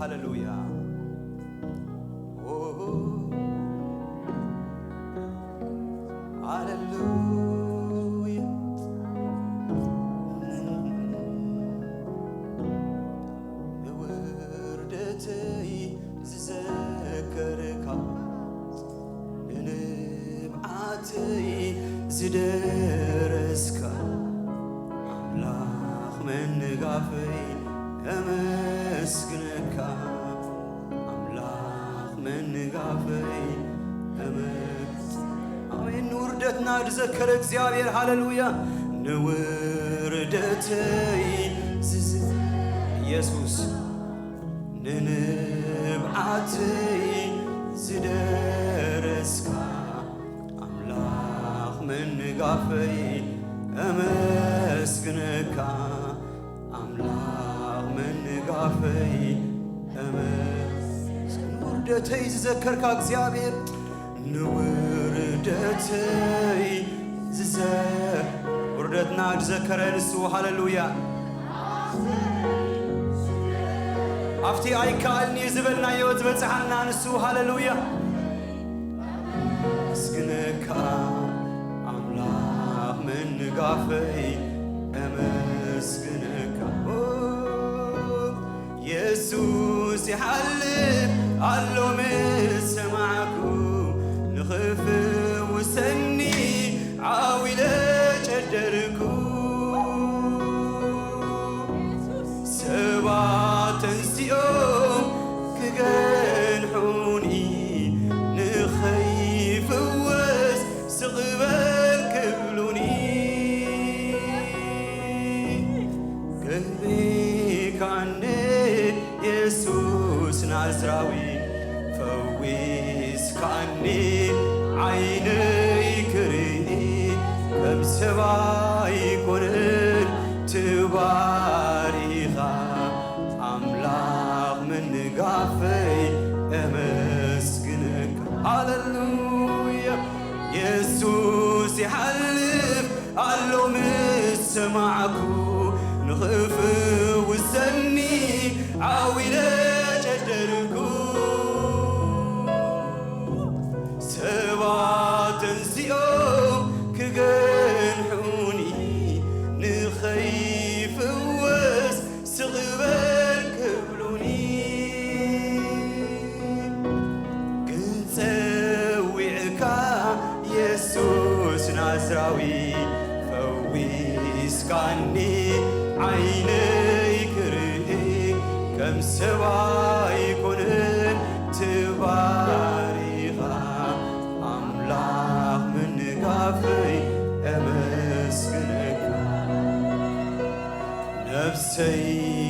ሃሌሉያ። ኦ፣ ሃሌሉያ። ንውርደተይ ዝዘከርካ፣ ንንብዓተይ ዝደረስካ፣ ኣምላኽ መንጋፈይ እመስግነካ። ኣምላኽ መንጋፈይ እመስ-፣ ኣሜን። ንውርደትና ዝዘከረ እግዚኣብሔር፣ ሃሌሉያ። ንውርደተይ ዝዝ-፣ ኢየሱስ፣ ንንብዓተይ ዝደረስካ፣ ኣምላኽ መንጋፈይ እመስግነካ። ኣምላኽ መንጋፈይ እመስግን። ንውርደተይ ዝዘከርካ እግዚኣብሔር፣ ንውርደተይ ዝዘ-፣ ውርደትና ዝዘከረ ንሱ፣ ሃሌሉያ። ኣብቲ ኣይከኣልን እዩ ዝበልናዮ ዝበጽሓና ንሱ፣ ሃሌሉያ። ኣመስግነካ ኣምላኽ መንጋፈይ፣ ኣመስግነካ። ኦ፣ የሱስ ይሓልፍ ኣሎ ምስ ሰማዕኩ፣ ንኽፍውሰኒ ዓው ኢለ ጨደርኩ። ሰባት ተንሲኦም ክገንሑኒ፣ ንኸይፍወስ ስቕ በል ክብሉኒ። ገቢካኒ የሱስ ናዝራዊ፣ ፈዊስካኒ ዓይነይ ክርኢ፣ ከም ሰብ ኣይኮነን ትባሪኻ፣ ኣምላኽ ምንጋፈይ እመስግነካ። ሃሌሉያ። የሱስ ይሓልፍ ኣሎ ምስ ሰማዕኩ፣ ንኽፍውሰኒ ዓው ኢለ ጨደርኩ። ሰባት ተንሲኦም ክገንሑኒ፣ ንኸይፍወስ ስቕ በል ክብሉኒ። ግን ጸዊዕካ የሱስ ናዝራዊ፣ ፈዊስካኒ ዓይነይ ክርኢ፣ ከም ሰብ ኣይኮነን ትባሪኻ፣ ኣምላኽ ምንጋፈይ እመስግነካ። ነፍሰይ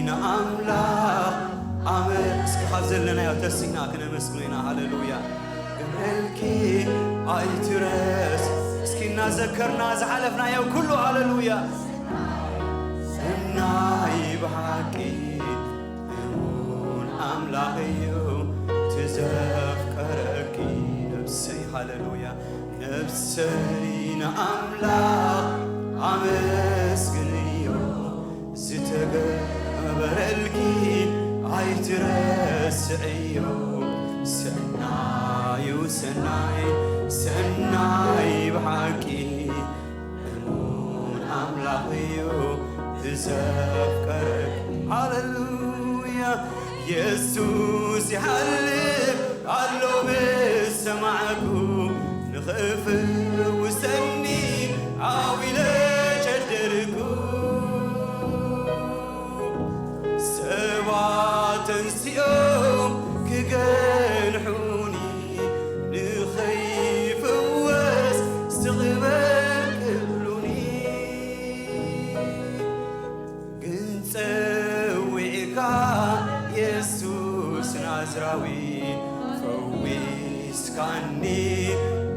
ንኣምላኽ ኣመ-፣ እስኪ ካብ ዘለናዮ ተሲእና ክነመስግኖ ኢና። ሃሌሉያ። ግብረልኪ ኣይትረስ። እስኪ እናዘከርና ዝሓለፍናዮ ኩሉ፣ ሃሌሉያ። ሰናይ ብሓቂ እሙን ኣምላኽ እዩ፣ ትዘፍቀረኪ ነፍሰይ። ሃሌሉያ። ነፍሰይ ንኣምላኽ ኣመስግንዮ፣ ዝተገበረልኪ ኣይትረስዕዮ። ሰናዩ ሰናይ፣ ሰናይ ብሓቂ እሙን ኣምላኽ እዩ፣ ብዘፍቀረኪ። ሃሌሉያ። የሱስ ይሓልፍ ኣሎ ምስ ሰማዕኩ፣ ንኽፍውሰኒ ዓው ኢለ ጨደርኩ። ሰባት ተንሲኦም ክገንሑኒ፣ ንኸይፍወስ ስቕ በል ክብሉኒ። ግን ጸዊዕካ የሱስ ናዝራዊ፣ ፈዊስካኒ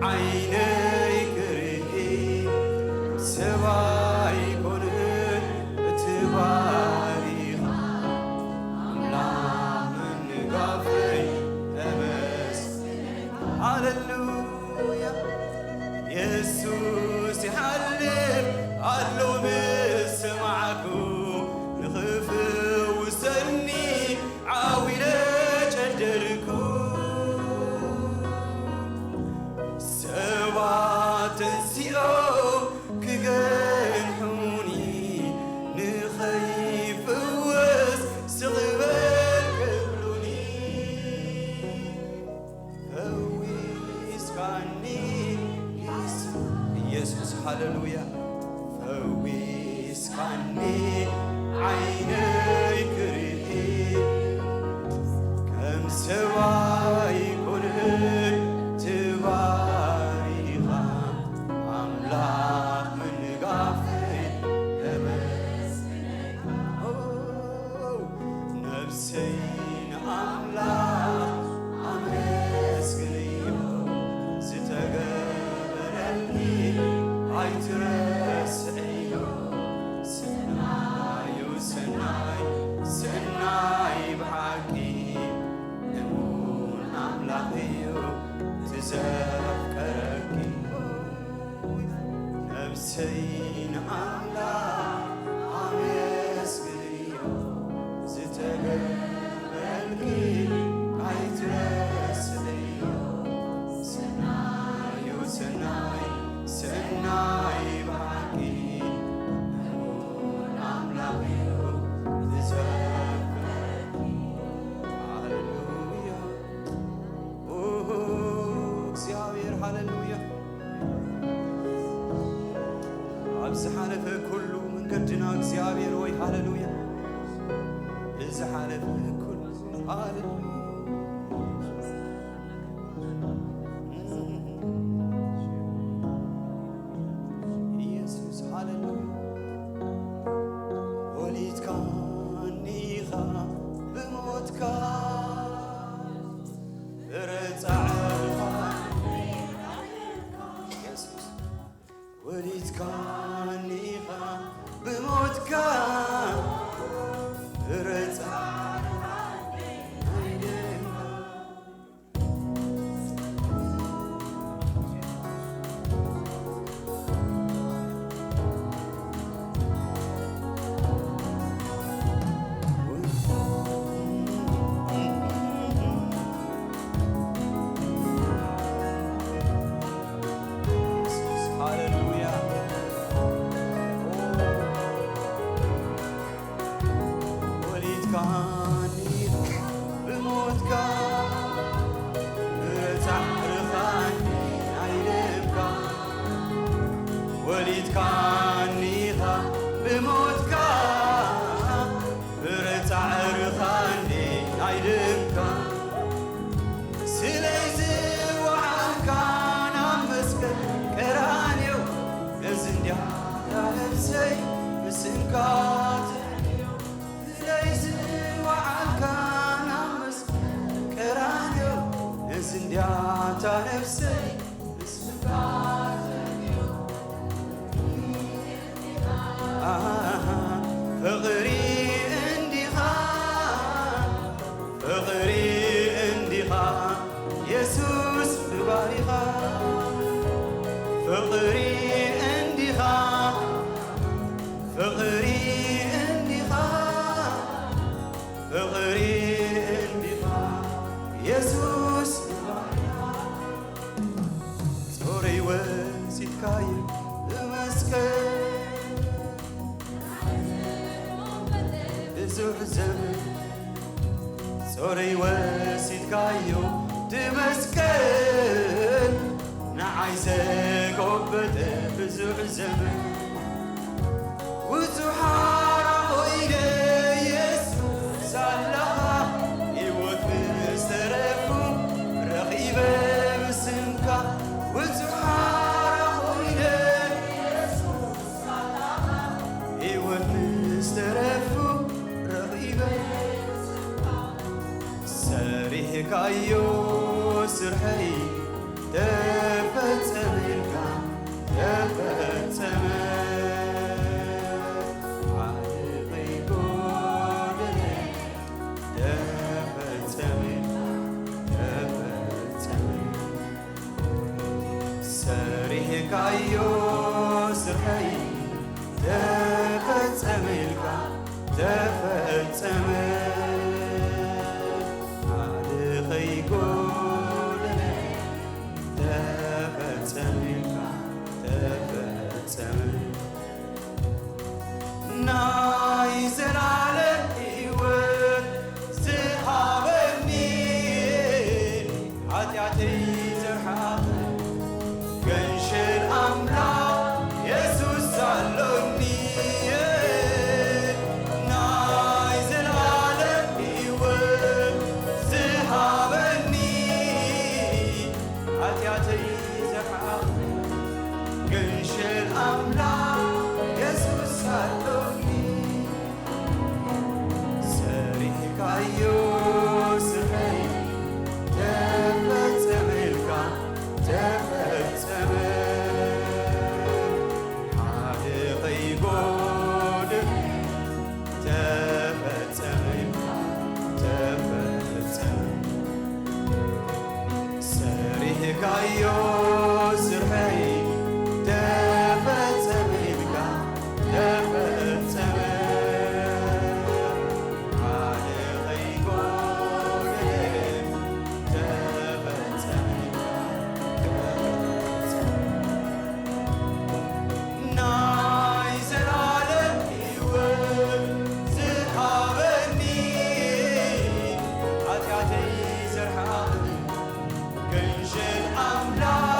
ዓይነይ ክርኢ፣ ሰብ ኣይኮነን እቲ ባሪኻ፣ ኣምላኽ ምንጋፈይ ተመስገን። ሃሌሉያ። የሱስ ይሓልፍ ኣሎ ምስ ሰማዕኩ፣ ንኽፍውሰኒ ዓው ኢለ ኢየሱስ፣ ሃሌሉያ። ፈዊስካኒ ዓይነይ ክርኢ፣ ከም ሰብኣይ ኮንእይ ተባሪኻ፣ ኣምላኽ ምንጋፈይ ተመስግነካ። ነፍሰይ ንኣምላኽ ኣመስግንዮ፣ ዝተገበረልኒ ኣይትረስዕዮ። ሰናዩ ሰናይ፣ ሰናይ ብሓቂ፣ እሙን ኣምላኽ እዩ እቲ ዘፍቀረኪ። ነፍሰይ ንኣምላኽ ኣመስግንዮ፣ ዝተገበረልኪ ኣይትረስዕዮ። ሰናዩ ሰናይ፣ ሰናይ ብሓቂ፣ እሙን ኣምላኽ እዩ እቲ ዘፍቀረኪ። ሃሌሉያ። ኦ፣ እግዚኣብሔር፣ ሃሌሉያ። ኣብ ዝሓለፈ ኩሉ መንገድና እግዚኣብሔር ሆይ፣ ሃሌሉያ። ብዝሓለፈ ኩሉ፣ ሃሌሉያ። ኢየሱስ፣ ሃሌሉያ። ወሊድካኒ ኢኻ ብሞትካ፣ ብረጻዕኻ። ኢየሱስ። ወሊድካኒ ኢኻ ብሞትካ፣ ብረጻዕኻ። ሃሌሉያ። ወሊድካኒ ብሞትካ፣ ብጻዕርኻኒ ናይ ደምካ። ወሊድካኒ ኢኻ ብሞትካ፣ ብጻዕርኻኒ ናይ ደምካ። ስለይ ዝወዓልካ ናብ መስቀል ቀራንዮ፣ ነዚ እንድያ እታ ነፍሰይ ብስምካ ትሕልዮ። ስለይ ዝወዓልካ ናብ መስቀል ቀራንዮ፣ ነዚ እንድያ እታ ነፍሰይ ብስምካ ትሕልዮ። ኣሃ፣ ፍቕሪ እንዲኻ፣ ፍቕሪ እንዲኻ፣ የሱስ ባሪኻ። ፍቕሪ እንዲኻ፣ ፍቕሪ እንዲኻ፣ ፍቕሪ እንዲኻ፣ የሱስ ባሪኻ። ጾረይ ወሲድካዮ ብመስቀል፣ ብዙሕ ዘመን ጾረይ ወሲድካዮ ብመስቀል፣ ንዓይ ዘጎበጠ ብዙሕ ዘመን። ብዙሕ ሓራ ኮይነ የሱስ ኣለኻ፣ ህይወት ምስ ተረፉ ረኺበ ብስምካ። ብዙሕ ሓራ ኮይነ የሱስ ኣለኻ፣ ህይወት ምስ ተረፉ ረኺበ። ሰሪሕካዮ ስርሐይ ተፈጸመ ኢልካ፣ ተፈጸመ። ሓደ ከይጎደለ ተፈጸመ፣ ተፈጸመ። ሰሪሕካዮ ስርሐይ ተፈጸመ ኢልካ፣ ተፈጸመ። ሓደ ከይጎደለ ተፈጸመ ኢልካ፣ ተፈጸመ። ናይ ዘላለም ህይወት ዝሃበኒ፣ ሓጢኣተይ ዘርሓቐ ገንሸል ኣምላኽ የሱስ ኣሎኒ፣ ናይ ዘላለም ህይወት ዝሃበኒ፣ ሓጢኣተይ ዘርሓቕ። ገንሸል ኣምላኽ የሱስ ኣሎኒ። ሰሪሕካዮ ስርሐይ ተፈጸመ ኢልካ፣ ተፈጸመ። ሓደ ከይጎድል ተፈጸመ ኢልካ፣ ተፈጸመ። ሰሪሕካዮ ስርሐይ ተፈጸመ ኢልካ፣ ተፈጸመ። ሓደ ከይጎደለ ተፈጸመ ኢልካ፣ ተፈጸመ። ናይ ዘላለም ህይወት ዝሃበኒ፣ ሓጢኣተይ ዘርሓቕኒ፣ ገንሸል ኣምላኽ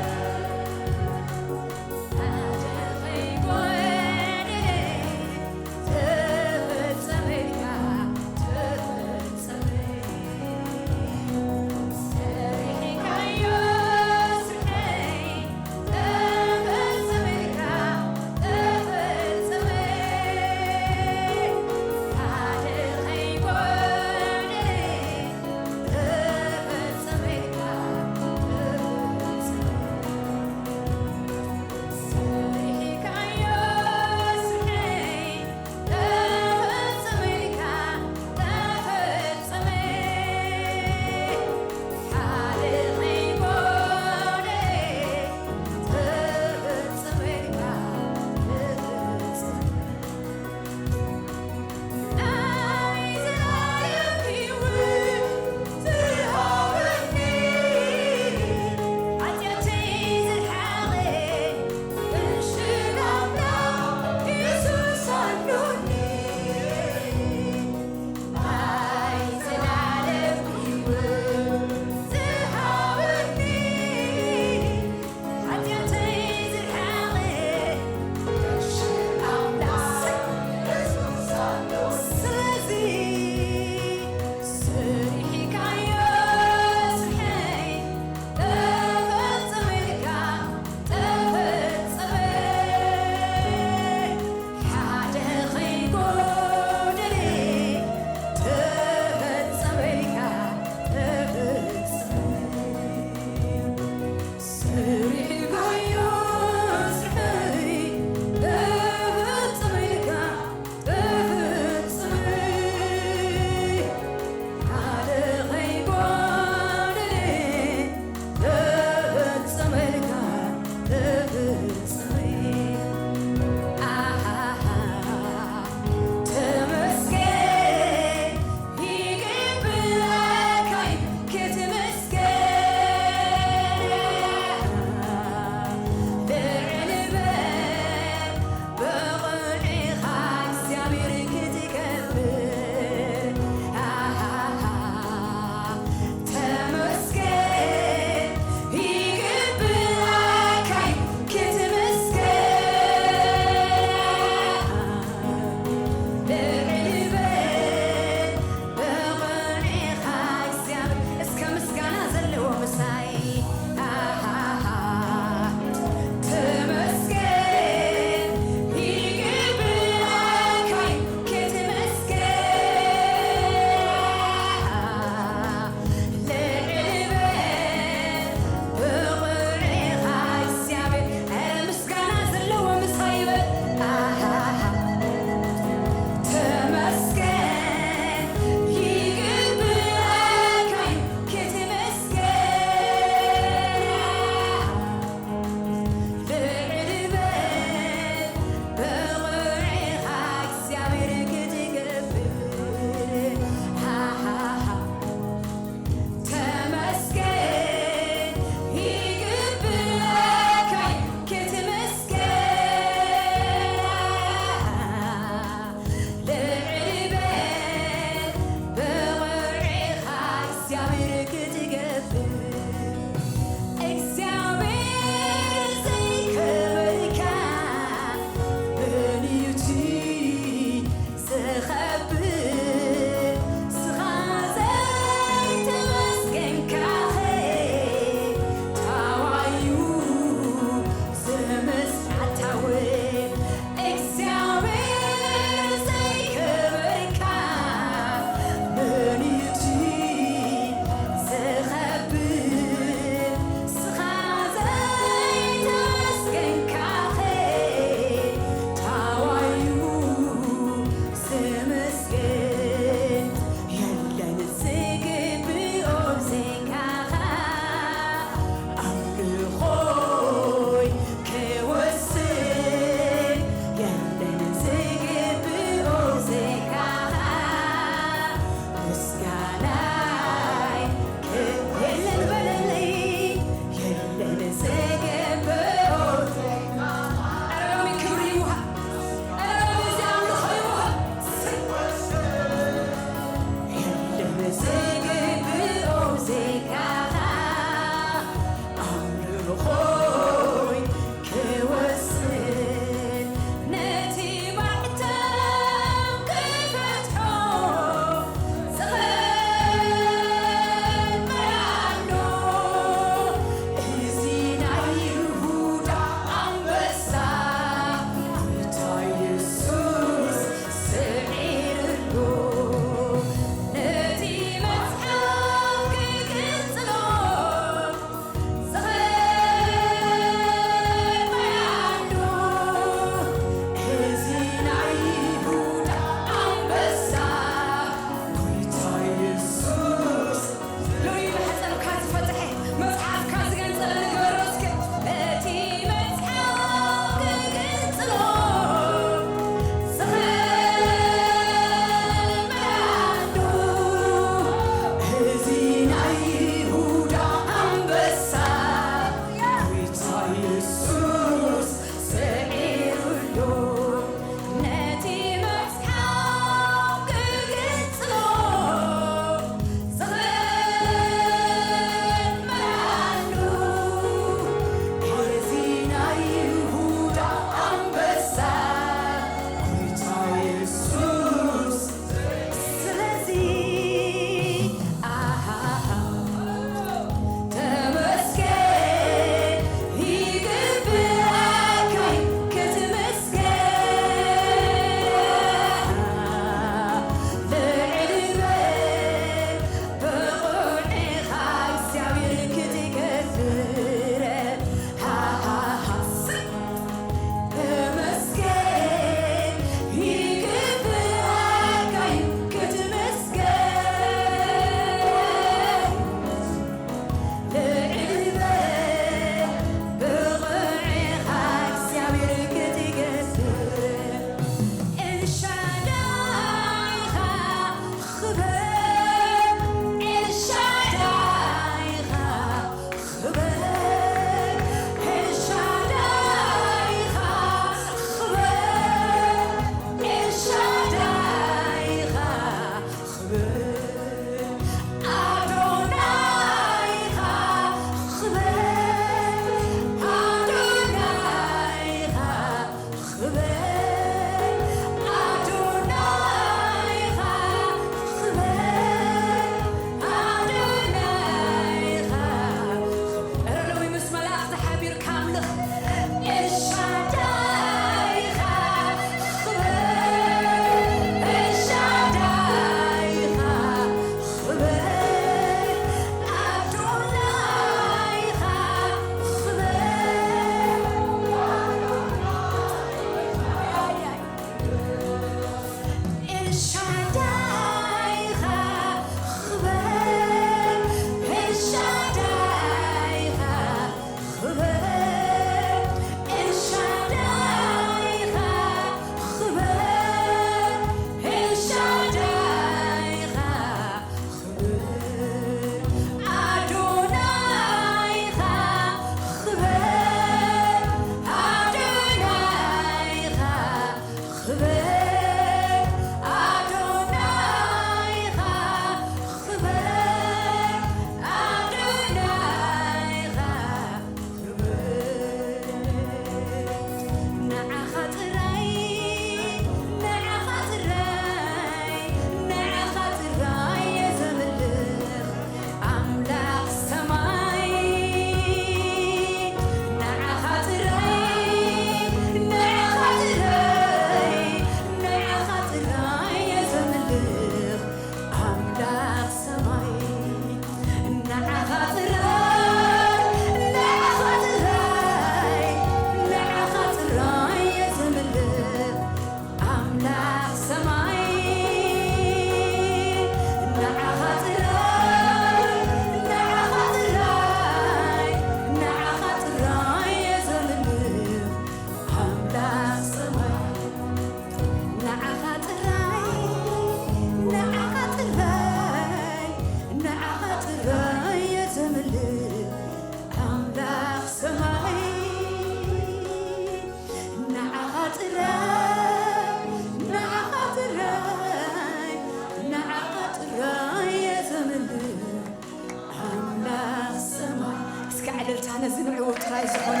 ጥራይ ዝኾነ፣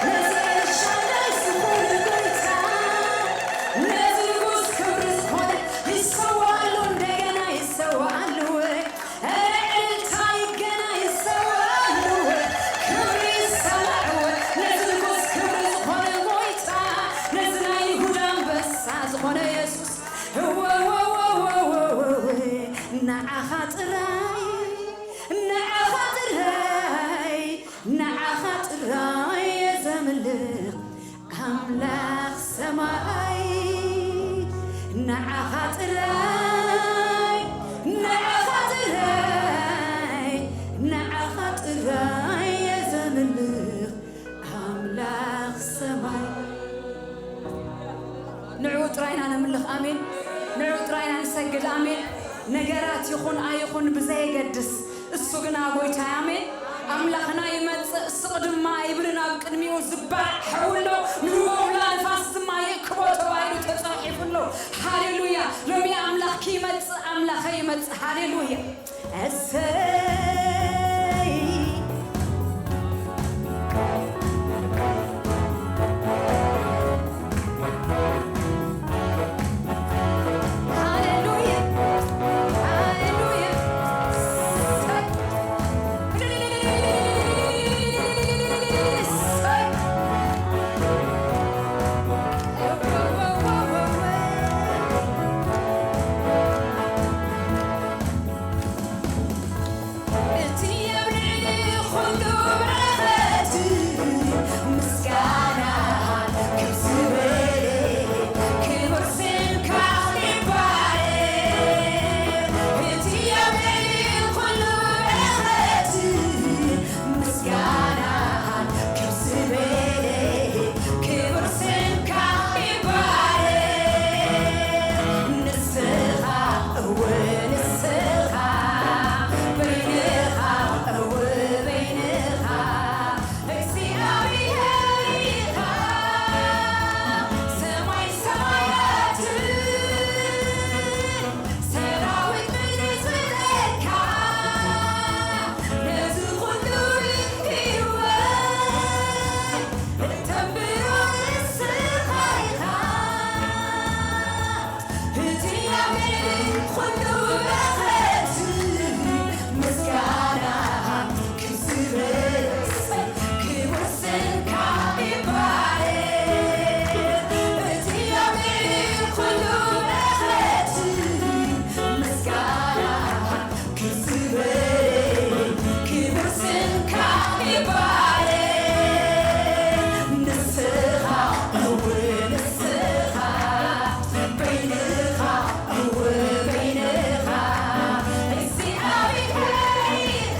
ነዚ ኤልሻዳይ ዝኾነ ጎይታ፣ ነዚ ንጉስ ክብሪ ዝኾነ ይሰዋኣሉ፣ እንደገና ይሰዋኣሉ። እልልታ ይገና ይሰዋኣሉ፣ ክብሪ ይሰማዕዎ። ነዚ ንጉስ ክብሪ ዝኾነ ጎይታ፣ ነዚ ናይ ይሁዳ ኣንበሳ ዝኾነ የሱስ፣ እወ፣ እወ፣ እወ፣ ንዓኻ ጥራይ፣ ንዓኻ ጥራይ፣ ንዓኻ ጥራይ እየ ዘምልኽ ኣምላኽ ሰማይ። ንዓኻ ጥራይ፣ ንዓኻ ጥራይ፣ ንዓኻ ጥራይ እየ ዘምልኽ ኣምላኽ ሰማይ። ንዕኡ ጥራይ ኢና ነምልኽ። ኣሜን። ንዕኡ ጥራይ ኢና ንሰግድ። ኣሜን። ነገራት ይኹን ኣይኹን ብዘየገድስ፣ እሱ ግና ጎይታ እዩ። ኣሜን። ኣምላኽና ይመጽእ፣ ስቕ ድማ ኣይብልን፣ ኣብ ቅድሚኡ ዝባዕ ሓዊ ኣሎ፣ ንህቦ ኣውሎ ንፋስ ድማ ይእክቦ ተባሂሉ ተጻሒፉ ኣሎ። ሃሌሉያ። ሎሚ ኣምላኽ ክይመጽእ፣ ኣምላኸይ ይመጽእ። ሃሌሉያ። እሰይ። ሃሌሉያ፣ ሃሌሉያ። እሰይ። እሰይ። እቲ ኣብ ልዕሊ ኩሉ በረኸት ምስጋና ክብዝበለ ክብር ስምካ ይባረክ። እቲ ኣብ ልዕሊ ኩሉ በረኸት ምስጋና ክብዝበለ ክብር ስምካ ይባረክ። ንስኻ፣ እወ ንስኻ፣ በይንኻ፣ እወ በይንኻ፣ እግዚኣብሔር ኢኻ። ሰማይ ሰማያት ሰራዊት ምድሪ ዝብለካ፣ ነዚ ኩሉ ህይወት እተንብሮ ንስኻ ኢኻ። እቲ ኣብ ልዕሊ ኩሉ በረኸት ምስጋና ክብዝበለ ክብር ስምካ ይባረክ። እቲ ኣብ ልዕሊ ኩሉ በረኸት ምስጋና ክብር ስምካ ይባረክ። ንስኻ፣ እወ ንስኻ፣ በይንኻ፣ እወ በይንኻ፣ እግዚኣብሔር ኢኻ።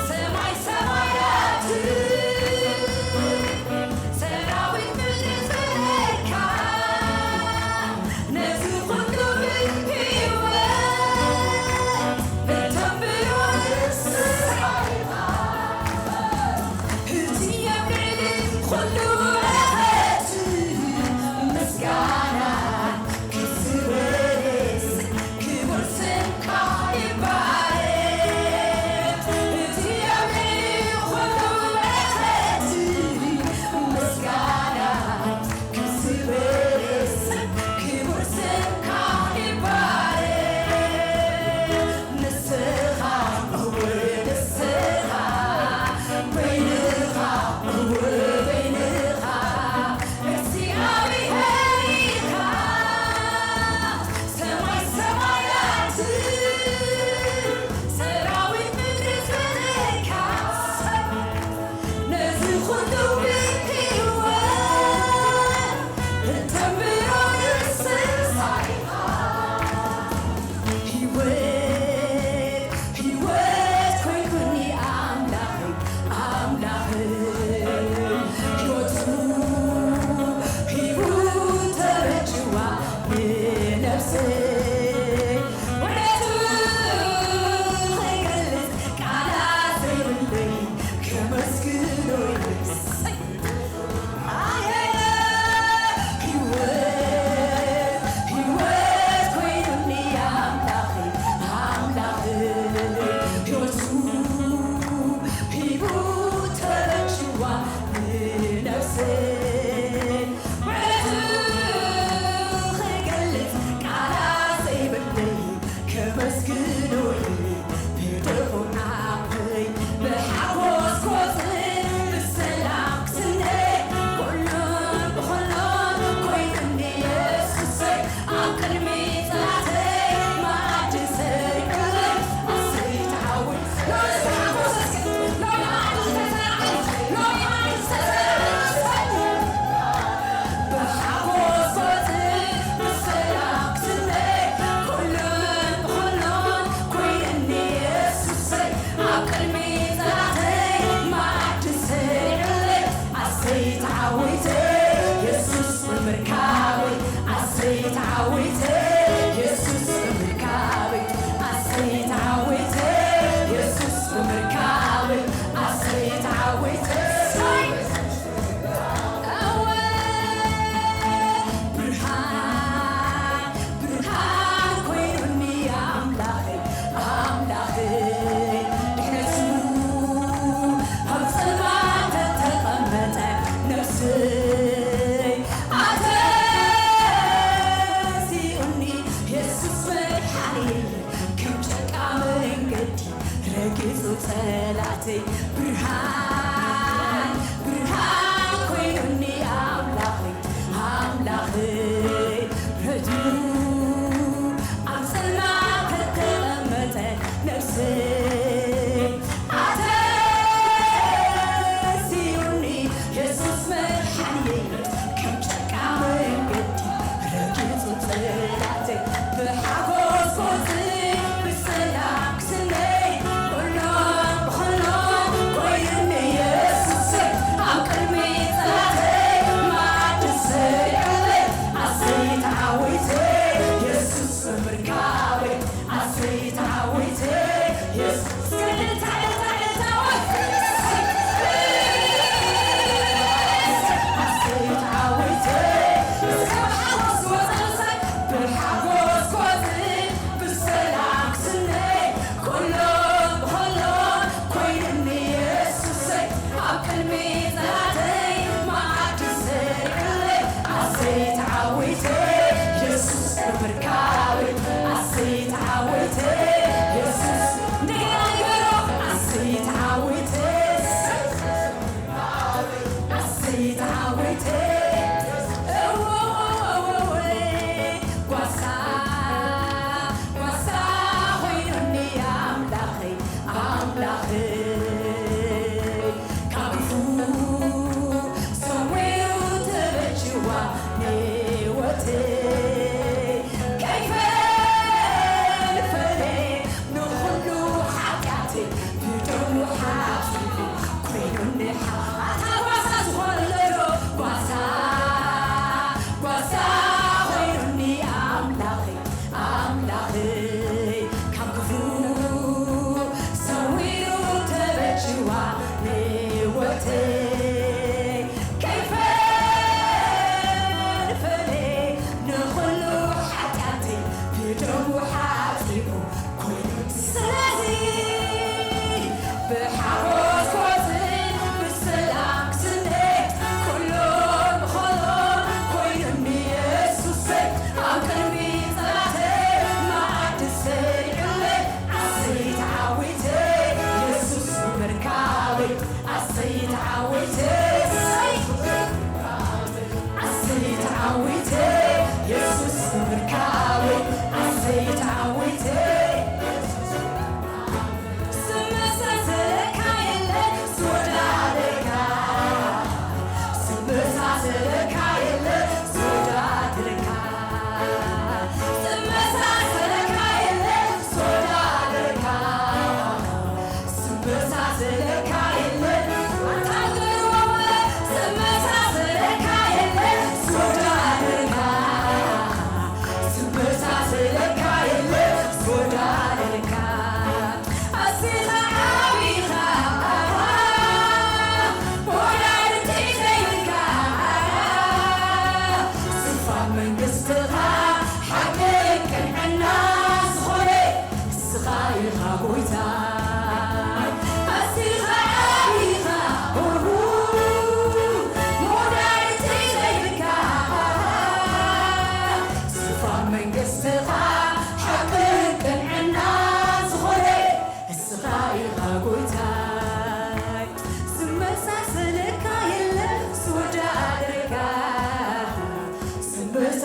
ሰማይ ሰማያት ሰራዊት ምድሪ ዝብለካ፣ ነዚ ኩሉ ህይወት እተንብሮ ንስኻ ኢኻ። እቲ ኣብ ልዕሊ ኩሉ በረኸት ምስጋና ክብር ስምካ ይባረክ። እቲ ኣብ ልዕሊ ኩሉ በረኸት ምስጋና ክብር ስምካ ይባረክ። ንስኻ፣ እወ ንስኻ፣ በይንኻ፣ እወ በይንኻ፣ እግዚኣብሔር ኢኻ። ሰማይ ሰማያት ሰራዊት ምድሪ ዝብለካ፣ ነዚ ኩሉ ህይወት እተንብሮ ንስኻ ኢኻ። ህይወት፣ ህይወት ኮይንኩኒ ኣምላኸይ፣ ኣምላኸይ። ህይወቱ ሂቡ ተበጅዋ ንነብሰይ። ውዕለቱ ክገልጽ ቃላት ዘይብለይ፣ ከመስግኖ ይብለይ። ኣወ፣ ብርሃን፣ ብርሃን ኮይኑኒ ኣምላኸይ፣ ኣምላኸይ፣ ድሕነቱ ኣብ ጸልማት ተተቐመጠ ነፍሰይ ኣተሲኡኒ የሱስ መድሓኒ ከም ጨቃ መንገዲ ረጊጹ ጸላተይ ብርሃን ብርሃን ኮይኑኒ ኣምላኸይ ኣምላኸይ ረድኡ ኣብ ጸልማት ተተቐመጠ ነፍሰይ ኣተሲኡኒ የሱስ መድሓንየይ ከም ጨቃ መንገዲ ረጊጹ ጸላተይ ብሓጎስ ክወጽእ ብሰላም ክስነይ ኩሎም ብኹሎም ኮይኑኒ የሱሰይ ኣብ ቅድሚ ጸላተይ መዓዲ ሰሪዐለይ ኣሰይ ተዓዊተ የሱስ ብምርካበይ ኣሰይ ተዓዊተ የሱስ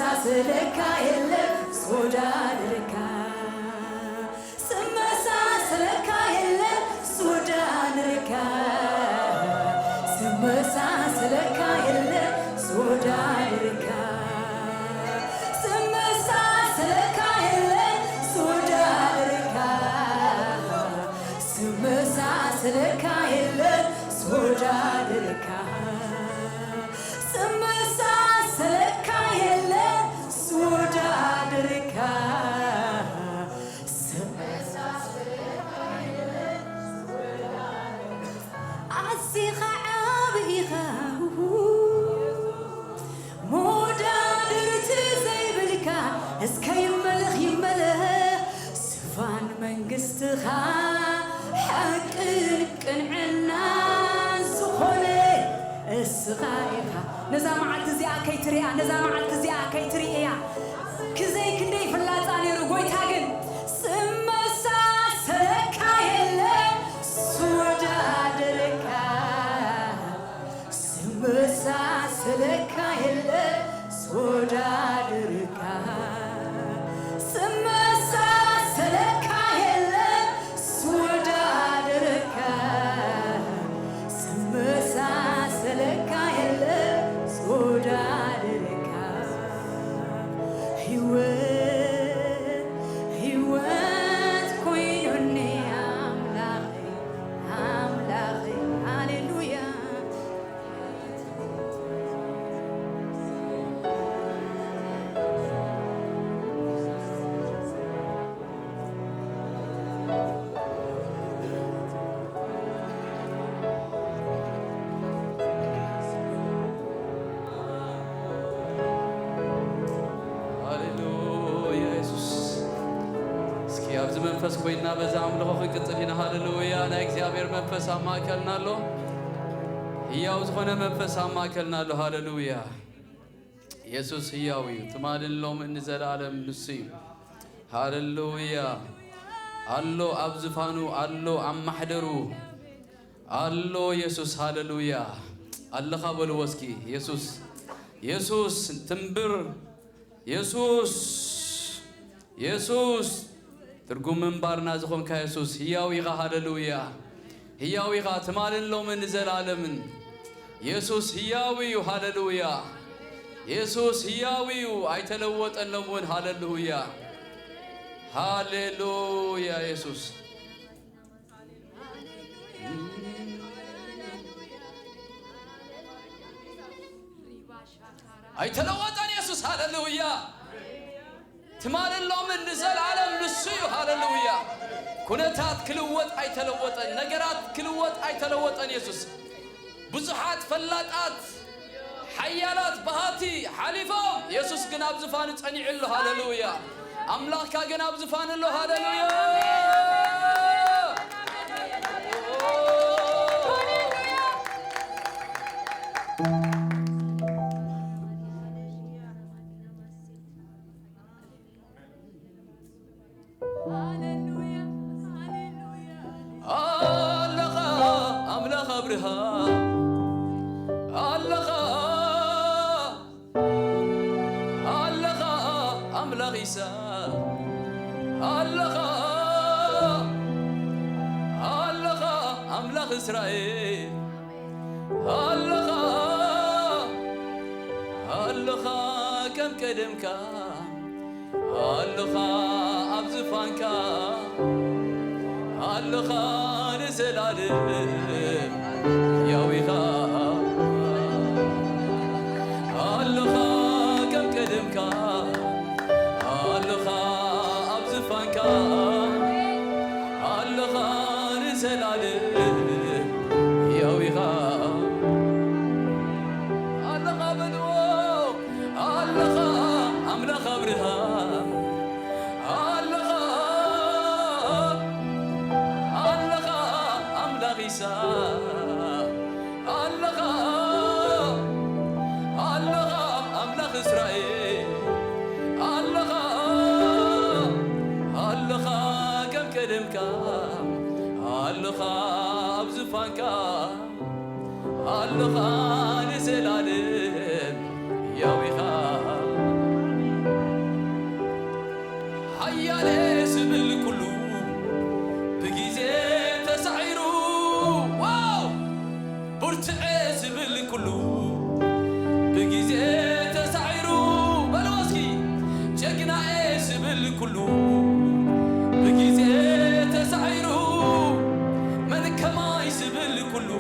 እስከ እልልታ እልልታ እልልታ ወይ ነዛ መዓልቲ እዚኣ ከይትሪኣ፣ ነዛ መዓልቲ እዚኣ ከይትሪእያ። ክዘይ ክንደይ ፍላጻ ነይሩ፣ ጎይታ ግን ዝመሳሰለካ የለ፣ ዝወዳደረካ። ዝመሳሰለካ የለ፣ ዝወዳደረካ። ዝመሳሰለካ የለ፣ ዝወዳደረካ። ዝመሳሰለካ የለ፣ ዝወዳደረካ። ህይወት፣ ህይወት ኮይኑኒ ኣምላኸይ፣ ኣምላኸይ። ሃሌሉያ። ሃሌሉያ የሱስ። እስኪ ኣብዚ መንፈስ ኮይና በዛ ኣምልኾ ክንቅጽል ኢና። ሃሌሉያ። ናይ እግዚኣብሔር መንፈስ ኣብ ማእከልና ኣሎ። ህያው ዝኾነ መንፈስ ኣብ ማእከልና ኣሎ። ሃሌሉያ። የሱስ ህያው እዩ። ትማልን ሎምን ንዘለኣለም ንሱ እዩ። ሃሌሉያ። ኣሎ ኣብ ዝፋኑ፣ ኣሎ ኣብ ማሕደሩ፣ ኣሎ የሱስ። ሃሌሉያ። ኣለኻ በልዎ እስኪ። የሱስ፣ የሱስ ትንብር፣ የሱስ፣ የሱስ ትርጉም ምንባርና ዝኾንካ የሱስ ህያው ኢኻ። ሃሌሉያ። ህያው ኢኻ ትማልን ሎምን ንዘለኣለምን። የሱስ ህያው እዩ። ሃሌሉያ። የሱስ ህያው እዩ፣ ኣይተለወጠን ሎምውን። ሃሌሉያ። ሃሌሉያ የሱስ። ኣይተለወጠን የሱስ። ሃሌሉያ። ትማልን ሎምን ንዘለኣለም ንሱ እዩ። ሃሌሉያ። ኩነታት ክልወጥ ኣይተለወጠን፣ ነገራት ክልወጥ ኣይተለወጠን የሱስ። ብዙሓት ፈላጣት፣ ሓያላት፣ በሃቲ ሓሊፎም፣ የሱስ ግን ኣብ ዝፋኑ ጸኒዑ ኣሎ። ሃሌሉያ። ኣምላኽካ ግን ኣብ ዝፋኑ ኣሎ። ሃሌሉያ። ኣለኻ ኣምላኽ ኣብርሃም፣ ኣለኻ፣ ኣለኻ ኣምላኽ ይስሐቅ፣ ኣለኻ፣ ኣለኻ ኣምላኽ እስራኤል፣ ኣለኻ፣ ኣለኻ ከም ቀደምካ፣ ኣለኻ ኣብ ዝፋንካ፣ ኣለኻ ንዘላለም ያው ኢኻ። ኣለኻ ከም ቀደምካ፣ ኣለኻ ኣብ ዝፋንካ፣ ኣለኻ ንዘላለም ያው ኢኻ። ኣለኻ በልዎ፣ ኣለኻ ኣምላኽ ኣብርሃም፣ ኣለኻ፣ ኣለኻ ኣምላኽ ይስሐቅ፣ ኣለኻ፣ ኣለኻ ኣምላኽ እስራኤል፣ ኣለኻ፣ ኣለኻ ከም ቀደምካ፣ ኣለኻ ኣብ ዝፋንካ፣ ኣለኻ ንዘላለም ያው ኢኻ። ሓያለ ዝብል ኩሉ ብግዜ ተሳዒሩ፣ ዋው! ብርቱዐ ዝብል ኩሉ ብግዜ ተሳዒሩ፣ በልዎ እስኪ። ጀግናኤ ዝብል ኩሉ ብግዜ ተሳዒሩ፣ መን ከማይ ዝብል ኩሉ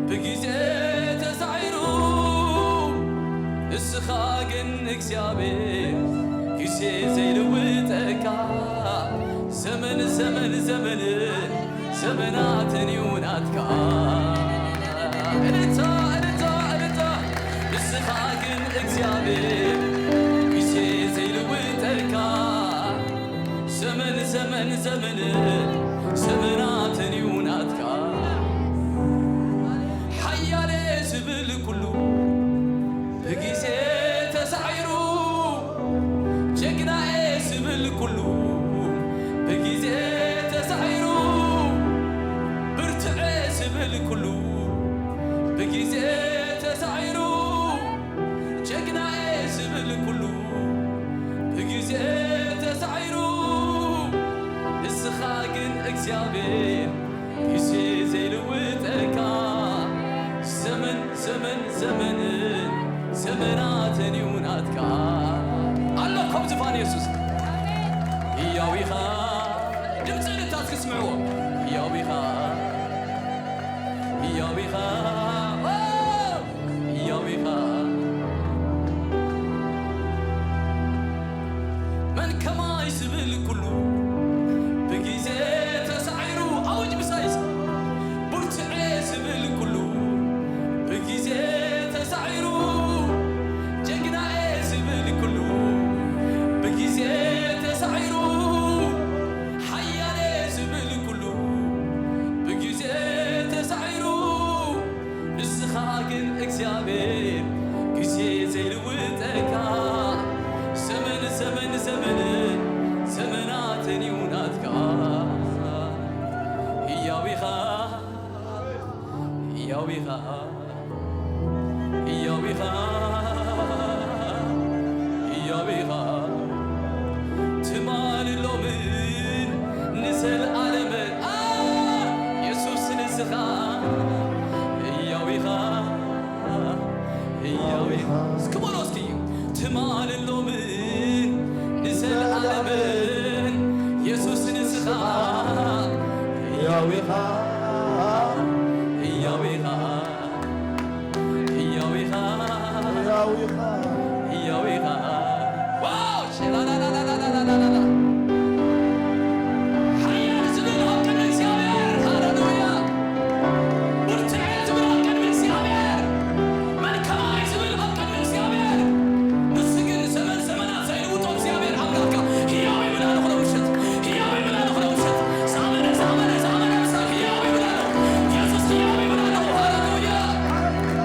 ብግዜ ተሳዒሩ፣ ንስኻ ግን እግዚኣብሔር ግዜ ዘይልውጠካ፣ ዘመን ዘመን ዘመን ዘመናትን እዩ ናትካ። እልልታ፣ እልልታ፣ እልልታ። ንስኻ ግን እግዚኣብሔር ግዜ ዘይልውጠካ፣ ዘመን ዘመን ዘመን ዘመናትን እዩ ናትካ። ሓያለ ዝብል ኩሉ ብግዜ ተሳዒሩ ጀግናኤ ዝብል ኩሉ ብግዜ ተሳዒሩ፣ ንስኻ ግን እግዚኣብሔር ግዜ ዘይልውጠካ፣ ዘመን ዘመን ዘመንን ዘመናትን እዩ ናትካ። ኣሎ ኮብ ዝፋን የሱስ። ህያው ኢኻ። ድምፂ እልልታ እስኪ ስምዕዎ። ህያው ኢኻ። ህያው ኢኻ። ኦ! ህያው ኢኻ። መን ከማይ ዝብል ኩሉ ብግዜ ተሳዒሩ፣ ኣውጅ ምሳይ እስኪ። ብርቱዔ ዝብል ኩሉ ብግዜ ተሳዒሩ፣ ጀግናኤ ዝብል ኩሉ ብግዜ ተሳዒሩ፣ ሓያሌ ዝብል ኩሉ ብግዜ ተሳዒሩ፣ ንስኻ ግን እግዚኣብሔር ግዜ ዘይልውጠካ፣ ዘመን ዘመን ዘመን ዘመናትን እዩ ናትካ። ህያው ኢኻ፣ ህያው ኢኻ፣ ህያው ኢኻ፣ ህያው ኢኻ። ትማሊ ሎምን ንዘለኣለምን፣ ኣ፣ የሱስ ንስኻ ህያው ኢኻ፣ ህያው ኢኻ። እስኪ በሎ እስኪ። ትማሊ ሎምን ንዘለኣለምን የሱስ ንስኻ ህያው ኢኻ፣ ህያው ኢኻ። ህያው ኢኻ። ህያው ኢኻ። ህያው ኢኻ። ዋው! ሸላላላላላላላላ። ሓያል ዝብል ኣብ ቅድሚ እግዚኣብሔር። ሃሌሉያ። ብርቱዕ ዝብል ኣብ ቅድሚ እግዚኣብሔር። መን ከማይ ዝብል ኣብ ቅድሚ እግዚኣብሔር። ንሱ ግን ዘመን ዘመናት ዘይልውጦ እግዚኣብሔር ኣምላኽካ ህያው እዩ። ምን ኣለኹ ሎምሸት? ህያው እዩ። ምን ኣለኹ ሎምሸት? ዝኣመነ፣ ዝኣመነ፣ ዝኣመነ ኣምላኽ ህያው እዩ። ምን ኣለኹ? የሱስ ህያው እዩ። ምን ኣለኹ? ሃሌሉያ።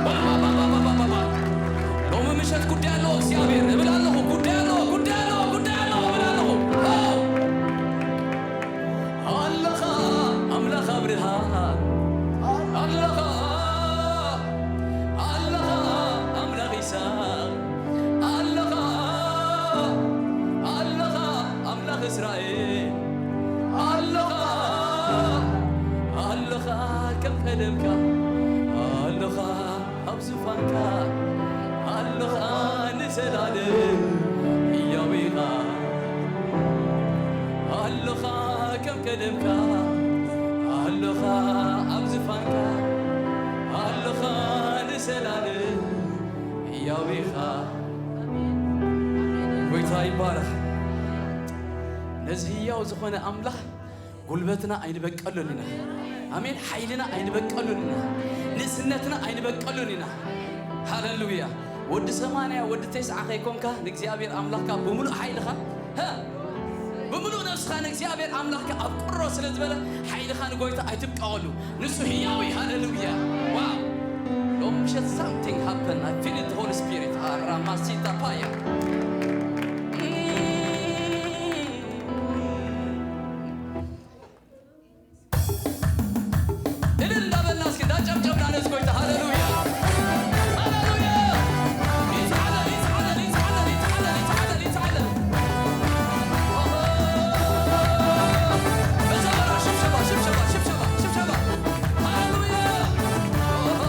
ባባባባባባባ። ሎሚ ምሸት ጉዳይ ኣለዎ እግዚኣብሔር እብል ኣለኹ። ጉዳይ ኣለዎ፣ ጉዳይ ኣለዎ፣ ጉዳይ ኣለዎ እብል ኣለኹ። ኦ! ኣለኻ ኣምላኽ ኣብርሃም፣ ኣለኻ፣ ኣለኻ ኣምላኽ ይስሐቅ፣ ኣለኻ፣ ኣለኻ ኣምላኽ እስራኤል፣ ኣለኻ፣ ኣለኻ ከም ቀደምካ፣ ኣለኻ ኣብ ዙፋንካ ኣለኻ ንዘላለም ህያው ኢኻ። ኣለኻ ከም ቀደምካ ኣለኻ ኣብ ዙፋንካ ኣለኻ ንዘላለም ህያው ኢኻ። ጎይታ ይባረኽ። ነዚ ህያው ዝኾነ ኣምላኽ ጉልበትና ኣይንበቀሉን ኢና። ኣሜን። ሓይልና ኣይንበቀሉን ኢና። ንእስነትና ኣይንበቀሉን ኢና። ሃሌሉያ። ወዲ ሰማንያ ወዲ ተስዓ ከይኮንካ ንእግዚኣብሔር ኣምላኽካ ብምሉእ ሓይልኻ፣ ሀ፣ ብምሉእ ነፍስኻ ንእግዚኣብሔር ኣምላኽካ ኣብ ቅሮ ስለ ዝበለ ሓይልኻ ንጎይታ ኣይትብቀቐሉ። ንሱ ህያው እዩ። ሃሌሉያ። ዋው። ሎም ምሸት something happen. I feel it, the Holy Spirit. ኣራማሲታ ፓያ። እልል እንዳበልና እስኪ እንዳጨብጨብና ነዚ ጎይታ። ሃሌሉያ፣ ሃሌሉያ። ይትዓለል፣ ይትዓለል፣ ይትዓለል፣ ይትዓለል፣ ይትዓለል፣ ይትዓለል። ኦሆ። በዛ ሽብሸባ፣ ሽብሸባ፣ ሽብሸባ፣ ሽብሸባ። ሃሌሉያ። ኦሆ።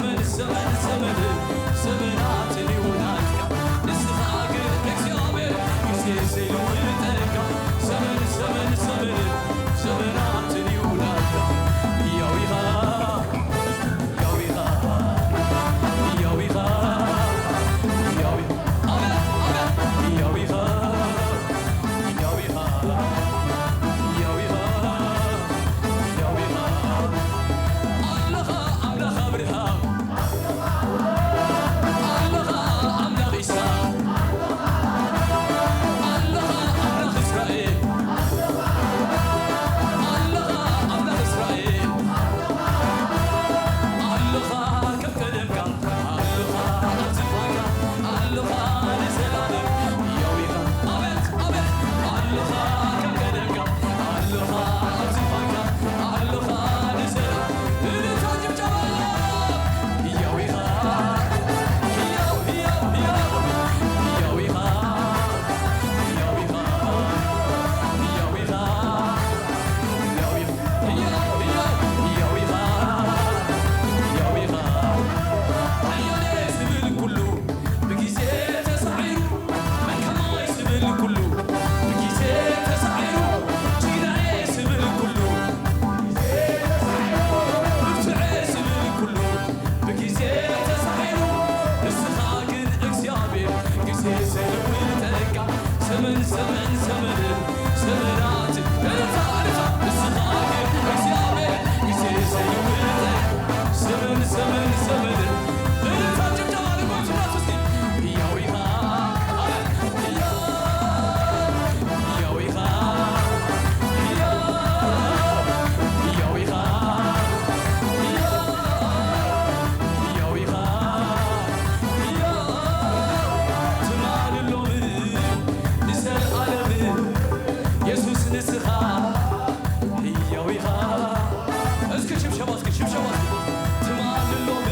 ዘመን ዘመን ዘመናትን ይውላድካ ንስኻ ግን እግዚኣብሔር ግዜ ዘይልውጠካ ዘመን ዘመን ዘመን ዘመናትን ይውላድካ ሕያው ኢኻ ሕያው ኢኻ ሕያው ኢኻ ሕያው ኢኻ ኣቤት ኣቤት ሕያው ኢኻ ሕያው ኢኻ ሕያው ኢኻ ሕያው ኢኻ ኣለኻ ኣምላኽ ኣብርሃም ኣለኻ ኣምላኽ ይስሐቅ ኣለኻ ኣምላኽ እስራኤል ኣለኻ ኣምላኽ እስራኤል ኣለኻ ከም ቀደምካ ኣለኻ ኣብ ዝፋንካ ኣለኻ ንዘላለም ሕያው ኢኻ ኣቤት ኣቤት ኣለኻ ከም ቀደምካ ኣለኻ ኣብ ዝፋንካ ኣለኻ ንዘላለም እልልታ ጭብጨባ ሕያው ኢኻ ሕያው ሕያው ሕያው ሕያው ኢኻ ሕያው ኢኻ ሕያው ኢኻ ሕያው ኢኻ ሕያው ኢኻ ሕያው ኢኻ ሕያው ኢኻ ሓያለ ዝብል ኩሉ ብግዜ ተሳዒሩ መን ከማይ ዝብል ኩሉ ብግዜ ተሳዒሩ ጅግናየ ዝብል ኩሉ ብርቱዐ ዝብል ኩሉ ብግዜ ተሳዒሩ ንስኻ ግን እግዚኣብሔር ግዜ ዘይልውጠካ ዘመን ዘመን ዘመን ዘመናት እልልታ እልልታ ንስኻ ግን እግዚኣብሔር ግዜ ዘይልውጠካ ዘመን ዘመን ዘመን እልልታ ጭብጨባ ንጎይታ ኢየሱስ ግን ሕያው ኢኻ ሕያው ኢኻ ሕያው ኢኻ ሕያው ኢኻ ሕያው ኢኻ ሕያው ትማሊ ሎሚ ንዘለኣለም የሱስ ንስኻ ሕያው ኢኻ እስኪ ሽብሸባ እስኪ ሽብሸባ እስኪ ትማሊ ሎሚ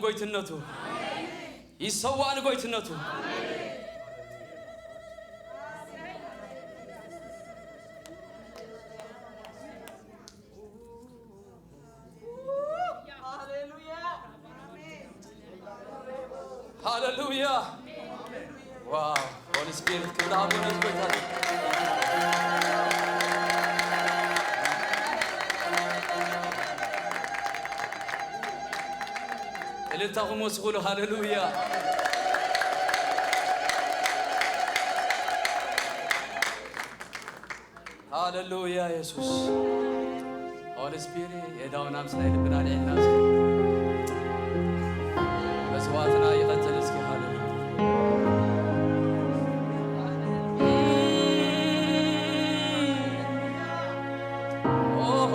ጎይትነቱ፣ ይሰዋእ ንጎይትነቱ። ሃሌሉያ። ዋው፣ ሆሊ ስፒሪት ክብሪ ኣቦነት ጎይታ። እልልታኹም ወስኹሉ። ሃሌሉያ። ሃሌሉያ የሱስ። ሆሊ ስፒሪት የዳውና ምስ ናይ ልብና ልዕልና መስዋዕትና ይቐጽል እስኪ። ሃሌሉያ። ኦሆ።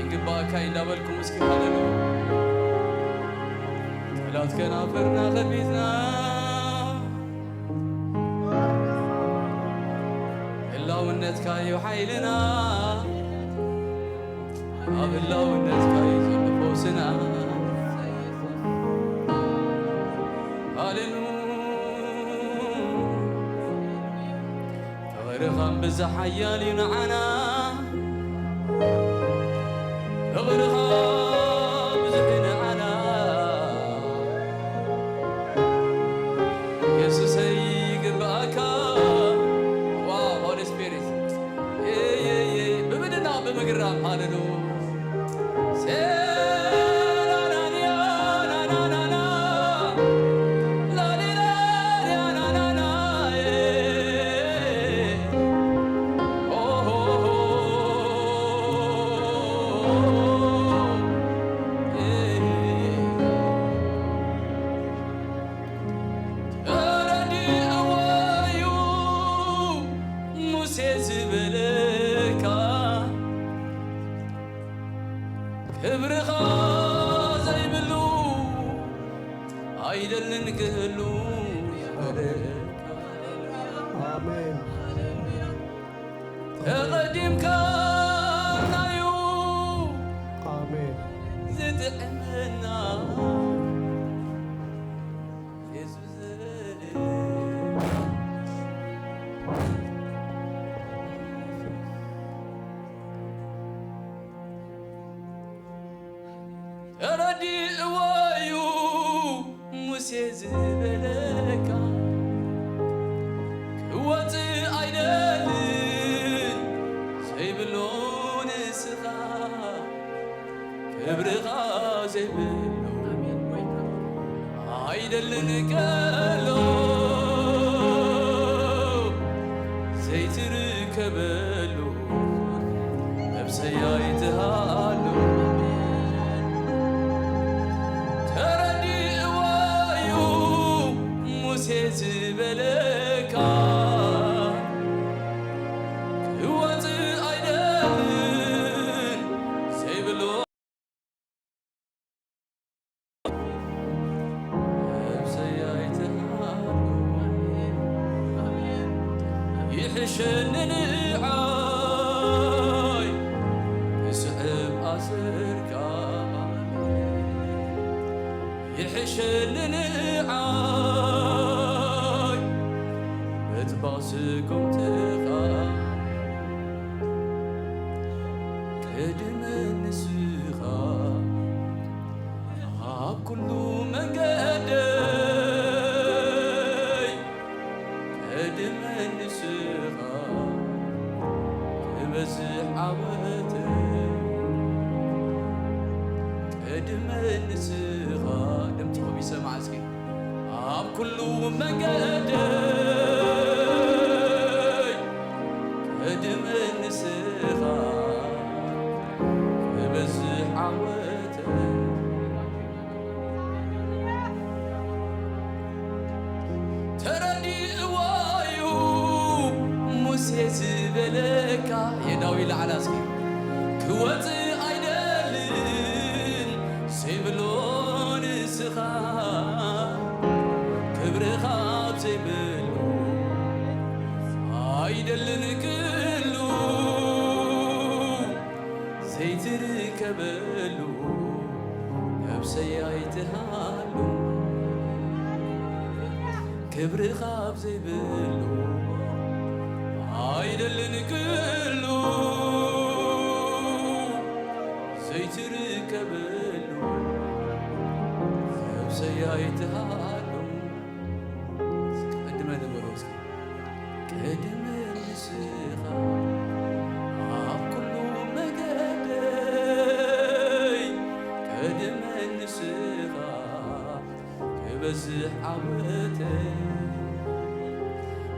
ይግባእካ እንዳበልኩም እስኪ። ሃሌሉያ። ጠላት ከናፍርና ከፊትና ህላውነትካ እዩ ሓይልና፣ ኣብ ህላውነትካ እዩ ዘሎ ፈውስና። ሃሌሉያ። ፍቕርኻ እምብዛ ሓያል እዩ ንዓና፣ ፍቕርኻ ብዙሕ እዩ ንዓና። የሱሰይ ይግብኣካ። ዋው፣ ሆሊ ስፒሪት። ኤይ፣ ኤይ፣ ኤይ፣ ብምድናቕ ብምግራም፣ ሃሌሉያ። ተረዲእዎ እዩ ሙሴ ዝበለካ፣ ክብርኻ ዘይብሉ ኣይደልን ክህሉ ዝበለካ። ኣሜን። ተቐዲምካ ናዩ ኣሜን። ዝጥዕመና የሱስ። ተረዲእዎ እዩ ሙሴ ዝበለካ፣ ክወጽእ ኣይደልን ዘይብሎ ንስኻ፣ ክብርኻ ዘይብሎ ኣይደልን ከሎ ዘይትርከበሉ ነብሰይ ኣይትሃሉ። ተረዲእዎ እዩ ሙሴ ዝበለካ፣ ክወጽእ ኣይደልን ዘይብሎ ይሕሸኒ ንዓይ ክስዕብ ኣሰርካ፣ ይሕሸኒ ንዓይ በትባስ ጎምትኻ። ቅድመ ንስኻ ኣብ ኩሉ መንገደይ፣ ቅድመ ንስኻ ክበዝሕ ዓወተይ፣ ቅድመ ንስኻ። ድምፅኹም ይሰማዕ እስኪ። ኣብ ኩሉ መንገደይ ቅድሚ ንስኻ ክበዝሕ ዓወተይ። ተረዲእዎ እዩ ሙሴ ዝበለካ። የዳዊ ላዕላ እስኪ። ክወፅእ ኣይደልን ዘይብሎ ንስኻ ክብርኻ ኣብ ዘይብሉ ኣይደልን ክሉ ሰያይትሃሉ ክብሪ ካብ ዘይብሉ ኣይደልን ክሉ ዘይትርከበሉ ሰብ ሰያይትሃሉ። ቅድመ ንበሮ እስኪ። ቅድመ ንስኻ ኣብ ኩሉ መገደይ፣ ቅድመ ንስኻ ክበዝሕ ዓወተይ፣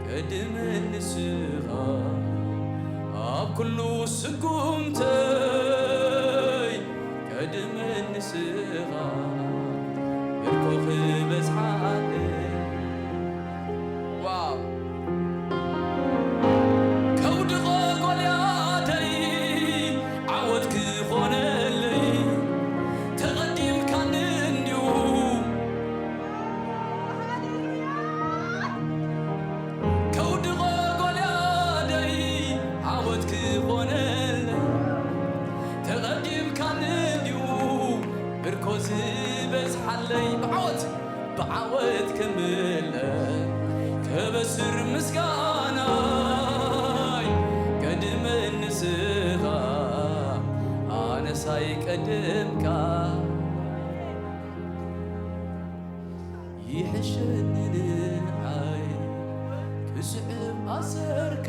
ቅድመ ንስኻ ኣብ ኩሉ ስጉምተይ፣ ቅድመ ንስኻ ብርኮ ክበዝሓለይ። ዋው! ከውድቖ ጎልያደይ ዓወት ክኾነለይ ተቐዲምካኒ እንድዩ። ከውድቖ ጎልያደይ ዓወት ክኾነለይ ተቐዲምካኒ እንድዩ። ብርኮ ዝበዝሓለይ ብዓወት ብዓወት ክምልእ ከበስር ምስጋናይ። ቅድመ ንስኻ ኣነሳይ ቀድምካ ይሕሸኒ ንዓይ ክስዕብ ኣሰርካ።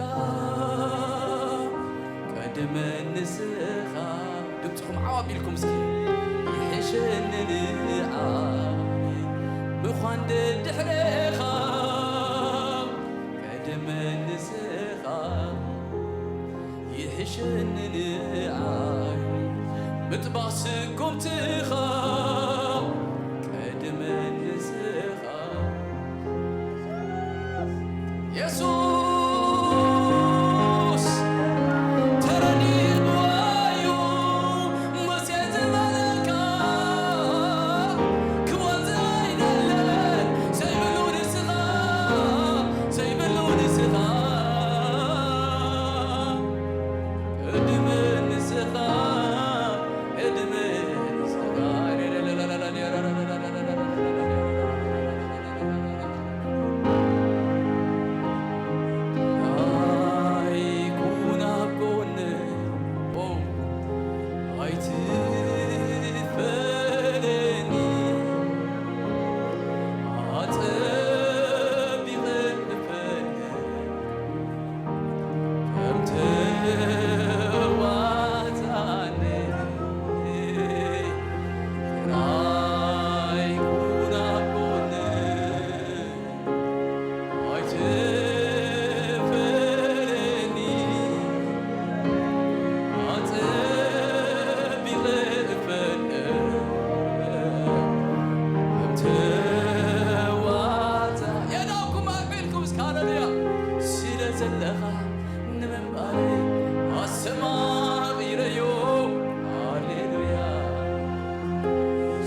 ቅድመ ንስኻ ድምፅኹም ዓው ኣቢልኩም እስኪ። ይሕሸኒ ንዓይ ምዃን ደድሕሬኻ። ቅድመ ንስኻ ይሕሸኒ ንዓይ ምጥባቕ ስጉምትኻ። ቅድመ ንስኻ የሱስ ተረዲእዎ እዩ ሙሴ ዝበለካ ክወጽእ ኣይደልን ዘይብሉ ንስኻ፣ ዘይብሉ ንስኻ፣ ቅድሚ ንስኻ፣ ቅድሚ ንስኻ። ኣይኩን ኣብ ጎነይ፣ ኦ፣ ኣይትፈለኒ፣ ኣጸቢቐ እፈለኒ፣ ከም ተዋጽኣኒ፣ ጥራይ ኩን ኣብ ጎነይ። ኣይትፈለኒ፣ ኣጸቢቐ እፈልጥ፣ ከም ተዋጻ-፣ የዳኩም ኣቢልኩም እስከ ሃሌሉያ። ስለ ዘለኻ ንምንባረይ ኣስተማቒረዮ፣ ሃሌሉያ።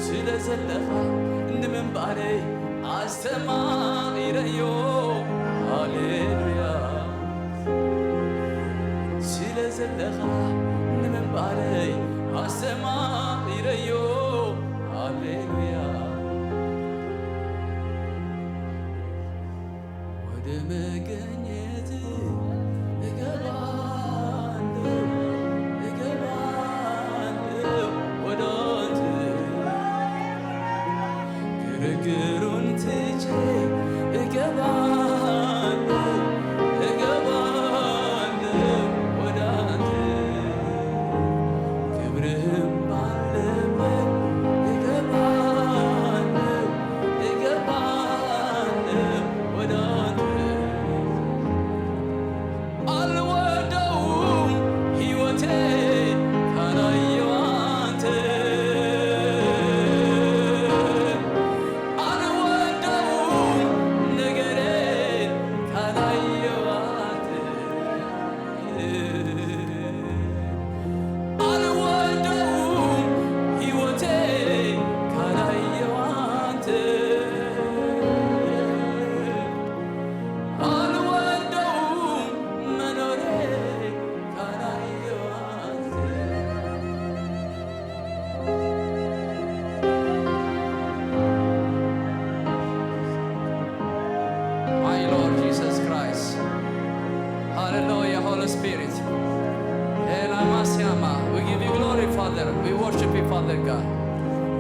ስለ ዘለኻ ንምንባረይ ኣስተማቒረዮ፣ ሃሌሉያ። ስለ ዘለኻ ንምንባረይ ኣስተማቒረዮ፣ ሃሌሉያ። ወደ መገኘት እገባለሁ፣ እገባለሁ ወደ አንተ። ግርግሩን ትቼ እገባለሁ፣ እገባለሁ ወደ አንተ። ክብርህም ባለበት እገባለሁ፣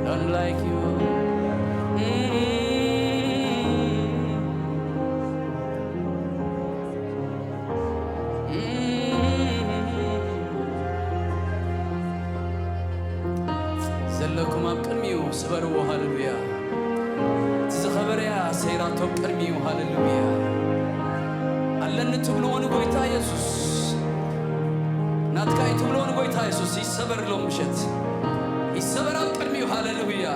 None like you. ዘለኩም ኣብ ቅድሚኡ ስበርዎ። ሃሌሉያ። እቲ ዝኸበረያ ሰይራቶም ቅድሚኡ። ሃሌሉያ። ኣለኒ ትብልዎ ንጎይታ የሱስ፣ ናትካ እዩ ትብልዎ ንጎይታ የሱስ ይሰበር። ሎም ምሸት ይሰበር ኣብ ቅድሚኡ። ሃሌሉያ።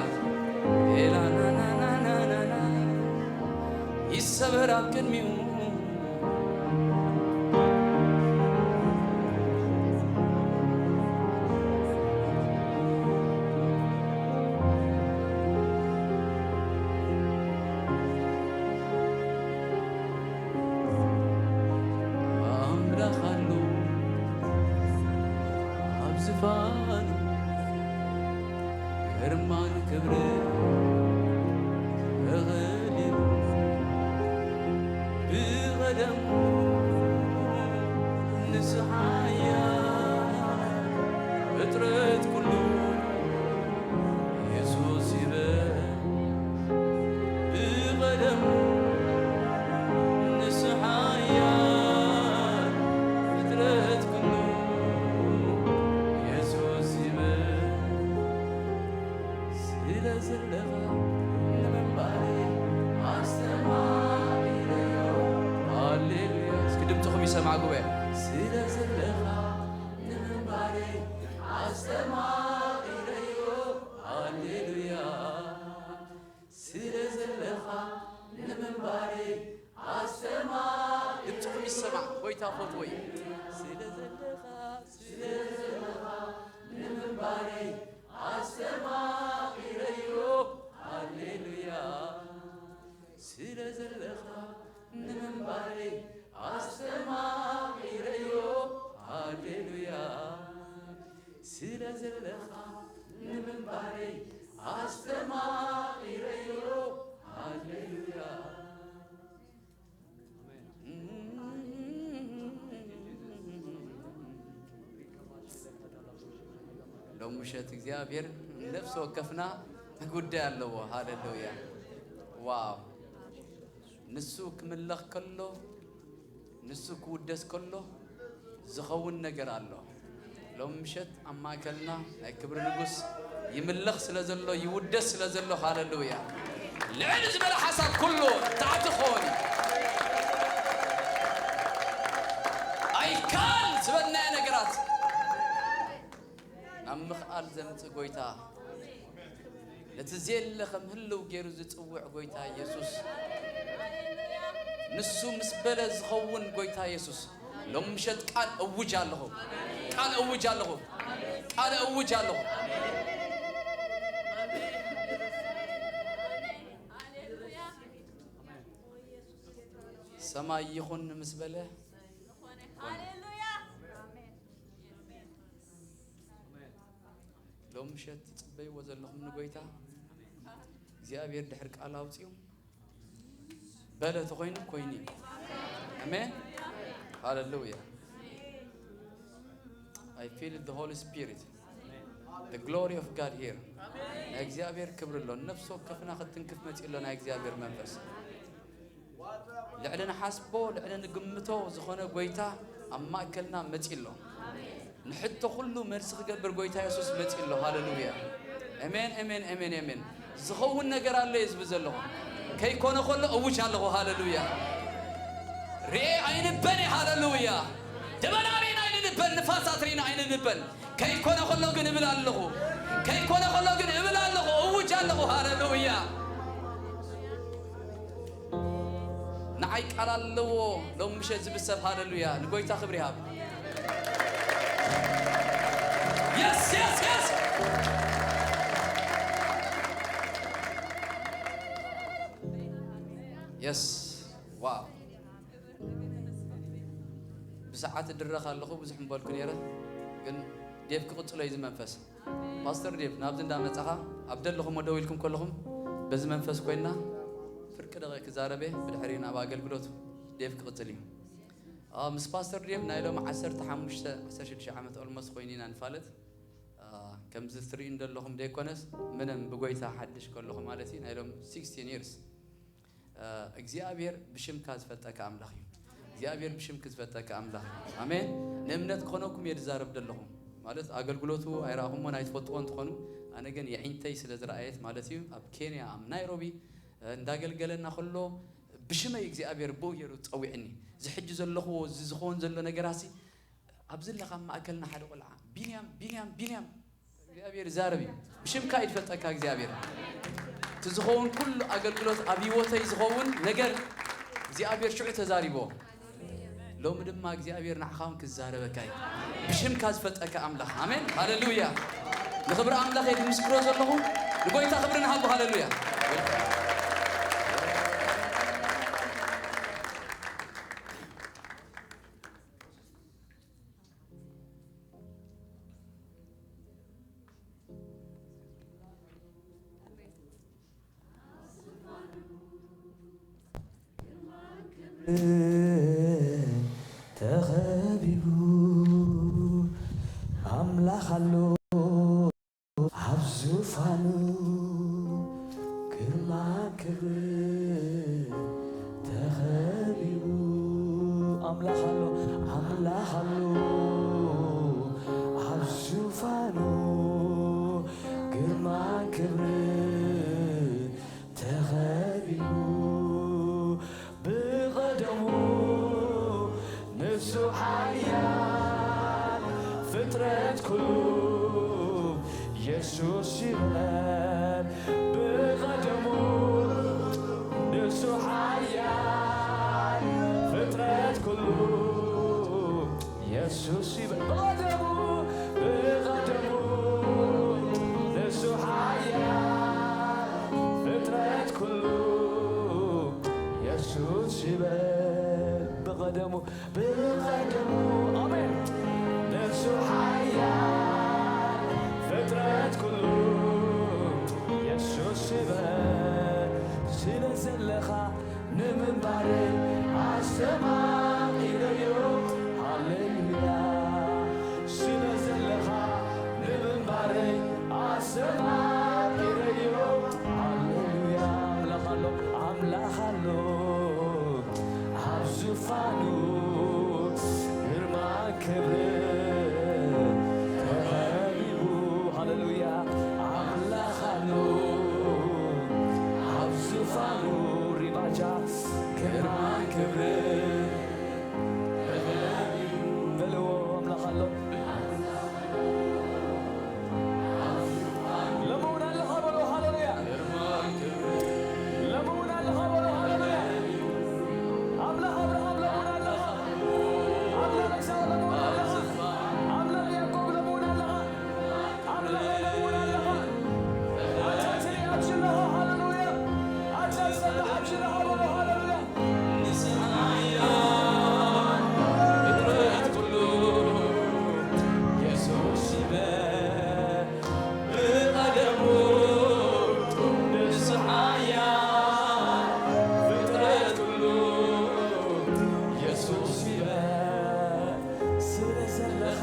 ኤላናናናናና ይሰበር ኣብ ቅድሚኡ። ኣምላኽ ኣሎ ኣብ ዝፋኑ፣ ግርማን ክብርን ተኸሊሉ ብቐደሙ ንሱ ሓያል ፍጥረት ኩሉ የሱስ ይበል። ብቐደሙ ንሱ ሓያል ፍጥረት ኩሉ የሱስ ይበል። ስለ ዘለኻ ንምንባረይ ኣስተማቒረዮ። ሃሌሉያ። እስኪ ድምፅኹም ይሰማዕ ጉባኤ። ስለ ዘለኻ ንምንባረይ ኣስተማቒረዮ። ሃሌሉያ። ስለ ዘለኻ ንምንባረይ ኣስተማቒረዮ። ድምፅኹም ይሰማዕ ጎይታ ፈትወይ። ስለ ዘለኻ፣ ስለ ዘለኻ ንምንባረይ ኣስተማቒረዮ። ሃሌሉያ። ስለ ዘለኻ ንምንባረይ ኣስተማቒረዮ። ሃሌሉያ። ስለ ዘለኻ ንምንባረይ ኣስተማቒረዮ። ሃሌሉያ። ሎም ምሸት እግዚኣብሔር ነፍሲ ወከፍና ጉዳይ ኣለዎ። ሃሌሉያ። ዋው። ንሱ ክምለኽ ከሎ፣ ንሱ ክውደስ ከሎ ዝኸውን ነገር ኣሎ። ሎም ምሸት ኣብ ማእከልና ናይ ክብሪ ንጉስ ይምለኽ ስለ ዘሎ፣ ይውደስ ስለ ዘሎ፣ ሃሌሉያ። ልዕል ዝበለ ሓሳብ ኩሉ ታሕቲ ክኸውን እዩ። ኣይካል ዝበልናዮ ነገራት ናብ ምኽኣል ዘምጽእ ጎይታ፣ ነቲ ዘየለ ከም ህልው ገይሩ ዝጽውዕ ጎይታ የሱስ፣ ንሱ ምስ በለ ዝኸውን ጎይታ የሱስ፣ ሎም ምሸት ቃል እውጅ ኣለኹ፣ ቃል እውጅ ኣለኹ፣ ቃል እውጅ ኣለኹ። ሰማይ ይኹን ምስ በለ፣ ሃሌሉያ። ሎም ምሸት ትጽበይዎ ዘለኹም ንጎይታ እግዚኣብሔር ድሕር ቃል ኣውጽኡ በለ ተኾይኑ ኮይኑ እዩ። ኣሜን። ሃሌሉያ። I feel the Holy Spirit, the glory of God here. ናይ እግዚኣብሔር ክብሪ ኣሎ። ነፍሲ ወከፍና ክትንክፍ መጺኡ ኣሎ ናይ እግዚኣብሔር መንፈስ። ልዕሊ ንሓስቦ፣ ልዕሊ ንግምቶ ዝኾነ ጎይታ ኣብ ማእከልና መጺኡ ኣሎ። ንሕቶ ኩሉ መልሲ ክገብር ጎይታ የሱስ መጺኡ ኣሎ። ሃሌሉያ። ኣሜን፣ ኣሜን፣ ኣሜን፣ ኣሜን። ዝኸውን ነገር ኣሎ እየ ዝብል ዘለኹ። ከይኮነ ከሎ እውጅ ኣለኹ። ሃሌሉያ። ርኤ ኣይንበን እየ። ሃሌሉያ። ደበና ርኢና ኣይንንበን፣ ንፋሳት ርኢና ኣይንንበን። ከይኮነ ከሎ ግን እብል ኣለኹ። ከይኮነ ከሎ ግን እብል ኣለኹ፣ እውጅ ኣለኹ። ሃሌሉያ። ንዓይ ቃል ኣለዎ ሎም ምሸት ዝብል ሰብ። ሃሌሉያ። ንጎይታ ክብሪ ይሃብ። የስ፣ የስ፣ የስ። የስ። ዋው። ብሰዓት እድረኽ ኣለኹ፣ ብዙሕ ምበልኩ ነይረ፣ ግን ዴቭ ክቕጽሎ እዩ እዚ መንፈስ። ፓስተር ዴቭ፣ ናብዚ እንዳመጻኻ ኣብ ደለኹሞ ደው ኢልኩም ከለኹም በዚ መንፈስ ኮይና ፍርቂ ደቂቕ ክዛረበ፣ ብድሕሪኡ ናብ ኣገልግሎት ዴቭ ክቕጽል እዩ። አ፣ ምስ ፓስተር ዴቭ ናይ ሎሚ ዓሰርተ ሓሙሽተ፣ ዓሰርተ ሽዱሽተ ዓመት ኦልሞስት ኮይኑ ኢና ንፋለጥ። አ፣ ከምዚ ትርእዩ እንደለኹም ደይኮነስ፣ ምንም ብጎይታ ሓድሽ ከለኹ ማለት እዩ፣ ናይ ሎም sixteen years። እግዚኣብሔር ብሽምካ ዝፈልጠካ ኣምላኽ እዩ። እግዚኣብሔር ብሽምክ ዝፈልጠካ ኣምላኽ እዩ። ኣሜን። ንእምነት ክኾነኩም እየ ዝዛረብ ዘለኹ። ማለት ኣገልግሎቱ ኣይረኣኹሞን ኣይትፈልጥዎ እንትኾኑ፣ ኣነ ግን የዒንተይ ስለ ዝረኣየት ማለት እዩ። ኣብ ኬንያ፣ ኣብ ናይሮቢ፣ እንዳገልገለና ከሎ ብሽመይ እግዚኣብሔር ብኡ ገይሩ ጸዊዕኒ። እዚ ሕጂ ዘለኹዎ፣ እዚ ዝኸውን ዘሎ ነገራሲ፣ ኣብዚ ኣለኻ ኣብ ማእከልና ሓደ ቆልዓ፣ "ቢንያም፣ ቢንያም፣ ቢንያም፣ እግዚኣብሔር ይዛረብ እዩ። ብሽምካ እዩ ዝፈልጠካ እግዚኣብሔር። እቲ ዝኸውን ኩሉ ኣገልግሎት ኣብ ህይወተይ ዝኸውን ነገር እግዚኣብሔር ሽዑ ተዛሪቦ። ሎሚ ድማ እግዚኣብሔር ንዓኻ እውን ክዛረበካ እዩ። ብሽምካ ዝፈልጠካ ኣምላኽ። ኣሜን። ሃሌሉያ። ንኽብሪ ኣምላኽ እየ ዝምስክሮ ዘለኹ። ንጎይታ ክብሪ ንሃቦ። ሃሌሉያ። ተኸቢቡ ኣምላኽ ኣሎ ኣብ ዙፋኑ፣ ግርማ ክብሪ ተኸቢቡ። ኣምላኽ ኣሎ፣ ኣምላኽ ኣሎ ኣብ ዙፋኑ፣ ግርማ ክብሪ ተኸቢቡ። ብቐደሙ ንሱ ሓያል፣ ፍጥረት ኩሉ የሱስ ይበል። ብቐደሙ ንሱ ሓያል፣ ፍጥረት ኩሉ የሱስ ይበል። ብቐደሙ፣ ብቐደሙ ንሱ ሓያል፣ ፍጥረት ኩሉ የሱስ ይበል። ብቐደሙ፣ ብቐደሙ፣ ኣሜን። ንሱ ሓያል፣ ፍጥረት ኩሉ የሱስ ይበል። ስለ ዘለኻ ንምንባረይ ኣስተማቒረዮ። ሃሌሉያ። ስለ ዘለኻ ንምንባረይ ኣስተማቒረዮ። ሃሌሉያ። ኣምላኽ ኣሎ፣ ኣምላኽ ኣሎ ኣብ ዙፋኑ፣ ግርማ ክብሪ ተኸቢቡ። ሃሌሉያ። ኣምላኽ ኣሎ ኣብ ዙፋኑ፣ ሪባጃ ግርማ ክብሪ በልዎ። ኣምላኽ ኣሎ። ለምውን ኣለኻ በሎ። ሃሌሉያ። ለምውን ኣለኻ በሎ። ሃሌሉያ። ኣምላኽ ኣብርሃም ለምውን ኣለኻ። ኣምላኽ ይስሐቅ ለምውን ኣለኻ። ኣምላኽ ያዕቆብ ለምውን ኣለኻ። ኣምላኽ ለምውን ኣለኻ። ኣታ ትርኢ ኣብዚ ኣለኻ። ሃሌሉያ። ኣታ ዝጸልእ ኣብዚ ኣለኻ በሎ። ሃሌሉያ። ንስኻ ፍጥረት ኩሉ የሱስ ይበል። ብቐደሙ ንሱ ሓያል፣ ፍጥረት ኩሉ የሱስ ይበል። ስለ ዘለኻ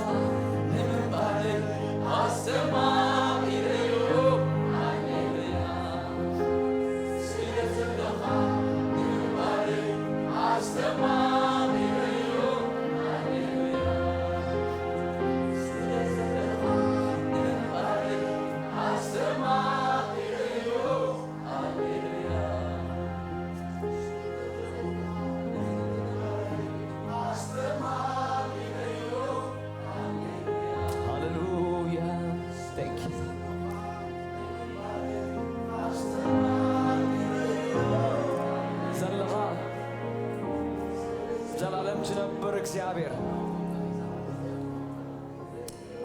ንምንባረይ ኣስተማቒረዮ። ሃሌሉያ። ስለ ዘለኻ ንምንባረይ ኣስተማቒረዮ። ሃሌሉያ። ስለ ዘለኻ ንምንባረይ ኣስተማቒረዮ። ሃሌሉያ። ሃሌሉያ። Thank you። ዘለኻ ዘላለም ዝነብር እግዚኣብሔር፣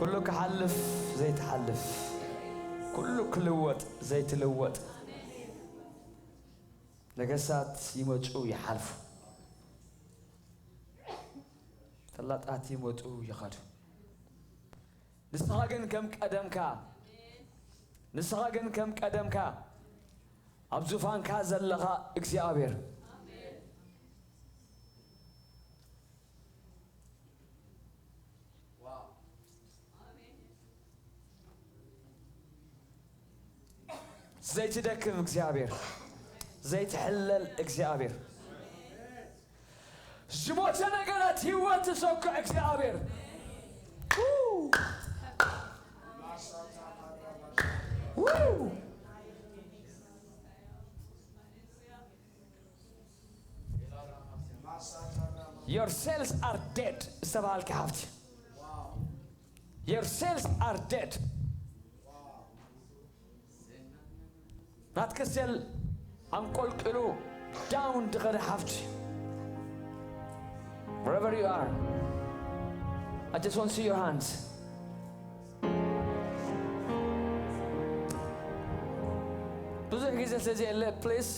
ኩሉ ክሓልፍ ዘይትሓልፍ፣ ኩሉ ክልወጥ ዘይትልወጥ፣ ነገስታት ይመጹ ይሓልፉ፣ ፈላጣት ይመጹ ይኸዱ። ንስኻ ግን ከም ቀደምካ፣ ንስኻ ግን ከም ቀደምካ ኣብ ዙፋንካ ዘለኻ እግዚኣብሔር። ዋው። ዘይትደክም እግዚኣብሔር፣ ዘይትሕለል እግዚኣብሔር፣ ዝሞተ ነገራት ህይወት ትሰኩዕ እግዚኣብሔር። ው! ው! Your cells are dead ዝተባሃልኪ ሓፍቲ፣ your cells are dead። ናትኪ ሴል ኣንቆልቂሉ ዳውን ዝኸደ ሓፍቲ፣ wherever you are, I just want to see your hands. ብዙሕ ግዜ ስለ ዘየለ ፕሊስ፣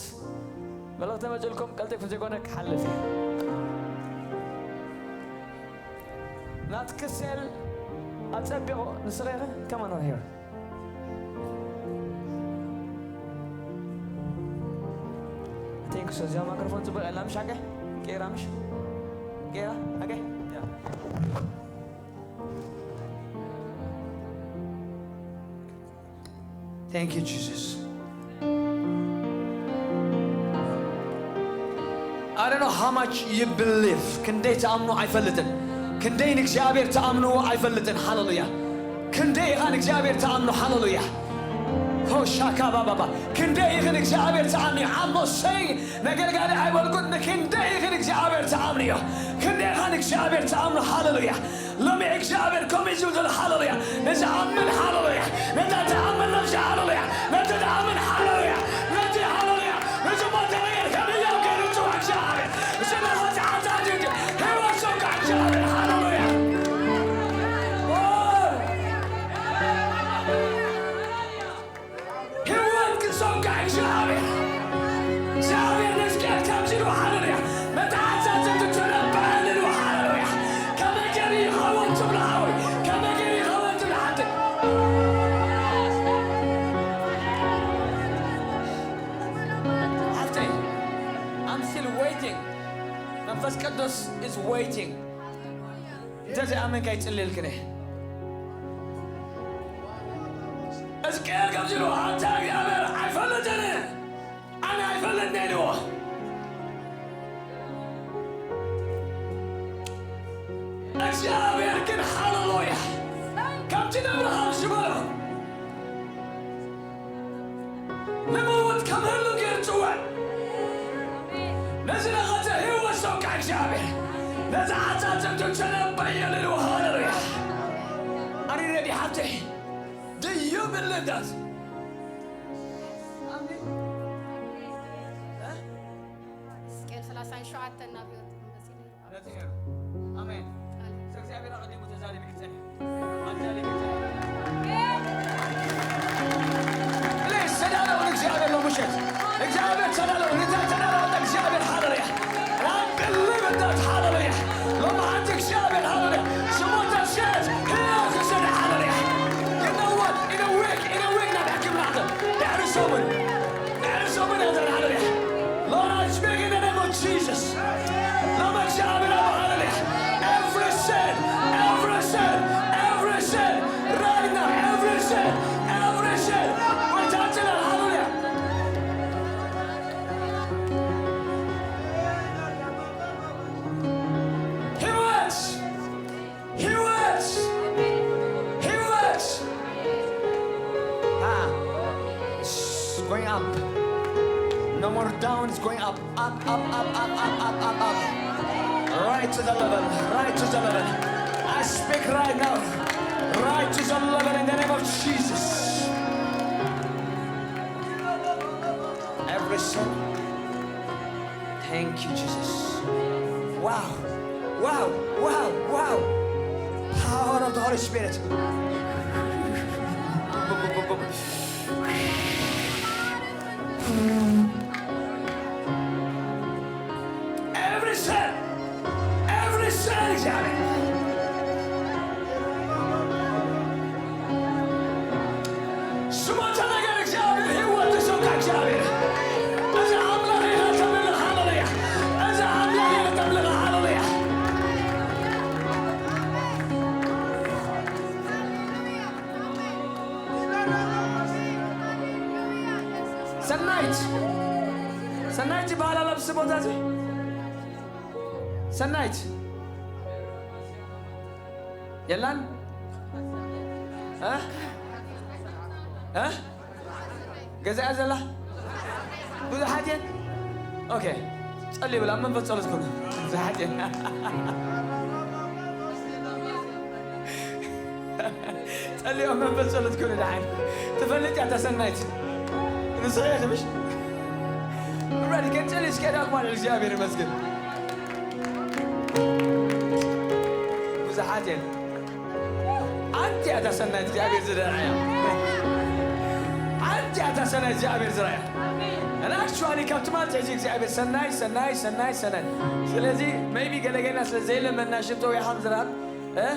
መልእኽቲ መፅልኩም ቀልጢፍ ዘይኮነ ክሓልፍ እየ። ናትኪ ሴል ኣፀቢቑ ንስኻ ኢኺ። Come on over here. Thank you. So እዚኣ ማይክሮፎን ፅቡቅ የላ ምሽ? ኣገ ጌራ ምሽ? ጌራ ኣገ Thank you, Jesus. I don't know how much you believe. ክንደይ ትኣምኑ ኣይፈልጥን። ክንደይ ንእግዚኣብሔር ትኣምንዎ ኣይፈልጥን። ሃሌሉያ። ክንደይ ኢኻ ንእግዚኣብሔር ትኣምኑ? ሃሌሉያ። ሆሻካ ባባባ። ክንደይ ኢኺ ንእግዚኣብሔር ትኣምንዮ? I'm not saying ነገልጋሊ ኣይበልኩን። ንክንደይ ኢኺ ንእግዚኣብሔር ትኣምንዮ? ክንደይ ኢኻ ንእግዚኣብሔር ትኣምኑ? ሃሌሉያ። ሎሚ እግዚኣብሔር ከምኡ እዩ ዝብል። ሃሌሉያ። ንዝኣምን ሃሌሉያ። ነታ ትኣምን ነፍሲ ሃሌሉያ። ነቲ ዝኣምን ሃሌሉያ። ነቲ ሃሌሉያ። ንዝሞተ ነገር ከም ህያው ገይሩ ዝጽውዕ እግዚኣብሔር። ስለ ኃጢኣት ኣትዩ ህይወት ሰው እግዚኣብሔር። ሃሌሉያ። ኦ! ህይወት ክሰብካ እግዚኣብሔር። እግዚኣብሔር ንሕዝቅኤል ከምዚ ኢሉ፣ ሃሌሉያ፣ መተሓዛዘብቲ ተነበየሉ፣ ሃሌሉያ። ከመይ ገይሩ ይኸውን ትብሎ ሓወይ? ከመይ ገይሩ ይኸውን ትብሎ ሓፍተይ? ሓፍተይ፣ I'm still waiting። መንፈስ ቅዱስ is waiting። እንተ ዘይኣመንካ ይጽልየልክን እየ። ሕዝቅኤል ከምዚ ኢሉ፣ ኣንታ እግዚኣብሔር ኣይፈልጥን፣ ኣነ ኣይፈልጥን ኢልዎ። እግዚኣብሔር ግን ሃሌሉያ፣ ከምቲ ንኣብርሃም ዝበሎ፣ ንመውት ከም ህሉው ገይሩ ጽውዕ። ነዚ ነቐጸ ህይወት ሰውካ እግዚኣብሔር። ነዚ ዓጻጽምቱ ተነበየሉ። ሃሌሉያ። Are you ready, ሓፍተይ? Do you believe that? ኣሜን። እ? ሕዝቅኤል ሰላሳን ሸውዓተን ናብ ህይወት መጺኡ። ነቲ ነይሩ። ኣሜን። ኣሜን። እዚ እግዚኣብሔር ኣቐዲሙ ተዛሪቡ ይጸንሕ። ኣንተ ልክ ይጸንሕ። ፕሊዝ፣ ተዳለዉ ንእግዚኣብሔር ሎምሸት። እግዚኣብሔር ተዳለዉ፣ ንታ ተዳለዉ ንእግዚኣብሔር። ሃሌሉያ። I believe in that. ሃሌሉያ። ሎሚ ሓንቲ እግዚኣብሔር፣ ሃሌሉያ፣ ዝሞተ ሴት ህያው ክስነ። ሃሌሉያ። You know what? In a week, in a week ናብ ሕክምና ኣትም። ድሕሪ ሰሙን። There is someone out there, hallelujah. Lord, I speak in the name of Jesus. Lord, I shout it out, hallelujah. Every sin, every sin, every sin, right now, every sin, every sin. We're touching it, hallelujah. He works. He works. He works. Ah. It's going up. No more down, it's going up. Up, up, up, up, up, up, up, up. Right to the level, right to the level. I speak right now. Right to the level in the name of Jesus. Every soul. Thank you, Jesus. Wow. Wow. Wow. Wow. Power of the Holy Spirit. Every cell. Every cell, ዝሞተ ነገር እግዚኣብሔር ህይወት ዝሰካ እግዚኣብሔር። እዚ ኣምላኽ እዩ ዘተምልኽ፣ ሃሌሉያ። እዚ ኣምላኽ እዩ ዘተምልኽ፣ ሃሌሉያ። ሰናይት፣ ሰናይት ይበሃል ኣሎ ኣብዚ ቦታ እዚ። ሰናይት የላን? እ? እ? ገዛኣ ዘላ? ብዙሓት እየን? ኦኬ። ጸልዩ ብላ፣ ኣብ መንፈስ ጸሎት ኩኑ። ብዙሓት እየን። ጸልዩ ኣብ መንፈስ ጸሎት ኩኑ ደሓን። ትፈልጥ እያ እታ ሰናይት። ንስኺ ኢኺ ምሽ? ራዲ፣ ቀጽሊ እስኪ፣ ኣዳኹም ኣልዕል፣ እግዚኣብሔር ይመስገን። ብዙሓት እየን። ሓንቲ እያ እታ ሰናይት እግዚኣብሔር ዝደርዓያ። ሓንቲ እያ እታ ሰናይት እግዚኣብሔር ዝረኣያ። ኣነ ኣክቹዋሊ ካብ ትማሊ ኣትሒዙ እግዚኣብሔር ሰናይ፣ ሰናይ፣ ሰናይ፣ ሰናይ። ስለዚ ሜይቢ ገለገለና ስለ ዘይለመና ሽቶ ወይ ሓምዝራብ፣ እ?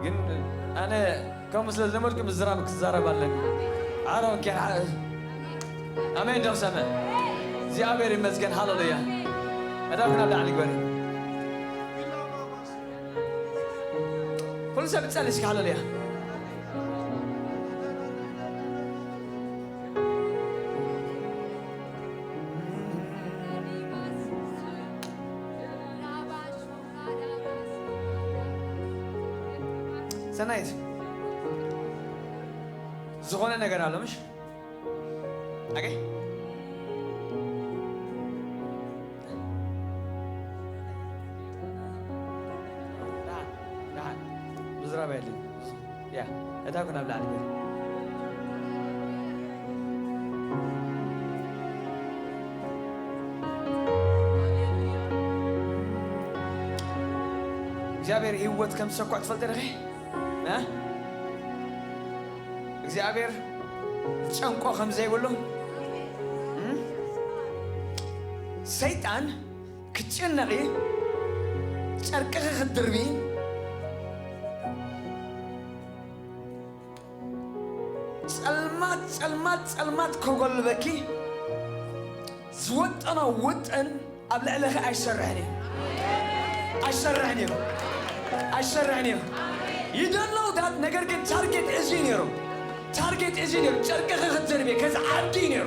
ግን ኣነ ከምኡ ስለ ዝለመድኩ ምዝራብ ክዛረብ ኣለኒ። ዓረው እንኪ፣ ዓ-፣ ኣሜን ዶ ክሰምዕ? እግዚኣብሔር ይመስገን፣ ሃሌሉያ። ኣዳኹም ናብ ላዕሊ ግበሪ። ኩሉ ሰብ ይጸሊ እስኪ፣ ሃሌሉያ። ሰናይት፣ ዝኾነ ነገር ኣሎ ምሽ? ኦኬ? ደሓን፣ ደሓን። ምዝራብ የለን። ያ፣ እታ ኩን ኣብ ላዕሊ ገይሩ። እግዚኣብሔር ህይወት ከም ዝሰኳዕ ትፈልጢ ዲኺ? እ? እግዚኣብሔር ዝጨንቆ ከም ዘይብሉ፣ እም? ሰይጣን ክትጭነቒ፣ ጨርቅኺ ክትድርቢ፣ ጸልማት፣ ጸልማት፣ ጸልማት ከጎልበኪ ዝወጠኖ ውጥን ኣብ ልዕለኺ ኣይሰርሕን እዩ። ኣይሰርሕን እዩ። ኣይሰርሕን እዩ። You don't know that፣ ነገር ግን ታርጌት እዚ እዩ ነይሩ። ታርጌት እዚ እዩ ነይሩ። ጨርቅኺ ክትድርቢ፣ ከዚ ዓዲ እዩ ነይሩ።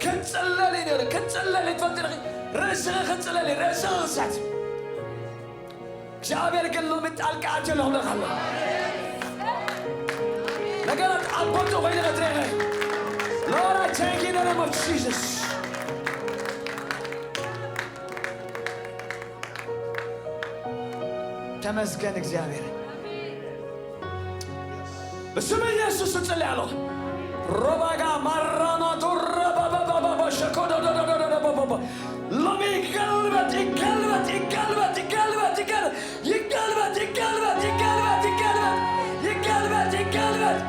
ክትጽለል እዩ ነይሩ። ክትጽለል እዩ ትፈልጢ ዲኺ? ርእስኺ ክትጽለል እዩ። ርእስኺ ክሳት እግዚኣብሔር ግን ሎሚ ጣልቃ ኣትዮ ኣለኹ እብለካ ኣለኹ። ነገራት ኣብ ቦትኡ ኮይኑ ክትርኢ ኢኺ። Lord, I thank you in the name of Jesus. ተመስገን እግዚኣብሔር። ብስም ኢየሱስ እጽሊ ኣለኹ። ሮባጋ ማራና ዶረ ባባባባባ ሸኮዶዶዶዶዶዶቦቦቦ። ሎሚ ይገልበጥ፣ ይገልበጥ፣ ይገልበጥ፣ ይገልበጥ፣ ይገልበጥ፣ ይገልበጥ፣ ይገልበጥ፣ ይገልበጥ፣ ይገልበጥ፣ ይገልበጥ።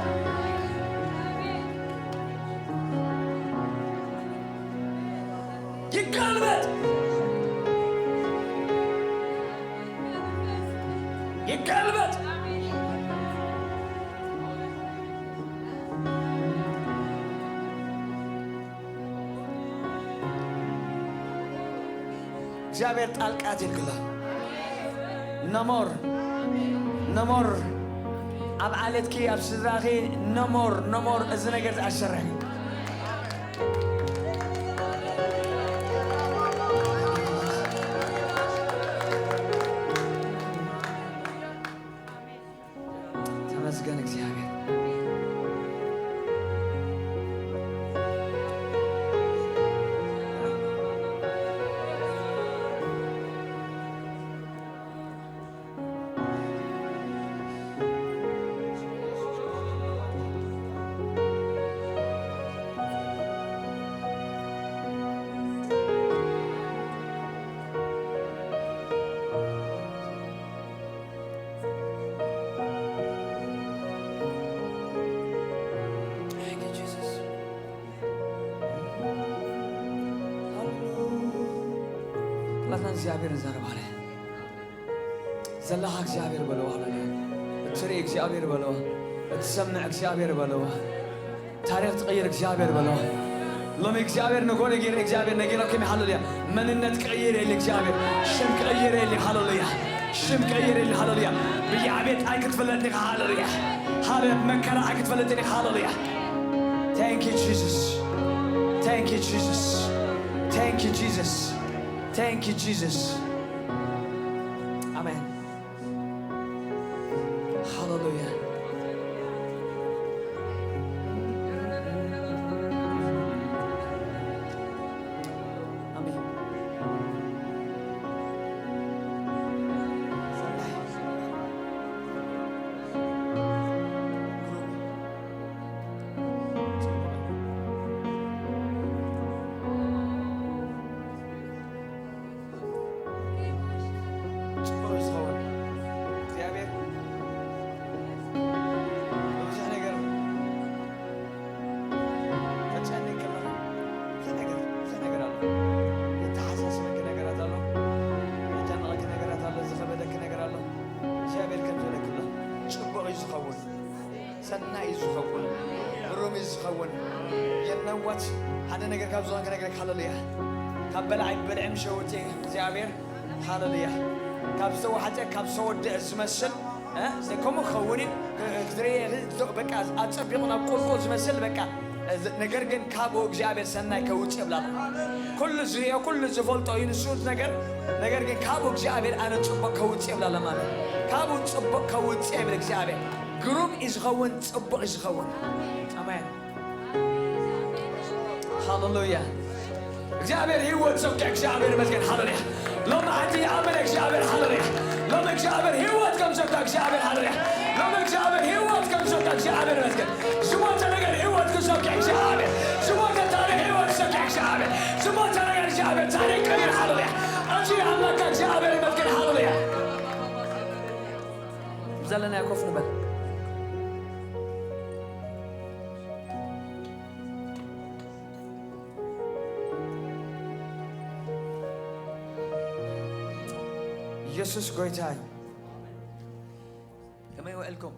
ይገልበጥ። ይገልበጥ። እግዚኣብሔር ጣልቃ ኣትልክላ። ነሞር፣ ነሞር፣ ኣብ ዓሌትኪ፣ ኣብ ስድራኺ፣ ነሞር፣ ነሞር፣ እዚ ነገር ኣይሰርሕን እዩ። ተመስገን እግዚኣብሔር። Thank you, Jesus. ሃሌሉያ። ኩላትና እግዚኣብሔር ንዛረብ፣ ሃሌ ዘለኻ እግዚኣብሔር በለዋ፣ ሃሌሉያ። እትርኢ እግዚኣብሔር በለዋ። እትሰምዕ እግዚኣብሔር በለዋ። ታሪኽ ትቕይር እግዚኣብሔር በለዋ። ሎሚ እግዚኣብሔር ንጎ ነጊር እግዚኣብሔር ነጊረኩም፣ ሃሌሉያ። መንነት ክቕይር የለ እግዚኣብሔር። ሽም ክቕይር የለ፣ ሃሌሉያ። ሽም ክቕይር የለ፣ ሃሌሉያ። ብያዕቤት ኣይክትፍለጥ ኢኻ፣ ሃሌሉያ። ሃሌ መከራ ኣይክትፈልጥ ኢኻ፣ ሃሌሉያ። Thank you, Jesus. Thank you, Jesus. Thank you, Jesus. Thank you, Jesus. Amen. Hallelujah. Amen. ጽቡቕ እዩ ዝኸውን። እግዚኣብሔር ብዙሕ ነገር ከጨንቅ ከለኻ፣ ብዙሕ ነገር፣ ብዙሕ ነገር ኣሎ። ዘተሓሳስበኪ ነገራት ኣሎ። ዘጨንቐኪ ነገራት ኣሎ። ዝኸበደኪ ነገር ኣሎ። እግዚኣብሔር ከም ዝበለኪ ኣሎ። ጽቡቕ እዩ ዝኸውን። ሰናይ እዩ ዝኸውን። ግሩም እዩ ዝኸውን። የነወት ሓደ ነገር ካብ ዝኾነ ክነግረካ። ሃሌሉያ። ካብ በላዒ ብልዕም ሸውቲ እግዚኣብሔር። ሃሌሉያ። ካብ ዝተዋሕጠ፣ ካብ ዝተወደአ ዝመስል፣ እ፣ ከምኡ ክኸውን እዩ። ክትርኢ፣ በቃ፣ ኣጸቢቑ ናብ ቁልቁል ዝመስል፣ በቃ፣ እ፣ ነገር ግን ካብኡ እግዚኣብሔር ሰናይ ከውጽእ ይብላል። ኩሉ ዝሪኦ፣ ኩሉ ዝፈልጦ እዩ ንሱ ነገር፣ ነገር ግን ካብኡ እግዚኣብሔር ኣነ ጽቡቕ ከውጽእ ይብላል ማለት። ካብኡ ጽቡቕ ከውጽእ ይብል እግዚኣብሔር። ግሩም እዩ ዝኸውን፣ ጽቡቕ እዩ ዝኸውን። ኣሜን። ሃሌሉያ። እግዚኣብሔር ህይወት ሰብከ፣ እግዚኣብሔር ይመስገን። ሃሌሉያ። ሎም ዓዲ ኣመን እግዚኣብሔር። ሃሌሉያ። ሎም እግዚኣብሔር ህይወት ከም ሰብከ፣ እግዚኣብሔር። ሃሌሉያ። ሎም እግዚኣብሔር ህይወት ከም ሰብከ፣ እግዚኣብሔር ይመስገን። ዝሞተ ነገር ህይወት ክሰብከ፣ እግዚኣብሔር። ዝሞተ ታሪኽ ህይወት ክሰብከ፣ እግዚኣብሔር። ዝሞተ ነገር እግዚኣብሔር ታሪኽ ቀይር። ሃሌሉያ። ኣዚ ኣምላክ እግዚኣብሔር ይመስገን። ሃሌሉያ። ዘለናዮ ኮፍ ንበል። ኢየሱስ ጎይታ እዩ። ከመይ ውዕልኩም?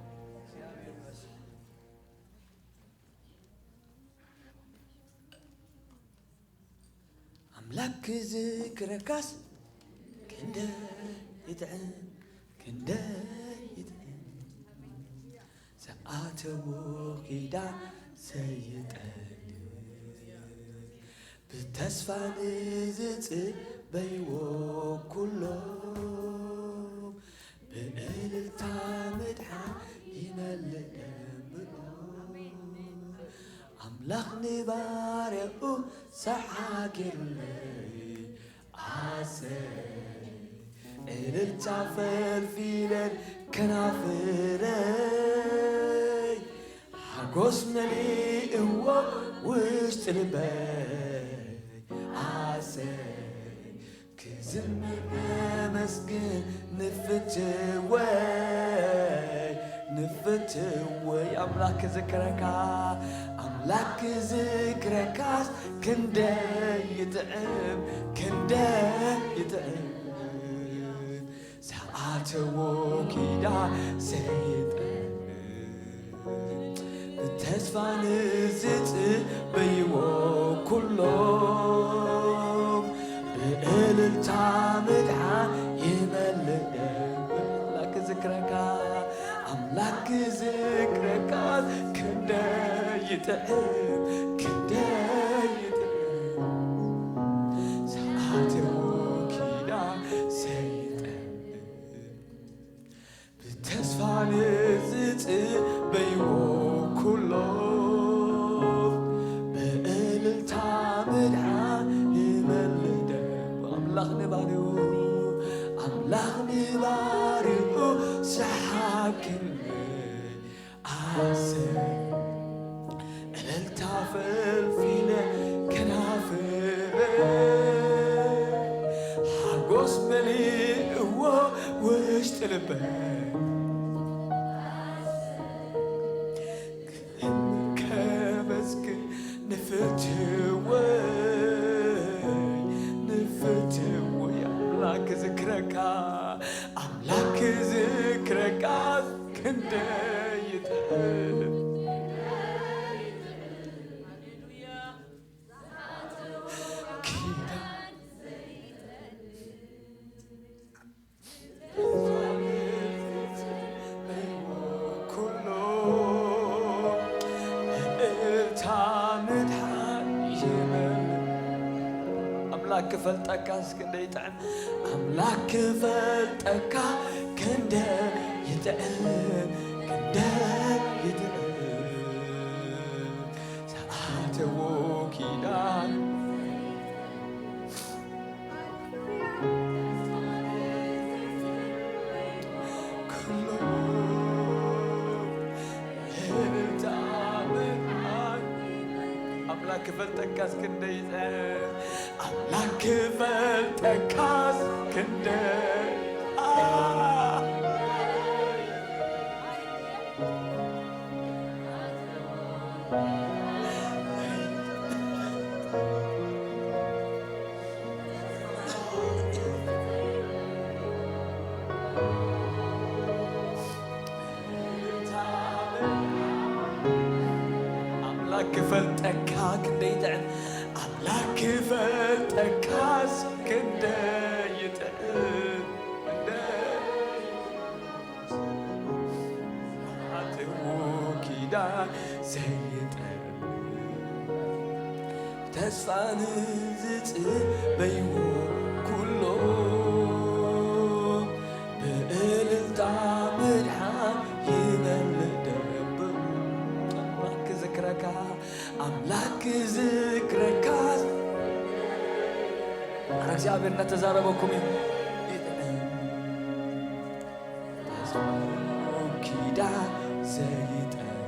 ኣምላክ ክዝክረካስ ክንደይ ይጥዕም፣ ክንደይ ይጥዕም። ዝኣተዎ ኪዳን ዘይጠልም፣ ብተስፋ ንዝጽበይዎ ኩሎም፣ ብእልልታ ምድሓን ይመልእ ደንብሮም። ኣምላኽ ንባርያኡ ሰሓጊርለይ ኣሰይ፣ እልልታ ፈልፊለን ከናፍረይ፣ ሓጎስ መሊእዎ ውሽጢ ልበይ ኣሰይ፣ ክዝምር ከመስግን ንፍትወይ፣ ንፍትወይ ኣምላክ ክዝክረካ፣ ኣምላክ ክዝክረካስ ክንደይ ይጥዕም፣ ክንደይ ይጥዕም። ዝኣተዎ ኪዳን ዘይጠልም፣ ብተስፋ ንዝጽበይዎ ኩሎም፣ ብእልልታ ምድሓን ይመልእ ደንብሮም። ኣምላክ ክዝክረካ፣ ኣምላክ ክዝክረካ፣ ክንደይ ይጥዕም፣ ክንደይ ይጥዕም። ዝኣተዎ ኪዳን ዘይጠልም፣ ብተስፋ ንዝጽበይዎ ኩሎም፣ ብእልልታ ምድሓን ይመልእ ደንብሮም። ኣምላኽ ንባርያኡ፣ ኣምላኽ ንባርያኡ ሰሓብ ክንብል ኣሰይ፣ እልልታ ፈልፊለ ከናፍረይ፣ ሓጎስ መሊእዎ ውሽጢ ልበይ። ከመስግን ንፍትወይ፣ ንፍትወይ ኣምላክ ክዝክረካ፣ ኣምላክ ክዝክረካ ክንደይ ይጥዕም። ኪዳን ኩሎ እልልታ ምድሓን ይመ ኣምላኽ ክፈልጠካስ ክንደይ ይጥዕም፣ ኣምላኽ ክፈልጠካ ክንደይ ይጥዕም፣ ክንደይ ይጥዕም። ዝኣተዎ ኪዳን ኩሉ ኣምላኽ ክፈልጠካስ ክንደይ ይጥዕም፣ ኣምላኽ ክፈልጠካስ ክንደይ። ኣምላኽ ክፈልጠካ ክንደይ ይጥዕም፣ ኣምላኽ ክፈልጠካስ ክንደይ ይጥዕም፣ ክንደይ ኣትዎ ኪዳን ዘይጠልም ተስፋ ንዝጽበይዎ ኩሎ ብእልልታ ምድሓን ይመልእ ደብሩ። ኣምላኽ ክዝክረካ፣ ኣምላኽ ክዝክረካ። ኣረ እግዚኣብሔር እናተዛረበኩም እዩ። ኪዳን ዘይጠልም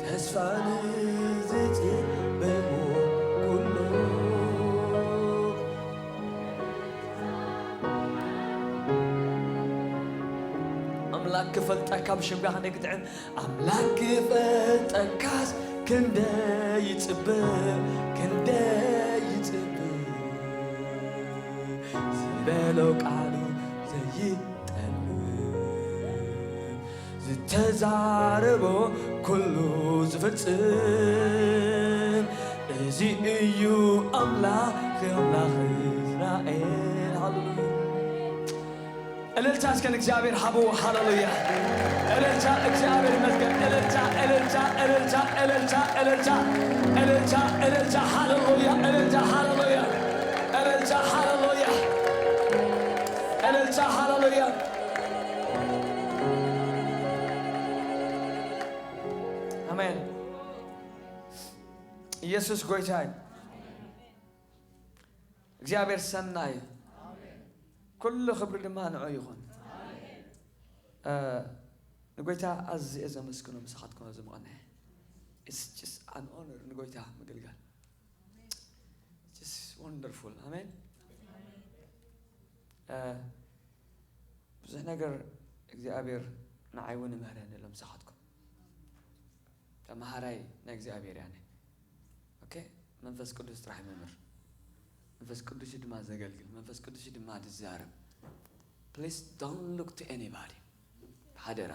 ተስፋ ንዝጽበዮ ኩሉ ኣምላኽ ክፈልጠካ ብሽምካ ክንደይ ክጥዕም፣ ኣምላኽ ክፈልጠካስ ክንደይ ይጽበ፣ ክንደይ ይጽበ። ዝበሎ ቃሉ ዘይጠልም፣ ዝተዛረቦ ኩሉ ዝፍጽም፣ እዚ እዩ ኣምላኽ፣ ኣምላኽ እስራኤል። ሃሌሉያ። እልልታ እስከ ንእግዚኣብሔር ሃብዎ። ሃሌሉያ። እልልታ፣ እግዚኣብሔር ይመስገን። እልልታ፣ እልልታ፣ እልልታ፣ እልልታ፣ እልልታ፣ እልልታ፣ እልልታ፣ ሃሌሉያ። እልልታ፣ ሃሌሉያ። እልልታ፣ ሃሌሉያ። እልልታ፣ ሃሌሉያ። ኣሜን። ኢየሱስ ጎይታ እዩ። እግዚኣብሔር ሰናይ እዩ። ኩሉ ክብሪ ድማ ንዑ ይኹን። እ፣ ንጎይታ ኣዝየ ዘመስግኖ ምሳኻትኩም ኣብዚ ምቕናይ። It's just an honor ንጎይታ ምግልጋል። Just wonderful። ኣሜን። እ፣ ብዙሕ ነገር እግዚኣብሔር ንዓይ እውን ይምህረኒ ኣሎ ምሳኻትኩም። ተምሃራይ ናይ እግዚኣብሔር እየ ኣነ። ኦኬ፣ መንፈስ ቅዱስ ጥራሕ ይመምህር። መንፈስ ቅዱስ እዩ ድማ ዘገልግል። መንፈስ ቅዱስ እዩ ድማ ዝዛረብ። Please don't look to anybody። ሓደራ።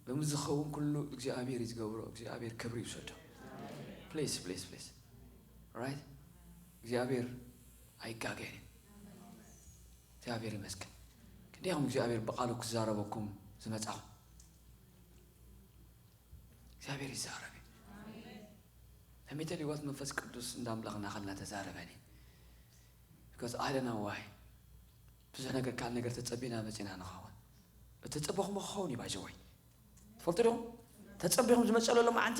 ሎሚ ዝኸውን ኩሉ እግዚኣብሔር እዩ ዝገብሮ። እግዚኣብሔር ክብሪ ይውሰዶ። Please, please, please። Right? እግዚኣብሔር ኣይጋገን እዩ። እግዚኣብሔር ይመስገን። ክንደይ ኢኹም እግዚኣብሔር ብቃሉ ክዛረበኩም ዝመጻኹም? እግዚኣብሔር ይዛረብ እዩ። Let me tell you what መንፈስ ቅዱስ እንዳ ኣምላኽና ከልና ተዛረበኒ። Because I don't know why። ብዙሕ ነገር ካብ ነገር ተጸቢና መጺና ንኸውን። እተጸበኹሞ ክኸውን እዩ ባይዘወይ። ትፈልጡ ዲኹም? ተጸቢኹም ዝመጸ ዘሎ መዓንቲ?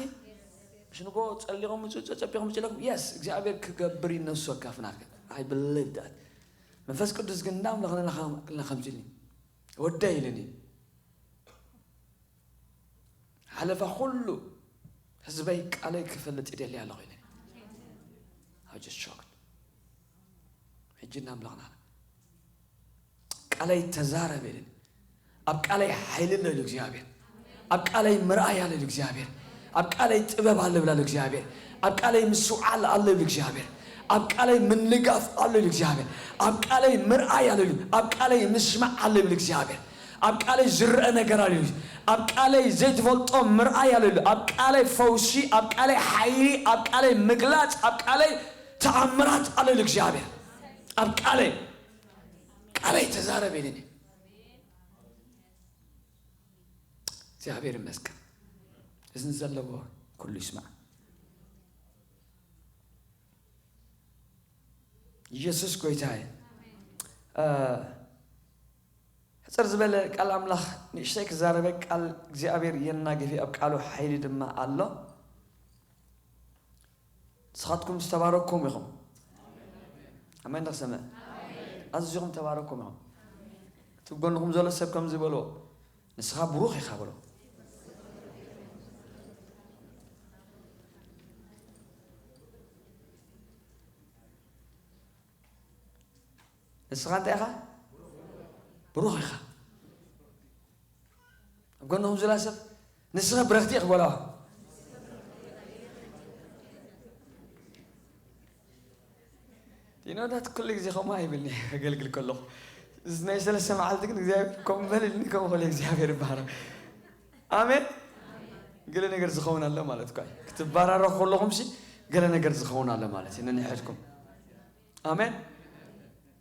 ምሽ ንጎ ጸሊኹም ምጹ፣ ተጸቢኹም ምጹ ኢለኩም። የስ፣ እግዚኣብሔር ክገብር እዩ ነፍሱ ወከፍና። I believe that። መንፈስ ቅዱስ ግን እንዳ ኣምላኽና ከ-፣ ከልና ከምዚ ኢልኒ። ወደይ ኢልኒ። ሓለፋ ኩሉ ህዝበይ ቃለይ ክፈልጥ ይደሊ ኣለኹ ኢልኒ። I just shocked። ሕጂ እንዳ ኣምላኽና ቃለይ ተዛረብ ኢልኒ። ኣብ ቃለይ ሓይሊ ኣሎ ኢሉ እግዚኣብሔር። ኣብ ቃለይ ምርኣይ ኣሎ ኢሉ እግዚኣብሔር። ኣብ ቃለይ ጥበብ ኣሎ ይብል ኣሎ እግዚኣብሔር። ኣብ ቃለይ ምስትውዓል ኣሎ ይብል እግዚኣብሔር። ኣብ ቃለይ ምንጋፍ ኣሎ ኢሉ እግዚኣብሔር። ኣብ ቃለይ ምርኣይ ኣሎ ኢሉ። ኣብ ቃለይ ምስማዕ ኣሎ ይብል እግዚኣብሔር። ኣብ ቃለይ ዝረአ ነገር ኣሎ ኢሉ። ኣብ ቃለይ ዘይትፈልጦ ምርኣይ ኣሎ ኢሉ። ኣብ ቃለይ ፈውሲ፣ ኣብ ቃለይ ሓይሊ፣ ኣብ ቃለይ ምግላጽ፣ ኣብ ቃለይ ተኣምራት ኣሎ ኢሉ እግዚኣብሔር። ኣብ ቃለይ፣ ቃለይ ተዛረብ ኢልኒ። እግዚኣብሔር ይመስገን። እዝኒ ዘለዎ ኩሉ ይስማዕ። ኢየሱስ ጎይታ እዩ። እ፣ ሕጽር ዝበለ ቃል ኣምላኽ ንእሽተይ ክዛረበ ቃል እግዚኣብሔር የናግፍ እዩ፣ ኣብ ቃሉ ሓይሊ ድማ ኣሎ። ንስኻትኩም ዝተባረኩም ኢኹም። ኣሜን። ተሰምዕ ኣዝኹም ተባረኩም ኢኹም። እቲ ጎንኹም ዘሎ ሰብ ከምዚ በሎ፣ ንስኻ ብሩኽ ኢኻ በሎ። ንስኻ እንታይ ኢኻ? ብሩኽ ኢኻ። ኣብ ጎንኹም ዘላ ሰብ ንስኻ ብረኽቲ ኢኻ በሎ። ዲኖ ዳት ኩሉ ግዜ ከምኡ ኣይብልኒ ከገልግል ከለኹ። እዚ ናይ ሰለስተ መዓልቲ ግን እግዚኣብሔር ከም በልልኒ ከምኡ ከሎ እግዚኣብሔር ይባረክ። ኣሜን። ገለ ነገር ዝኸውን ኣሎ ማለት እኳ እዩ። ክትባራረኹ ከለኹም ሲ ገለ ነገር ዝኸውን ኣሎ ማለት እዩ። ነንሕድኩም። ኣሜን።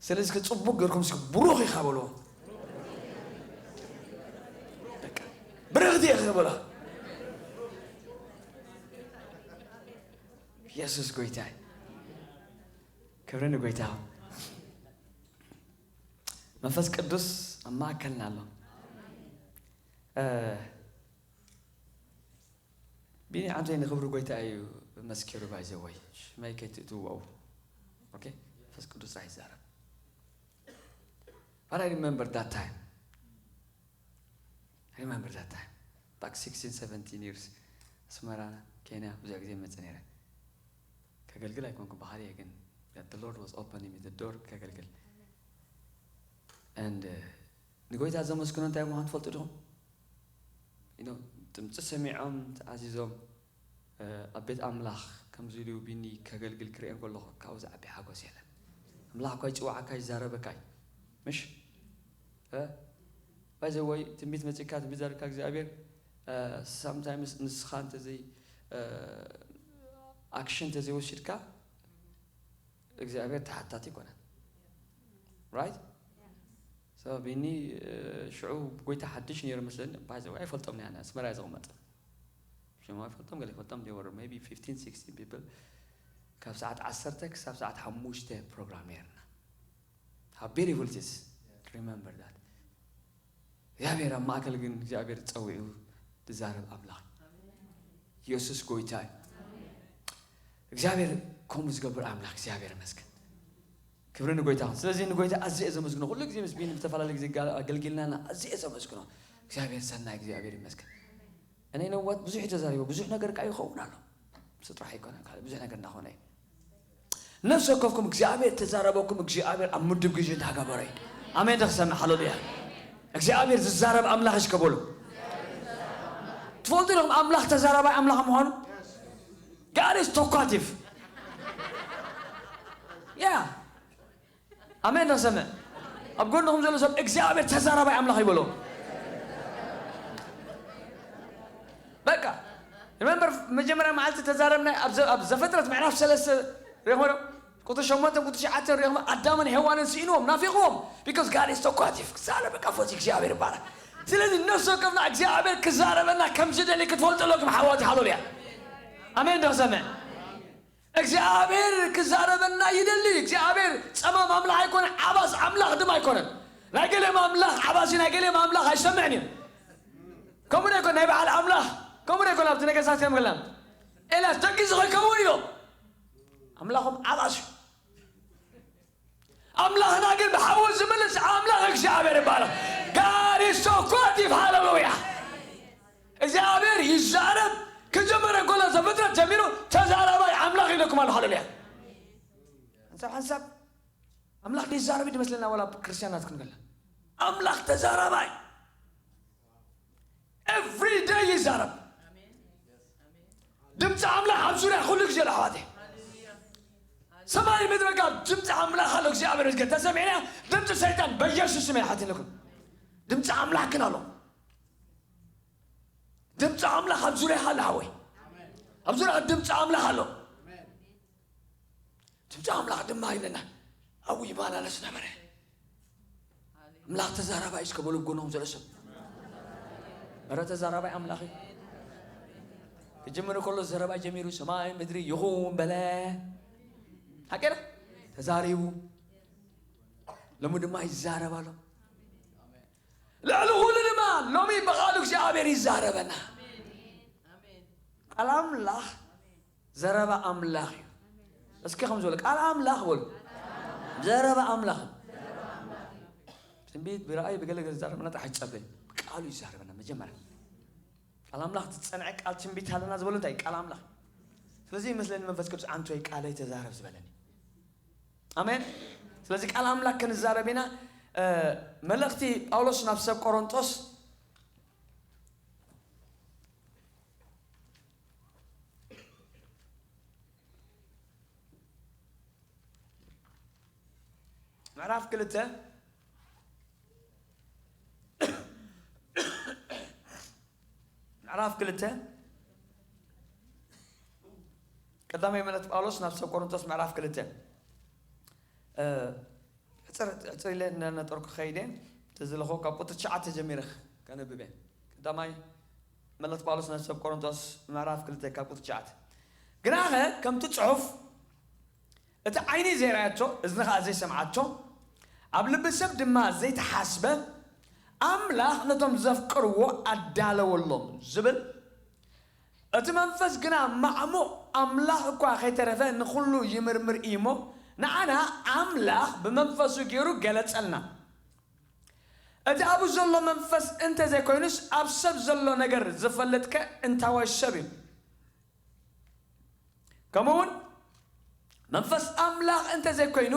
ስለዚ ከ ጽቡቅ ገርኩም እስኪ ብሩኽ ኢኻ በልዎ። በቃ ብርኽቲ ኢኻ በልዋ። ኢየሱስ ጎይታ እዩ። ክብሪ ንጎይታ ይኹን። መንፈስ ቅዱስ ኣብ ማእከልና ኣሎ። እ፣ ቢኒ ዓንቶይ ንኽብሪ ጎይታ እዩ መስኪሩ። ባይዘወይ ሽመይ ከይትእትውዎ። ኦኬ፣ መንፈስ ቅዱስ ጥራሕ ይዛረብ። But I remember that time. I remember that time. Back sixteen, seventeen years. ኣስመራ፣ ኬንያ ብዙሕ ግዜ መጸ ነይረ። ከገልግል ኣይኮንኩ ብሓደ ግን that the Lord was opening me the door ከገልግል። And uh, ንጎይታ ዘመስግኖ እንታይ ምዃኑ ትፈልጡ ዲኹም? You know፣ ድምፂ ሰሚዖም ተኣዚዞም፣ እ፣ ኣብ ቤት ኣምላኽ ከምዚ ኢሉ ቢኒ ከገልግል ክርእየን ከለኹ ካብኡ ዝዓቢ ሓጎስ የለን። ኣምላኽ እኳ ይፅዋዓካ ይዛረበካ እዩ። ምሽ? እ? ባይዘወይ ትንቢት መፂካ ትንቢት ዛርካ እግዚኣብሔር፣ እ፣ ሳምታይምስ ንስኻ እንተዘይ፣ እ፣ ኣክሽን እንተዘይወሲድካ እግዚኣብሔር ተሓታቲ ኣይኮነን። ራይት? ሶ ቢኒ፣ እ፣ ሽዑ ጎይታ ሓድሽ ነይሩ መስለኒ። ባይዘወይ ኣይፈልጦም ናይ ኣስመራ እየ ዝቕመጥ። ሽሙ ኣይፈልጦም፣ ገለ ይፈልጦም they were maybe fifteen, sixteen people። ካብ ሰዓት ዓሰርተ ክሳብ ሰዓት ሓሙሽተ ፕሮግራም ነይርና። How beautiful it is. Remember that. እግዚኣብሔር ኣብ ማእከል ግን እግዚኣብሔር ጸዊዑ ዝዛረብ ኣምላኽ። ኢየሱስ ጎይታ እዩ። እግዚኣብሔር ከምኡ ዝገብር ኣምላኽ እግዚኣብሔር ይመስገን። ክብሪ ንጎይታ ይኹን። ስለዚ ንጎይታ ኣዝየ ዘመስግኖ። ኩሉ ግዜ ምስ ቢኒ ብዝተፈላለየ ግዜ ጋ-፣ ኣገልጊልና እና ኣዝየ ዘመስግኖ። እግዚኣብሔር ሰናይ እግዚኣብሔር ይመስገን። እኔ ነዋት ብዙሕ ተዛሪበ፣ ብዙሕ ነገር ቃ ይኸውን ኣሎ። ምስ ጥራሕ ኣይኮነን፣ ካልእ ብዙሕ ነገር እናኾነ እዩ። ነፍሲ ወከፍኩም እግዚኣብሔር ተዛረበኩም፣ እግዚኣብሔር ኣብ ምድብ ግዜ እንዳገበረ እዩ። ኣሜን። ዶ ክሰምዕ? ሃሌሉያ። እግዚኣብሔር ዝዛረብ ኣምላኽ እስከ በሉ። ትፈልጡ ዲኹም ኣምላኽ ተዛራባይ ኣምላኽ ምዃኑ? God is talkative. Yeah. ኣሜን። ዶ ክሰምዕ? ኣብ ጎንኹም ዘሎ ሰብ እግዚኣብሔር ተዛራባይ ኣምላኽ ይበሎ። በቃ remember መጀመርያ መዓልቲ ተዛረብና ኣብ ዘ-፣ ኣብ ዘፍጥረት ምዕራፍ ሰለስተ ሪኢኹም ዶ? ቁፅሪ ሸሞንተ ቁፅሪ ትሽዓተ ሪኢኹም ኣዳምን ሄዋንን ስኢንዎም ናፊቕዎም። Because God is talkative። ክዛረብ በቃ ፎቲ እግዚኣብሔር ይባላል። ስለዚ ነፍሲ ወከፍና እግዚኣብሔር ክዛረበና ከም ዝደሊ ክትፈልጡ ኣለኩም ሓዋት። ሃሌሉያ። ኣሜን። ዶ ክሰምዕ? እግዚኣብሔር ክዛረበና ይደሊ። እግዚኣብሔር ጸማም ኣምላኽ ኣይኮነን፣ ዓባስ ኣምላኽ ድማ ኣይኮነን። ናይ ገሌም ኣምላኽ ዓባሲ ናይ ገሌም ኣምላኽ ኣይሰምዕን እዩ። ከምኡ ዶ ኣይኮን ናይ በዓል ኣምላኽ? ከምኡ ዶ ኣይኮን ኣብቲ ነገስታት ከም ገላም ኤልያስ ደቂ ዝኸይ ከምኡ እዮም። ኣምላኾም ዓባስ እዩ። ኣምላኽና ግን ብሓዊ ዝምልስ ኣምላኽ እግዚኣብሔር ይባላል። God is talkative። ሃሌሉያ። እግዚኣብሔር ይዛረብ። ክጅምር እንከሎ ዘፍጥረት ጀሚሩ ተዛራባይ ኣምላኽ ኢለኩም ኣሎ። ሃሌሉያ። ሓንሳብ ሓንሳብ ኣምላኽ ይዛረብ ይመስለና፣ ዋላ ክርስቲያናት ክንገላ ኣምላኽ ተዛራባይ every day ይዛረብ። ድምፂ ኣምላኽ ኣብ ዙርያ ኩሉ ግዜ ኣሎ ኣሕዋተይ። ሰማይ ምድሪ ካብ ድምፂ ኣምላኽ ኣሎ። እግዚኣብሔር ይመስገን። ተሰሚዕና ድምፂ ሰይጣን በኢየሱስ ስም ይሓትልኩም። ድምፂ ኣምላኽ ግን ኣሎ። ድምፂ ኣምላኽ ኣብ ዙርያ ኣሎ ሓወይ። ኣብ ዙርያ ድምፂ ኣምላኽ ኣሎ። ድምፂ ኣምላኽ ድማ ይብለና ኣብኡ ይመላለስ ነበረ። ኣምላኽ ተዛራባይ እስከ በሉ ጎኖም ዘሎ ሰብ። እረ ተዛራባይ ኣምላኽ እዩ። ክጅምር ከሎ ዘረባ ጀሚሩ ሰማይ ምድሪ ይኹን በለ። ሓቂ ዶ? ተዛሪቡ፣ ሎሚ ድማ ይዛረብ ኣሎ። ልዕሊ ኩሉ ድማ ሎሚ ብቓሉ እግዚኣብሔር ይዛረበና። ቃል ኣምላኽ ዘረባ ኣምላኽ እዩ። እስኪ ከም ዝበሉ ቃል ኣምላኽ በሉ። ዘረባ ኣምላኽ እዩ። ትንቢት ብራእይ ብገለ ገለ ዝዛረብ መናጣ ሓጭ ጸበል ቃሉ ይዛረበና። መጀመርያ ቃል ኣምላኽ ዝጸንዐ ቃል ትንቢት ኣለና ዝበሉ እንታይ ቃል ኣምላኽ። ስለዚ ይመስለኒ መንፈስ ቅዱስ ኣንቶይ ቃለይ ተዛረብ ዝበለኒ። ኣሜን። ስለዚ ቃል ኣምላኽ ክንዛረብ ኢና። መልእኽቲ ጳውሎስ ናብ ሰብ ቆሮንጦስ ምዕራፍ ክልተ ምዕራፍ ክልተ ቀዳማይ መልእኽቲ ጳውሎስ ናብ ሰብ ቆሮንቶስ ምዕራፍ ክልተ ሕፅር ሕፅር ኢለ እናነጠርኩ ከይደ። ተዝለኹ ካብ ቁጥር ትሽዓተ ጀሚረ ከነብበ። ቀዳማይ መልእኽቲ ጳውሎስ ናብ ሰብ ቆሮንቶስ ምዕራፍ ክልተ ካብ ቁጥር ትሽዓተ ግናኸ ከምቲ ጽሑፍ እቲ ዓይኒ ዘይረኣያቶ፣ እዝኒ ኸኣ ዘይሰምዓቶ፣ ኣብ ልቢ ሰብ ድማ ዘይተሓስበ፣ ኣምላኽ ነቶም ዘፍቅርዎ ኣዳለወሎም ዝብል፣ እቲ መንፈስ ግና ማዕሙቕ ኣምላኽ እኳ ኸይተረፈ ንኹሉ ይምርምር እዩ እሞ፣ ንዓና ኣምላኽ ብመንፈሱ ገይሩ ገለጸልና። እቲ ኣብኡ ዘሎ መንፈስ እንተ ዘይኮይኑስ፣ ኣብ ሰብ ዘሎ ነገር ዝፈልጥከ እንታዋይ ሰብ እዩ? ከምኡ እውን መንፈስ ኣምላኽ እንተ ዘይኮይኑ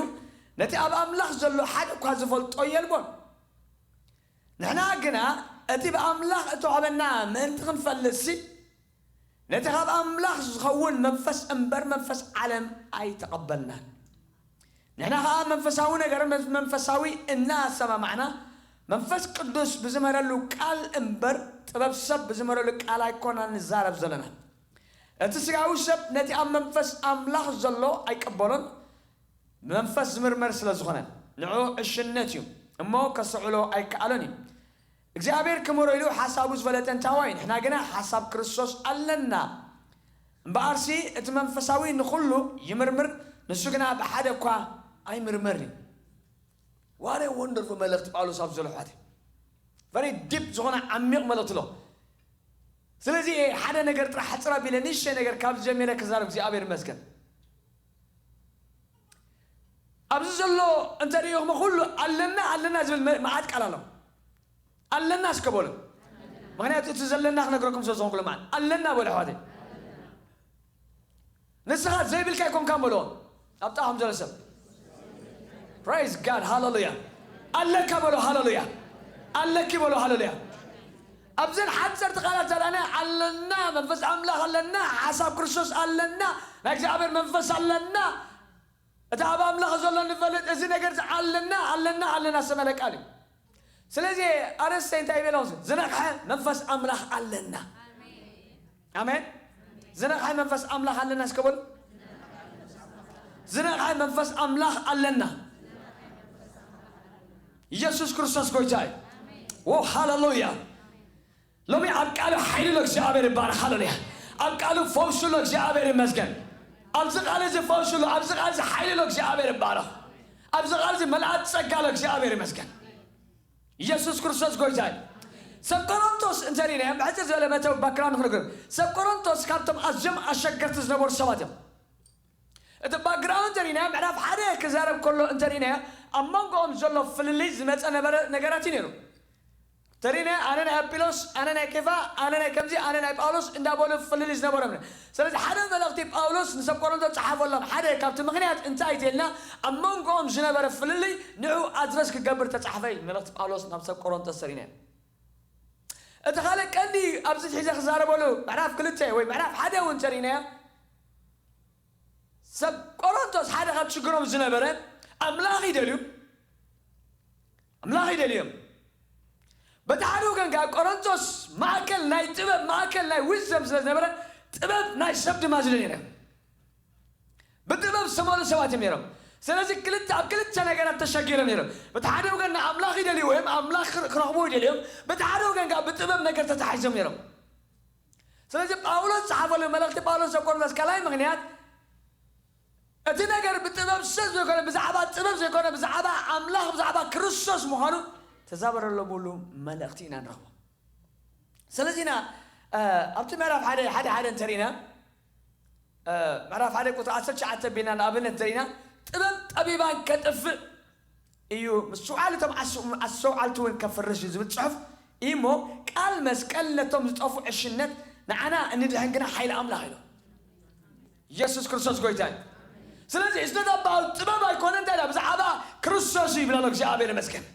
ነቲ ኣብ ኣምላኽ ዘሎ ሓደ እኳ ዝፈልጦ የልቦን። ንሕና ግና እቲ ብኣምላኽ እተዋህበና ምእንቲ ክንፈልጥሲ ነቲ ካብ ኣምላኽ ዝኸውን መንፈስ እምበር መንፈስ ዓለም ኣይተቐበልናን። ንሕና ኸዓ መንፈሳዊ ነገር ምስ መንፈሳዊ እናሰማማዕና መንፈስ ቅዱስ ብዝመረሉ ቃል እምበር ጥበብ ሰብ ብዝመረሉ ቃል ኣይኮናን ንዛረብ ዘለና። እቲ ስጋዊ ሰብ ነቲ ኣብ መንፈስ ኣምላኽ ዘሎ ኣይቀበሎን፣ ብመንፈስ ዝምርመር ስለ ዝኾነ ንዕኡ ዕሽነት እዩ እሞ ከስተውዕሎ ኣይከኣሎን እዩ። እግዚኣብሔር ክምሮ ኢሉ ሓሳቡ ዝፈለጠ እንታዋይ ንሕና ግና ሓሳብ ክርስቶስ ኣለና። እምበኣርሲ እቲ መንፈሳዊ ንኹሉ ይምርምር፣ ንሱ ግና ብሓደ እኳ ኣይምርመርን እዩ። ዋረ ወንደርፉ መልእኽቲ ጳውሎስ ኣብ ዘሎ ሓቲ very deep ዝኾነ ዓሚቕ መልእኽቲ ኣሎ። ስለዚ ሓደ ነገር ጥራሕ ሕፅር ኣቢለ ንእሽተይ ነገር ካብ ጀሚረ ክዛረብ እግዚኣብሔር ይመስገን። ኣብዚ ዘሎ እንተሪእኹም ኩሉ ኣለና ኣለና ዝብል መ- መዓት ቃል ኣሎ። ኣለና እስከ በሉ። ምክንያቱ እቲ ዘለና ክነግረኩም ስለ ዝኾንኩ ማለት ኣለና በሉ ኣሕዋተይ። ንስኻ ዘይብልካ ኣይኮንካን በልዎ ኣብ ጥቓኹም ዘሎ ሰብ። Praise God ሃሌሉያ። ኣለካ በሎ ሃሌሉያ። ኣለኪ በሎ ሃሌሉያ። ኣብዘን ሓፀርቲ ቃላት ዘለና ኣለና፣ መንፈስ ኣምላኽ ኣለና፣ ሓሳብ ክርስቶስ ኣለና፣ ናይ እግዚኣብሔር መንፈስ ኣለና። እቲ ኣብ ኣምላኽ ዘሎ ንፈልጥ እዚ ነገር እዚ ኣለና ኣለና ኣለና ዝተመለ ቃል እዩ። ስለዚ ኣርእስተይ እንታይ ይበሎም? ዝነቕሐ መንፈስ ኣምላኽ ኣለና። ኣሜን። ዝነቕሐ መንፈስ ኣምላኽ ኣለና እስከ በሉ። ዝነቕሐ መንፈስ ኣምላኽ ኣለና። ኢየሱስ ክርስቶስ ጎይታ እዩ። ዎ ሃሌሉያ። ሎሚ ኣብ ቃሉ ሓይሊ ኣሎ እግዚኣብሔር ይባረክ። ሃሌሉያ። ኣብ ቃሉ ፈውሱ ኣሎ እግዚኣብሔር ይመስገን። ኣብዚ ቃል እዚ ፈውሱ ኣሎ፣ ኣብዚ ቃል እዚ ሓይሊ ኣሎ እግዚኣብሔር ይባረክ። ኣብዚ ቃል እዚ መልኣት ጸጋ ኣሎ እግዚኣብሔር ይመስገን። ኢየሱስ ክርስቶስ ጎይታ እዩ። ሰብ ቆሮንቶስ እንተሪናዮም ብሕፅር ዝበለ መተው ባክግራውንድ ክንግር ሰብ ቆሮንቶስ ካብቶም ኣዝዮም ኣሸገርቲ ዝነበሩ ሰባት እዮም። እቲ ባክግራውንድ እንተሪናዮ ምዕራፍ ሓደ ክዛረብ ከሎ እንተሪናዮ ኣብ መንጎኦም ዘሎ ፍልልይ ዝመፀ ነበረ ነገራት እዩ ነይሩ። ተሪነ ኣነ ናይ ኣጵሎስ ኣነ ናይ ኬፋ ኣነ ናይ ከምዚ ኣነ ናይ ጳውሎስ እንዳበሉ ፍልልይ ዝነበሮም። ስለዚ ሓደ መልእኽቲ ጳውሎስ ንሰብ ቆሮንቶስ ጸሓፈሎም ሓደ ካብቲ ምኽንያት እንታይ እዩ ተልና ኣብ መንጎኦም ዝነበረ ፍልልይ ንዑ ኣድረስ ክገብር ተጻሕፈ እዩ። መልእኽቲ ጳውሎስ ናብ ሰብ ቆሮንቶስ ተሪነ። እቲ ካልእ ቀንዲ ኣብዚ ሒዘ ክዛረበሉ ምዕራፍ ክልተ ወይ ምዕራፍ ሓደ እውን ተሪነ ሰብ ቆሮንቶስ ሓደ ካብ ችግሮም ዝነበረ ኣምላኽ ይደልዩ ኣምላኽ ይደልዮም። በቲ ሓደ ወገን ከዓ ቆሮንቶስ ማእከል ናይ ጥበብ ማእከል ናይ ዊዝደም ስለ ዝነበረ ጥበብ ናይ ሰብ ድማ ዝደልዩ ነይሮም። ብጥበብ ዝተመሉ ሰባት እዮም ነይሮም። ስለዚ ክልተ ኣብ ክልተ ነገራት ተሸጊሮም ነይሮም። በቲ ሓደ ወገን ንኣምላኽ ይደልዩ ወይም ኣምላኽ ክር- ክረኽቡ ይደልዮም። በቲ ሓደ ወገን ከዓ ብጥበብ ነገር ተታሒዞም ነይሮም። ስለዚ ጳውሎስ ዝጸሓፈሉ መልእኽቲ ጳውሎስ ኣብ ቆሮንቶስ ካልኣይ ምኽንያት እቲ ነገር ብጥበብ ሰብ ዘይኮነ፣ ብዛዕባ ጥበብ ዘይኮነ፣ ብዛዕባ ኣምላኽ፣ ብዛዕባ ክርስቶስ ምዃኑ ተዛበረሎም። ሙሉ መልእኽቲ ኢና ንረኽቦ። ስለዚ ኢና ኣብቲ ምዕራፍ ሓደ ሓደ ሓደ እንተሪና፣ ምዕራፍ ሓደ ቁጥሪ ዓሰርተ ትሽዓተ ቢና ንኣብነት እንተሪና፣ ጥበብ ጠቢባን ከጥፍእ እዩ፣ ምስትውዓል እቶም ኣስተውዓልቲ እውን ከፍርስ እዩ ዝብል ጽሑፍ እዩ። እሞ ቃል መስቀል ነቶም ዝጠፉ ዕሽነት፣ ንዓና እንድሕን ግና ሓይሊ ኣምላኽ ኢሎ። ኢየሱስ ክርስቶስ ጎይታ እዩ። ስለዚ it's not about ጥበብ ኣይኮነ፣ እንታይ ብዛዕባ ክርስቶስ እዩ ይብለሎ። እግዚኣብሔር ይመስገን።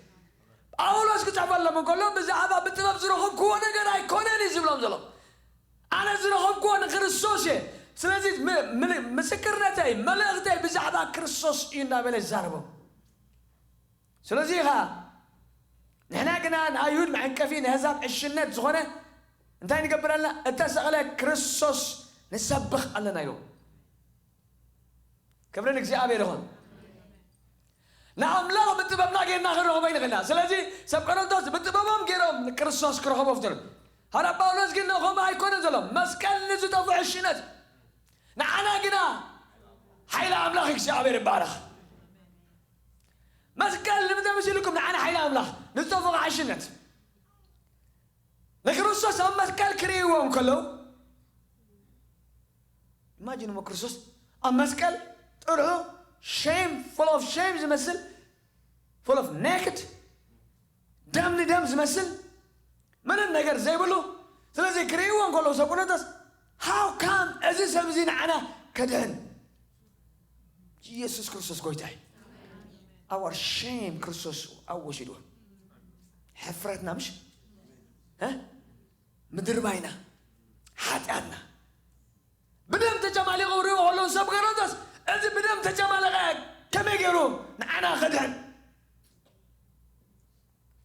ጳውሎስ ክጽሕፈሎም እንከሎ ብዛዕባ ብጥበብ ዝረኸብክዎ ነገር ኣይኮነን እዩ ዝብሎም ዘሎ። ኣነ ዝረኸብክዎ ንክርስቶስ እየ። ስለዚ ምስክርነተይ፣ መልእኽተይ ብዛዕባ ክርስቶስ እዩ እንዳበለ ይዛረቦም። ስለዚ ኢኻ ንሕና ግና ንኣይሁድ መዐንቀፊ፣ ንህዛብ ዕሽነት ዝኾነ እንታይ ንገብር ኣለና? እተሰቕለ ክርስቶስ ንሰብኽ ኣለና ኢሉ። ክብሪ ንእግዚኣብሔር ይኹን። ንኣምላኽ ብጥበብና ጌርና ክንረኽቦ ኣይንኽእልና። ስለዚ ሰብ ቆሮንቶስ ብጥበቦም ገይሮም ንክርስቶስ ክረኽቦ ፍትኑ። ሃራ ጳውሎስ ግን ንኸምኡ ኣይኮነን ዘሎ። መስቀል ንዝጠፉ ዕሽነት፣ ንዓና ግና ሓይሊ ኣምላኽ እግዚኣብሔር ይባረኽ። መስቀል ንምንታይ መሲልኩም? ንዓና ሓይሊ ኣምላኽ፣ ንዝጠፉ ዕሽነት። ንክርስቶስ ኣብ መስቀል ክርእይዎ እንከለዉ፣ ኢማጂን እሞ ክርስቶስ ኣብ መስቀል ጥርሑ፣ ሼም፣ ፉል ኦፍ ሼም ዝመስል፣ ፉል ኦፍ ኔክድ፣ ደም ንደም ዝመስል፣ ምንም ነገር ዘይብሉ። ስለዚ ክርእይዎ እንከለዉ ሰብ ቆሮንቶስ፣ ሃው ካም እዚ ሰብ እዚ ንዓና ከድሕን? ኢየሱስ ክርስቶስ ጎይታ እዩ። ኣዋር ሼም ክርስቶስ ኣብ ወሲድዎ። ሕፍረትና ምሽ ምድርባይና፣ ሓጢኣትና ብደም ተጨማሊቑ ክርእይዎ ከለዉ ሰብ ቆሮንቶስ፣ እዚ ብደም ተጨማለቐ ከመይ ገይሩ ንዓና ከድሕን?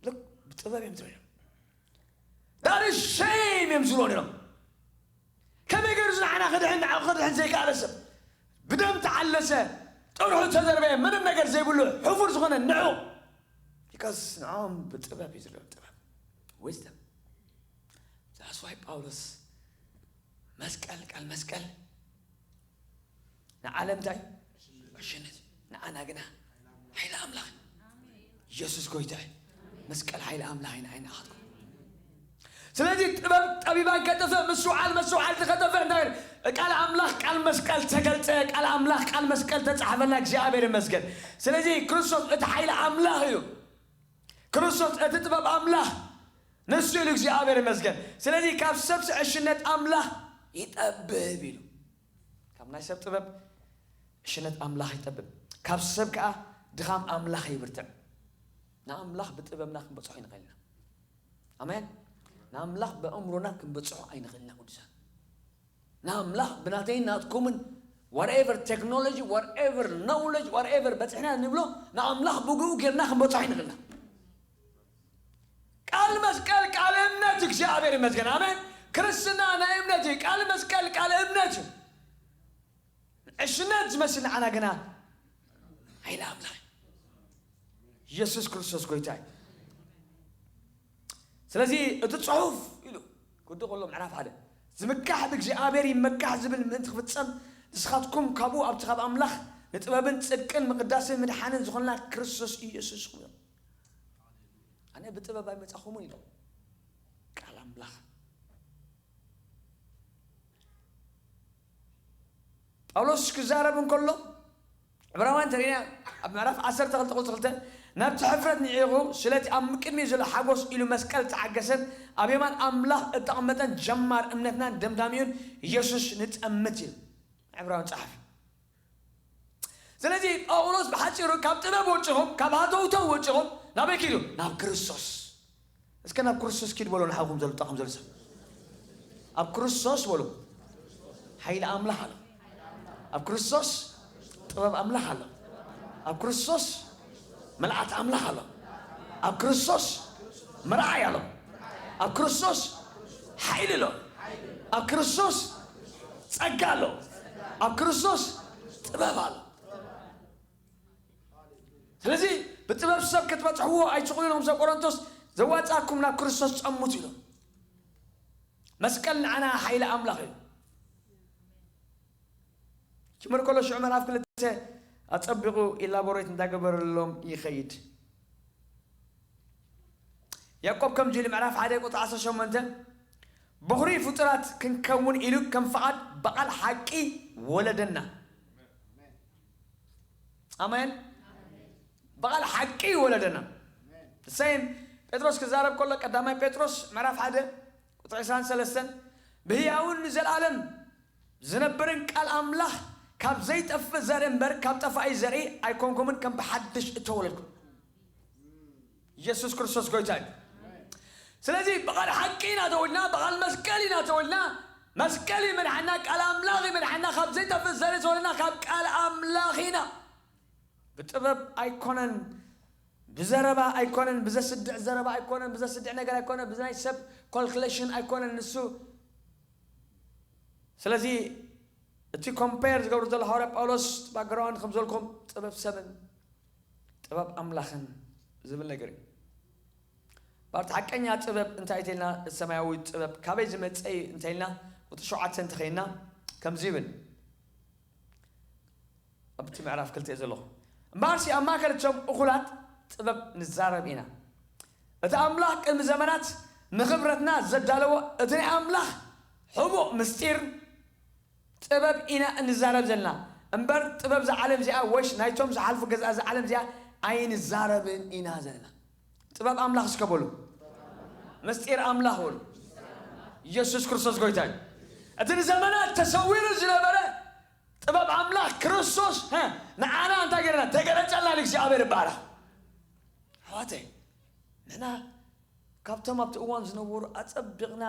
ሉክ፣ ብጥበብ እዮም ዝርእዩ። ዳር ሸይም እዮም ዝብሎ ነይሮም። ከመይ ገይሩ ንዓና ክድሕን፣ ንዓኡ ክድሕን ዘይከኣለ ሰብ፣ ብደም ተዓለሰ፣ ጥርሑ ተዘርበየ፣ ምንም ነገር ዘይብሉ ሕፉር ዝኾነ ንዑ። ቢካዝ ንዕኦም ብጥበብ እዩ ዝርእዮም፣ ጥበብ፣ ዊዝደም። ዛስዋይ ጳውሎስ መስቀል፣ ቃል መስቀል ንዓለም እንታይ? ዕሽነት። ንዓና ግና ሓይሊ ኣምላኽ። ኢየሱስ ጎይታ እዩ። መስቀል ሓይሊ ኣምላኽ እዩ ንዓይ ንዓኻትኩም። ስለዚ ጥበብ ጠቢባን ከጥፍእ፣ ምስትውዓል መስተውዓልቲ ከጥፍእ እንታይ? ቃል ኣምላኽ ቃል መስቀል ተገልጸ፣ ቃል ኣምላኽ ቃል መስቀል ተጻሕፈና። እግዚኣብሔር ይመስገን። ስለዚ ክርስቶስ እቲ ሓይሊ ኣምላኽ እዩ። ክርስቶስ እቲ ጥበብ ኣምላኽ ንሱ ኢሉ እግዚኣብሔር ይመስገን። ስለዚ ካብ ሰብ ዕሽነት ኣምላኽ ይጠብብ ኢሉ። ካብ ናይ ሰብ ጥበብ ዕሽነት ኣምላኽ ይጠብብ፣ ካብ ሰብ ከኣ ድኻም ኣምላኽ ይብርትዕ። ንኣምላኽ ብጥበብና ክንበጽሖ ኣይንኽእልና። ኣሜን። ንኣምላኽ ብኣእምሮና ክንበጽሖ ኣይንኽእልና ቅዱሳን። ንኣምላኽ ብናተይን ናትኩምን whatever technology, whatever knowledge, whatever በጺሕና ንብሎ ንኣምላኽ ብግኡ ጌርና ክንበጽሖ ኣይንኽእልና። ቃል መስቀል ቃል እምነት እዩ። እግዚኣብሔር ይመስገን። ኣሜን። ክርስትና ናይ እምነት እዩ። ቃል መስቀል ቃል እምነት እዩ። ዕሽነት ዝመስል ንዓና ግና ሓይሊ ኣምላኽ እዩ። ኢየሱስ ክርስቶስ ጎይታ እዩ። ስለዚ እቲ ጽሑፍ ኢሉ ክዲ ከሎ ምዕራፍ ሓደ ዝምካሕ ብእግዚኣብሔር ይመካሕ ዝብል ምእንቲ ክፍጸም ንስኻትኩም ካብኡ ኣብቲ ካብ ኣምላኽ ንጥበብን ጽድቅን ምቕዳስን ምድሓንን ዝኾንና ክርስቶስ ኢየሱስ ኢኹም። ኣነ ብጥበብ ኣይመጻኹምን ኢሉ ቃል ኣምላኽ። ጳውሎስ ክዛረብ እንከሎ ዕብራውያን ተሪና ኣብ ምዕራፍ ዓሰርተ ክልተ ቁጽሪ ክልተ፣ ናብቲ ሕፍረት ንዒቑ ስለቲ ኣብ ቅድሚኡ ዘሎ ሓጎስ ኢሉ መስቀል ተዓገሰን ኣብ የማን ኣምላኽ እተቐመጠን ጀማር እምነትናን ደምዳሚኡን ኢየሱስ ንጠምት እዩ ዕብራውያን ጸሓፊ። ስለዚ ጳውሎስ ብሓጺሩ ካብ ጥበብ ወጪኹም፣ ካብ ሃተውተው ወጪኹም ናበይ ኪዱ? ናብ ክርስቶስ። እስከ ናብ ክርስቶስ ኪድ በሎ ንሓውኩም ዘሎ፣ ጥቓኹም ዘሎ ሰብ። ኣብ ክርስቶስ በሎ ሓይሊ ኣምላኽ ኣሎ። ኣብ ክርስቶስ ጥበብ ኣምላኽ ኣሎ። ኣብ ክርስቶስ ምልኣት ኣምላኽ ኣሎ። ኣብ ክርስቶስ መርኣይ ኣሎ። ኣብ ክርስቶስ ሓይሊ ኣሎ። ኣብ ክርስቶስ ጸጋ ኣሎ። ኣብ ክርስቶስ ጥበብ ኣሎ። ስለዚ ብጥበብ ሰብ ክትበጽሕዎ ኣይትኽእሉን ኢሎም ሰብ ቆሮንቶስ፣ ዘዋጻኩም ናብ ክርስቶስ ጸሙት ኢሎም። መስቀል ንዓና ሓይሊ ኣምላኽ እዩ። ጅምር ከሎ ሽዑ ምዕራፍ ክልተ ኣጸቢቑ ኢላቦሬት እንዳገበረሎም ይኸይድ። ያዕቆብ ከምዚ ኢሉ ምዕራፍ ሓደ ቁጽሪ ዓሰርተ ሸሞንተ፣ በኹሪ ፍጡራት ክንከውን ኢሉ ከም ፍቓድ ብቓል ሓቂ ወለደና። ኣሜን። ብቓል ሓቂ ወለደና። ሰይም ጴጥሮስ ክዛረብ ከሎ ቀዳማይ ጴጥሮስ ምዕራፍ ሓደ ቁጽሪ ዕስራን ሰለስተን፣ ብህያውን ንዘለኣለም ዝነብርን ቃል ኣምላኽ ካብ ዘይጠፍእ ዘርኢ እምበር ካብ ጠፋኢ ዘርኢ ኣይኮንኩምን፣ ከም ብሓድሽ እተወለድኩም። ኢየሱስ ክርስቶስ ጎይታ እዩ። ስለዚ ብቓል ሓቂ ኢና ተወልና፣ ብቓል መስቀል ኢና ተወልና። መስቀል ይመድሓና፣ ቃል ኣምላኽ ይመድሓና። ካብ ዘይጠፍእ ዘርኢ ተወልና፣ ካብ ቃል ኣምላኽ ኢና። ብጥበብ ኣይኮነን፣ ብዘረባ ኣይኮነን፣ ብዘስድዕ ዘረባ ኣይኮነን፣ ብዘስድዕ ነገር ኣይኮነን፣ ብናይ ሰብ ኮልኩሌሽን ኣይኮነን ንሱ። ስለዚ እቲ ኮምፔር ዝገብሩ ዘሎ ሃዋርያ ጳውሎስ ባክግራውንድ ከም ዘልኩም ጥበብ ሰብን ጥበብ ኣምላኽን ዝብል ነገር እዩ። ባርቲ ሓቀኛ ጥበብ እንታይ ተልና፣ ሰማያዊ ጥበብ ካበይ ዝመጸ እዩ እንተልና፣ ቁጥሪ ሸውዓተ እንተኸይና ከምዚ ይብል። ኣብቲ ምዕራፍ ክልተ እየ ዘለኹ። እምበኣርሲ ኣብ ማእከል እቶም እኹላት ጥበብ ንዛረብ ኢና። እቲ ኣምላኽ ቅድሚ ዘመናት ንኽብረትና ዘዳለዎ እቲ ናይ ኣምላኽ ሕቡእ ምስጢር ጥበብ ኢና እንዛረብ ዘለና። እምበር ጥበብ እዛ ዓለም እዚኣ ወይስ ናይቶም ዝሓልፉ ገዛእ እዛ ዓለም እዚኣ ኣይንዛረብን ኢና ዘለና። ጥበብ ኣምላኽ እስከ በሉ። ምስጢር ኣምላኽ በሉ። ኢየሱስ ክርስቶስ ጎይታ እዩ። እቲ ንዘመናት ተሰዊሩ ዝነበረ ጥበብ ኣምላኽ ክርስቶስ፣ ሀ፣ ንዓና እንታይ ገይርና? ተገለጸልና። ንእግዚኣብሔር ይባረኽ። ኣሕዋተይ፣ ንሕና ካብቶም ኣብቲ እዋን ዝነበሩ ኣጸቢቕና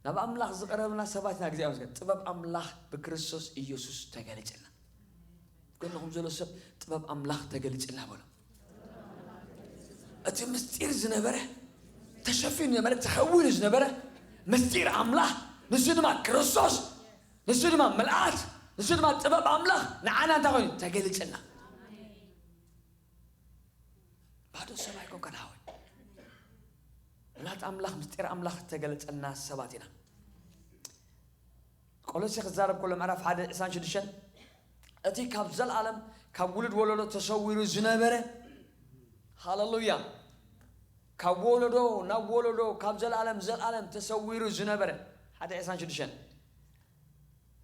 ናብ ኣምላኽ ዝቐረብና ሰባት ኢና። እግዚኣብሔር ይመስገን። ጥበብ ኣምላኽ ብክርስቶስ ኢየሱስ ተገለጸልና። ጎንኹም ዘሎ ሰብ ጥበብ ኣምላኽ ተገለጸልና በሎ። እቲ ምስጢር ዝነበረ፣ ተሸፊኑ ዝነበረ፣ ተኸዊሉ ዝነበረ ምስጢር ኣምላኽ፣ ንሱ ድማ ክርስቶስ፣ ንሱ ድማ ምልኣት፣ ንሱ ድማ ጥበብ ኣምላኽ ንዓና እንታይ ኮይኑ? ተገለጸልና። ባዶ ሰብ ኣይኮንካን ሓወይ። ምልኣት ኣምላኽ፣ ምስጢር ኣምላኽ ተገለጸልና ሰባት ኢና። ቆሎሴ ክዛረብ ከሎ ምዕራፍ ሓደ ዕስራን ሽዱሽተን፣ እቲ ካብ ዘልኣለም ካብ ውሉድ ወለዶ ተሰዊሩ ዝነበረ፣ ሃሌሉያ፣ ካብ ወለዶ ናብ ወለዶ ካብ ዘልኣለም ዘልኣለም ተሰዊሩ ዝነበረ፣ ሓደ ዕስራን ሽዱሽተን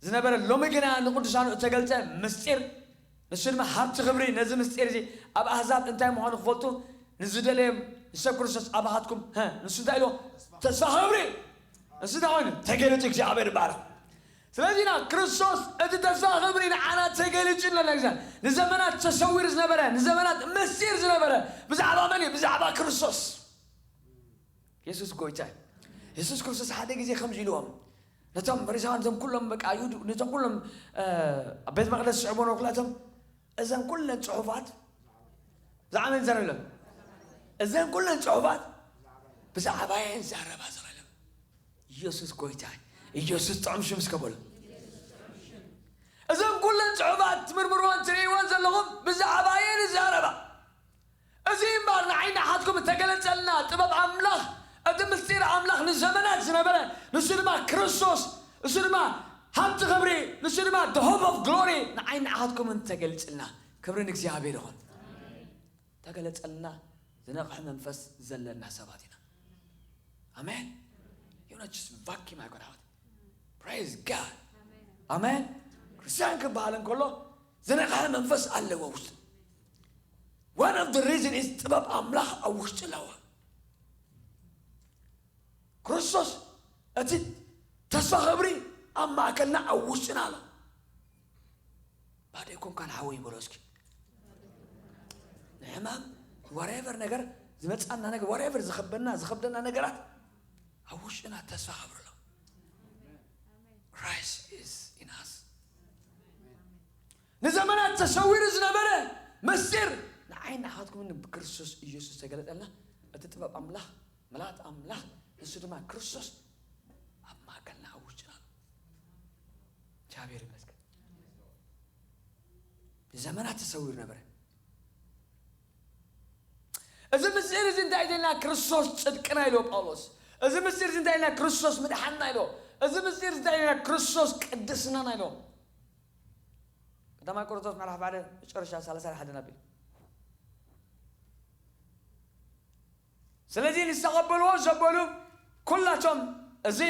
ዝነበረ፣ ሎሚ ግና ንቅዱሳኑ እተገልጸ ምስጢር፣ ንሱ ድማ ሃብቲ ክብሪ ነዚ ምስጢር እዚ ኣብ ኣህዛብ እንታይ ምዃኑ ክፈልጡ ንዝደለዮም ንሰብ ክርስቶስ ኣባኻትኩም፣ ሀ፣ ንሱ እንታይ ኢልዎ? ተስፋ ክብሪ። ንሱ እንታይ ኮይኑ? ተገለጹ። እግዚኣብሔር ይባረኽ። ስለዚና ክርስቶስ እቲ ተስፋ ክብሪ ንዓና ተገሊጹ ኣለና። ግዛ ንዘመናት ተሰዊሩ ዝነበረ፣ ንዘመናት ምስጢር ዝነበረ ብዛዕባ መን እዩ? ብዛዕባ ክርስቶስ። የሱስ ጎይታ እዩ። የሱስ ክርስቶስ ሓደ ግዜ ከምዚ ኢልዎም ነቶም ፈሪሳውያን፣ ነቶም ኩሎም በቃ ይሁድ፣ ነቶም ኩሎም፣ እ፣ ኣብ ቤት መቕደስ ዝስዕቡ ነበሩ፣ ኩላቶም እዘን ኩለን ጽሑፋት ብዛዕባ መን ዘረብሎም? እዘን ኩለን ጽሑፋት ብዛዕባ እየን ዛረባ ዘረብሎም። ኢየሱስ ጎይታ እዩ። ኢየሱስ ጥዑም ሽም እስከ በሉ። እዘን ኩለን ጽሑፋት ትምርምርዎን ትርእይዎን ዘለኹም ብዛዕባ እየን ይዛረባ። እዚ እምበኣር ንዓይ ንዓኻትኩም እተገለጸልና ጥበብ ኣምላኽ፣ እቲ ምስጢር ኣምላኽ ንዘመናት ዝነበረ፣ ንሱ ድማ ክርስቶስ፣ ንሱ ድማ ሃብቲ ክብሪ፣ ንሱ ድማ the hope of glory ንዓይ ንዓኻትኩም እተገለጸልና። ክብሪ ንእግዚኣብሔር ይኹን። ተገለጸልና ዝነቕሐ መንፈስ ዘለና ሰባት ኢና። ኣሜን። You know, just vacuum ኣይኮን ኣሕዋት። Praise God. ኣሜን። ክርስቲያን ክበሃል እንከሎ ዝነቕሐ መንፈስ ኣለዎ ውስጡ። One of the reason is ጥበብ ኣምላኽ ኣብ ውሽጢ ኣለዎ። ክርስቶስ እቲ ተስፋ ክብሪ ኣብ ማእከልና ኣብ ውሽጥና ኣሎ። ባዶ ኣይኮንካን ሓወይ በሎ እስኪ። ንሕማም whatever ነገር ዝመጻና ነገር whatever ዝኸበና ዝኸብደና ነገራት ኣብ ውሽጥና ተስፋ ክብሪ ኣሎ። Christ is in us። ንዘመናት ተሰዊሩ ዝነበረ ምስጢር ንዓይ ንዓኻትኩምን ብክርስቶስ ኢየሱስ ተገለጠልና። እቲ ጥበብ ኣምላኽ፣ ምልኣት ኣምላኽ፣ ንሱ ድማ ክርስቶስ ኣብ ማእከልና ኣብ ውሽጥና ኣሎ። እግዚኣብሔር ይመስገን። ንዘመናት ተሰዊሩ ነበረ። እዚ ምስጢር እዚ እንታይ ኢልና? ክርስቶስ ጽድቅና ኢልዎ ጳውሎስ። እዚ ምስጢር እዚ እንታይ ኢልና? ክርስቶስ ምድሓንና ኢልዎ። እዚ ምስጢር እዚ እንታይ ኢልና? ክርስቶስ ቅድስናና ኢልዎ። ቀዳማይ ቆሮንቶስ ምዕራፍ ሓደ መጨረሻ ሰላሳ ሓደ ኣቢሉ። ስለዚ ንዝተቐበልዎ ዘበሉ ኩላቶም እዚ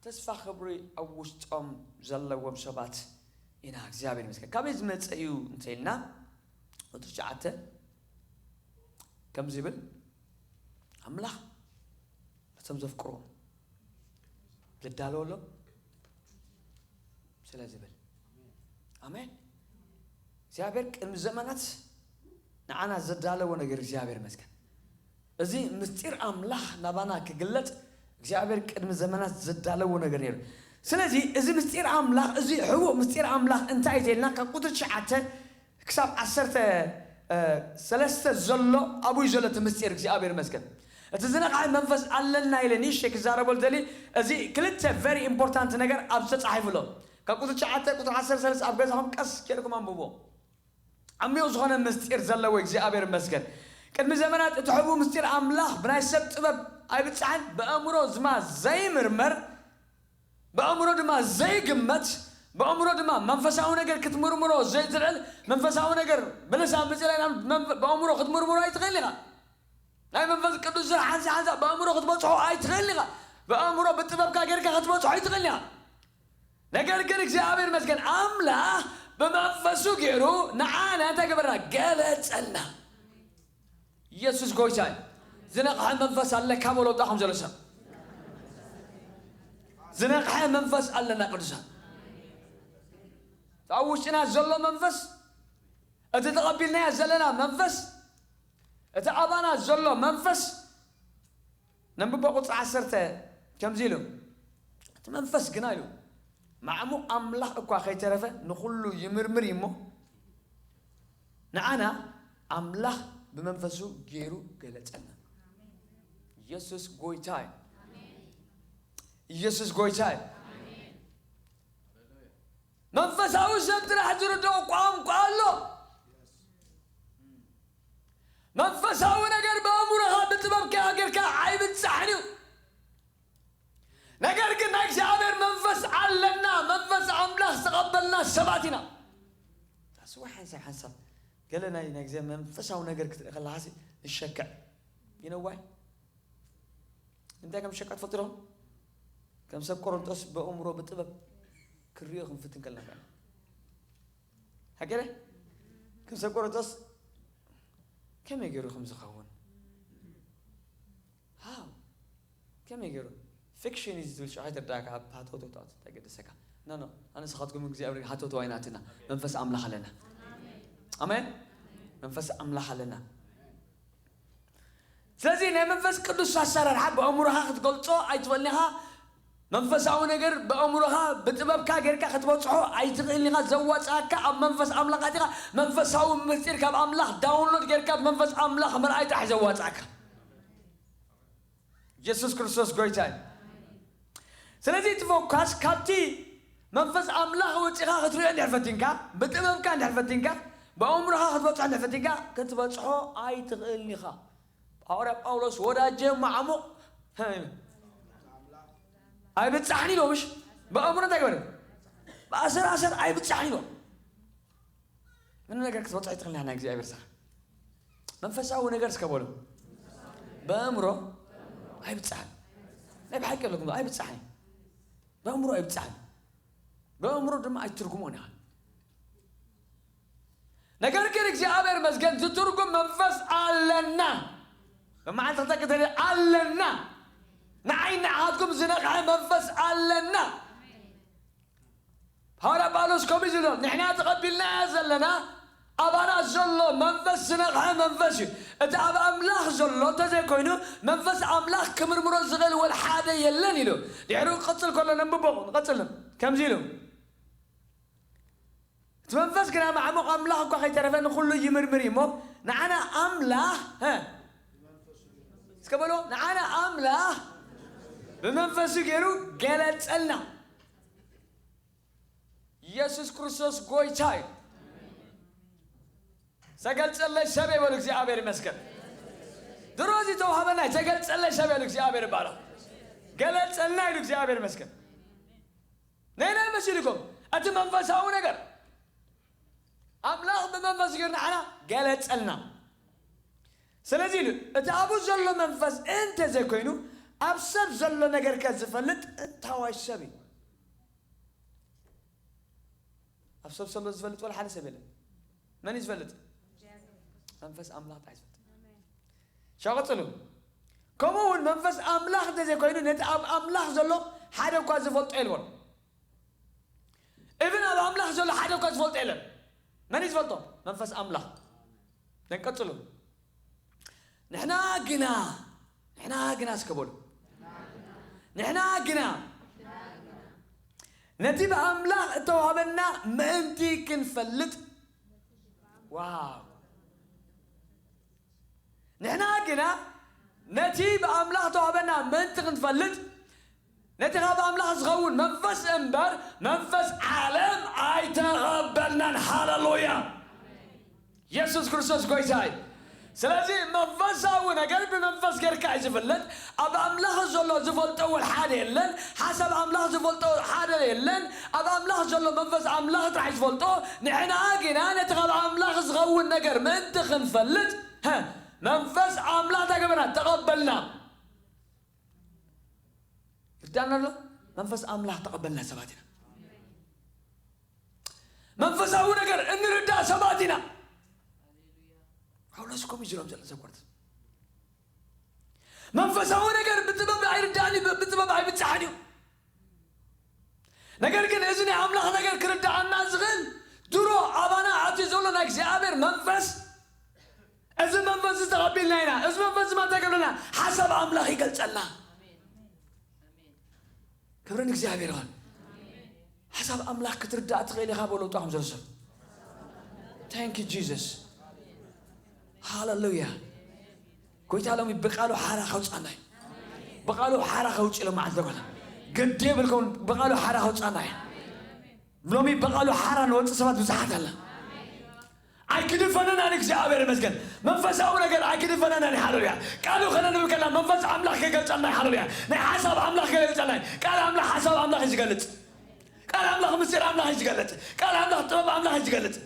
ተስፋ ክብሪ ኣብ ውሽጦም ዘለዎም ሰባት ኢና። እግዚኣብሔር ይመስገን። ካበይ ዝመጸ እዩ እንተ ኢልና፣ ቁጽሪ ትሽዓተ ከምዚ ይብል፣ ኣምላኽ ነቶም ዘፍቅርዎም ዘዳለወሎም ስለ ዝብል። ኣሜን። እግዚኣብሔር ቅድሚ ዘመናት ንዓና ዘዳለዎ ነገር እግዚኣብሔር ይመስገን። እዚ ምስጢር ኣምላኽ ናባና ክግለጽ እግዚኣብሔር ቅድሚ ዘመናት ዘዳለዎ ነገር ነይሩ። ስለዚ እዚ ምስጢር ኣምላኽ፣ እዚ ሕቡእ ምስጢር ኣምላኽ እንታይ እዩ ተልና፣ ካብ ቁጥሪ ትሽዓተ ክሳብ ዓሰርተ ሰለስተ ዘሎ ኣብኡ እዩ ዘሎ እቲ ምስጢር። እግዚኣብሔር ይመስገን። እቲ ዝነቕሐ መንፈስ ኣለና ኢለ ኒሸ ክዛረበሉ ደሊ፣ እዚ ክልተ very important ነገር ኣብ ዝተጻሒፉ ኣሎ። ካብ ቁጥሪ ትሽዓተ ቁጥሪ ዓሰርተ ሰለስተ ኣብ ገዛኹም ቀስ ጌርኩም ኣንብቦ። ዓሚቕ ዝኾነ ምስጢር ዘለዎ እግዚኣብሔር ይመስገን። ቅድሚ ዘመናት እቲ ሕቡእ ምስጢር ኣምላኽ ብናይ ሰብ ጥበብ ኣይብጻሕን፣ ብኣእምሮ ድማ ዘይምርመር፣ ብኣእምሮ ድማ ዘይግመት፣ ብኣእምሮ ድማ መንፈሳዊ ነገር ክትምርምሮ ዘይትኽእል፣ መንፈሳዊ ነገር ብልሳን ምጽላይ ናብ መንፈ-፣ ብኣእምሮ ክትምርምሮ ኣይትኽእል ኢኻ። ናይ መንፈስ ቅዱስ ስራሕ ሓንሳ ሓንሳ ብኣእምሮ ክትበጽሖ ኣይትኽእል ኢኻ። ብኣእምሮ ብጥበብካ ጌርካ ክትበጽሖ ኣይትኽእል ኢኻ። ነገር ግን እግዚኣብሔር ይመስገን ኣምላኽ ብመንፈሱ ገይሩ ንዓና እንታይ ገበረና? ገለጸልና። ኢየሱስ ጎይታ እዩ። ዝነቕሐ መንፈስ ኣለካ በሎ፣ ኣብጣኹም ዘሎ ሰብ። ዝነቕሐ መንፈስ ኣለና ቅዱሳን። እቲ ኣብ ውሽጥና ዘሎ መንፈስ፣ እቲ ተቐቢልናዮ ዘለና መንፈስ፣ እቲ ኣባና ዘሎ መንፈስ፣ ነንብቦ ቁጽሪ ዓሰርተ ከምዚ ኢሉ፣ እቲ መንፈስ ግና ኢሉ፣ ማዕሙቕ ኣምላኽ እኳ ከይተረፈ ንኹሉ ይምርምር እዩ እሞ፣ ንዓና ኣምላኽ ብመንፈሱ ገይሩ ገለጸልና። ኢየሱስ ጎይታ እዩ። ኢየሱስ ጎይታ እዩ። መንፈሳዊ ሰብ ጥራሕ ዝርድኦ ቋንቋ ኣሎ። መንፈሳዊ ነገር ብኣእምሮኻ ብጥበብካ ጌርካ ኣይብጻሕን እዩ። ነገር ግን ናይ እግዚኣብሔር መንፈስ ኣለና። መንፈስ ኣምላኽ ዝተቐበልና ሰባት ኢና። ታስዋ ሓንሳብ ሓንሳብ ገለ ናይ፣ ናይ እግዚኣብሔር መንፈሳዊ ነገር ክትርኢ ከለኻሲ ንሸክዕ። You know why? እንታይ ከም ዝሸቅዕ ትፈልጡ ዶ? ከም ሰብ ቆሮንጦስ ብኣእምሮ ብጥበብ ክርእዮ ክንፍትን ከለና ከኣ። ሃገረ? ከም ሰብ ቆሮንጦስ ከመይ ገይሩ ከም ዝኸውን? ሃው? ከመይ ገይሩ? ፊክሽን እዩ ዝብል ሽዑ ኣይትርዳእካ፣ ኣብ ሃተውተው ተኣቱ፣ እንታይ ገደሰካ? ኖ፣ ኖ፣ ኣነ ንስኻትኩም እግዚኣብሔር ሃተውተው ኣይንኣቱና። መንፈስ ኣምላኽ ኣለና። ኣሜን? መንፈስ ኣምላኽ ኣለና። ስለዚ ናይ መንፈስ ቅዱስ ኣሰራርሓ ብኣእምሮኻ ክትገልጾ ኣይትኽእልን ኢኻ። መንፈሳዊ ነገር ብኣእምሮኻ ብጥበብካ ጌርካ ክትበጽሖ ኣይትኽእልን ኢኻ። ዘዋጽኣካ ኣብ መንፈስ ኣምላኽ ኣቲኻ መንፈሳዊ ምስጢር ካብ ኣምላኽ ዳውንሎድ ጌርካ መንፈስ ኣምላኽ ምርኣይ ጥራሕ ዘዋጽኣካ። ኢየሱስ ክርስቶስ ጎይታ እዩ። ስለዚ እቲ ፎካስ ካብቲ መንፈስ ኣምላኽ ወጺኻ ክትሪኦ እንድሕር ፈቲንካ፣ ብጥበብካ እንድሕር ፈቲንካ፣ ብኣእምሮኻ ክትበጽሖ እንድሕር ፈቲንካ፣ ክትበጽሖ ኣይትኽእልን ኢኻ። ሃዋርያ ጳውሎስ ወዳጀ ማዕሙቕ ኣይብጻሕን ኢሎ፣ ምሽ? ብኣእምሮ እንታይ ገበረ? ብኣሰር ኣሰር ኣይብጻሕን ኢሎ። ምንም ነገር ክትበጽሖ ኣይትኽእልን ኢኻ ናይ እግዚኣብሔር ስራሕ። መንፈሳዊ ነገር እስከ በሉ። በእምሮ ኣይብጻሕን። ናይ ብሓቂ ኣለኩም፣ ኣይብጻሕን። በእምሮ ኣይብጻሕን። በእምሮ ድማ ኣይትርጉሞን ኢኻ። ነገር ግን እግዚኣብሔር መስገን ዝትርጉም መንፈስ ኣለና። ብመዓልቲ ክተቅተል ኣለና። ንዓይ ንዓኻትኩም ዝነቕሐ መንፈስ ኣለና። ሃዋርያ ጳውሎስ ከምኡ እዩ ዝብሎ፣ ንሕና ተቐቢልናዮ ዘለና ኣባና ዘሎ መንፈስ ዝነቕሐ መንፈስ እዩ። እቲ ኣብ ኣምላኽ ዘሎ እንተዘይኮይኑ መንፈስ ኣምላኽ ክምርምሮ ዝኽእል ወላ ሓደ የለን ኢሉ። ድሕሪኡ ክቕጽል ከሎ ነንብቦ፣ ንቐጽል። ከምዚ ኢሉ፣ እቲ መንፈስ ግና ማዕሙቕ ኣምላኽ እኳ ከይተረፈ ንኹሉ ይምርምር እዩ እሞ፣ ንዓና ኣምላኽ፣ ሀ፣ እስከ በሎ፣ ንዓና ኣምላኽ ብመንፈሱ ገይሩ ገለጸልና። ኢየሱስ ክርስቶስ ጎይታ እዩ። ዘገልጸለይ ሰብ ይበሉ፣ እግዚኣብሔር ይመስገን። ድሮ እዚ ተዋህበና፣ ዘገልጸለይ ሰብ ይበሉ፣ እግዚኣብሔር ይባረኽ። ገለጸልና ኢሉ፣ እግዚኣብሔር ይመስገን። ናይ ናይ መሲልኩም እቲ መንፈሳዊ ነገር ኣምላኽ ብመንፈስ ገይሩ ንዓና ገለጸልና። ስለዚ ኢሉ፣ እቲ ኣብኡ ዘሎ መንፈስ እንተ ዘይኮይኑ፣ ኣብ ሰብ ዘሎ ነገር ከ ዝፈልጥ እንታዋይ ሰብ እዩ? ኣብ ሰብ ዘሎ ዝፈልጥ ወላ ሓደ ሰብ የለን። መን እዩ ዝፈልጥ? መንፈስ ኣምላኽ ጥራይ ዝፈልጥ። ሻው ቀጽሉ። ከምኡ እውን መንፈስ ኣምላኽ እንተ ዘይኮይኑ፣ ነቲ ኣብ ኣምላኽ ዘሎ ሓደ እኳ ዝፈልጦ የልቦን። ኢቭን ኣብ ኣምላኽ ዘሎ ሓደ እኳ ዝፈልጦ የለን። መን እዩ ዝፈልጦ? መንፈስ ኣምላኽ። ደን ቀጽሉ። ንሕና ግና፣ ንሕና ግና እስከ በሉ። ንሕና ግና ነቲ ብኣምላኽ እተዋህበና ምእንቲ ክንፈልጥ። ዋው! ንሕና ግና ነቲ ብኣምላኽ እተዋህበና ምእንቲ ክንፈልጥ፣ ነቲ ካብ ኣምላኽ ዝኸውን መንፈስ እምበር መንፈስ ዓለም ኣይተቐበልናን። ሃለሉያ! የሱስ ክርስቶስ ጐይታ እዩ። ስለዚ መንፈሳዊ ነገር ብመንፈስ ጌርካ እዩ ዝፍለጥ። ኣብ ኣምላኽ ዘሎ ዝፈልጦ እውን ሓደ የለን። ሓሳብ ኣምላኽ ዝፈልጦ ሓደ የለን። ኣብ ኣምላኽ ዘሎ መንፈስ ኣምላኽ ጥራሕ ዝፈልጦ። ንሕና ግና ነቲ ካብ ኣምላኽ ዝኸውን ነገር ምእንቲ ክንፈልጥ፣ ሀ፣ መንፈስ ኣምላኽ እንታይ ገበርና? ተቐበልና። ይርዳና ኣሎ? መንፈስ ኣምላኽ ተቐበልና ሰባት ኢና። መንፈሳዊ ነገር እንርዳእ ሰባት ኢና። ጳውሎስ ከምኡ እዩ ዝብሎም ዘሎ ሰብ ቆርንቶስ። መንፈሳዊ ነገር ብጥበብ ኣይርዳእን እዩ፣ ብጥበብ ኣይብጻሕን እዩ። ነገር ግን እዚ ናይ ኣምላኽ ነገር ክርዳኣና ዝኽእል ድሮ ኣባና ኣትዩ ዘሎ ናይ እግዚኣብሔር መንፈስ፣ እዚ መንፈስ እዚ ተቐቢልና ኢና። እዚ መንፈስ እዚ እንታይ ገብረና? ሓሳብ ኣምላኽ ይገልጸልና። ክብሪ ንእግዚኣብሔር ይኹን። ሓሳብ ኣምላኽ ክትርዳእ ትኽእል ኢኻ በሎ፣ ውጣ ከም ዘሎ ሰብ። Thank you Jesus። ሃለሉያ። ጎይታ ሎሚ ብቃሉ ሓራ ከውጻና እዩ። ብቃሉ ሓራ ከውጽእ ኢሎም መዓልቲ ደጎና። ግዲ የብልኩም፣ ብቃሉ ሓራ ከውጻና እዩ። ሎሚ ብቃሉ ሓራ ንወጽእ ሰባት ብዙሓት ኣለ። ኣይክድፈነናን፣ እግዚኣብሔር ይመስገን። መንፈሳዊ ነገር ኣይክድፈነናን። ሃለሉያ። ቃሉ ከነንብብ ከለና መንፈስ ኣምላኽ ከገልጸልና። ሃለሉያ። ናይ ሓሳብ ኣምላኽ ከገልጸልና። ቃል ኣምላኽ ሓሳብ ኣምላኽ እዩ ዝገልጽ። ቃል ኣምላኽ ምስጢር ኣምላኽ እዩ ዝገልጽ። ቃል ኣምላኽ ጥበብ ኣምላኽ እዩ ዝገልጽ።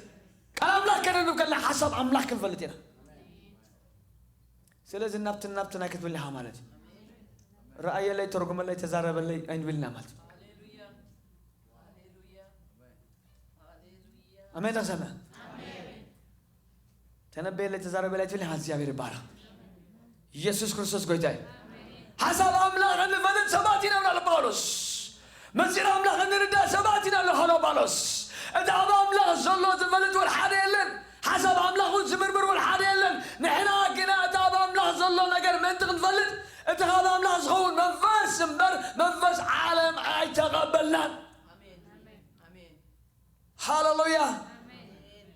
ቃል ኣምላኽ ከነንብብ ከለና ሓሳብ ኣምላኽ ክንፈልጥ ኢና። ስለዚ ናብትን ናብትን ኣይክትብልኒ ኢኻ ማለት እዩ። ረኣየለይ፣ ተርጉመለይ፣ ተዛረበለይ ኣይንብልና ማለት እዩ። ኣሜን። ተሰምዐ። ተነበየለይ፣ ተዛረበለይ ኣይትብልኒ ኢኻ። እግዚኣብሔር ይባረኽ። ኢየሱስ ክርስቶስ ጎይታ እዩ። ሓሳብ ኣምላኽ እንፈልጥ ሰባት ኢና ብሎ ጳውሎስ። ምስጢር ኣምላኽ እንርዳእ ሰባት ኢና ኣሎ ሃሎ ጳውሎስ። እቲ ኣብ ኣምላኽ ዘሎ ዝፈልጥ ወላ ሓደ የለን። ሓሳብ ኣምላኽ እውን ዝምርምር ወላ ሓደ የለን። ንሕና ግና እቲ ኣብ ኣምላኽ ዘሎ ነገር ምእንቲ ክንፈልጥ፣ እቲ ካብ ኣምላኽ ዝኸውን መንፈስ እምበር መንፈስ ዓለም ኣይተቐበልናን። ኣሜን። ኣሜን። ሃለሉያ። ኣሜን።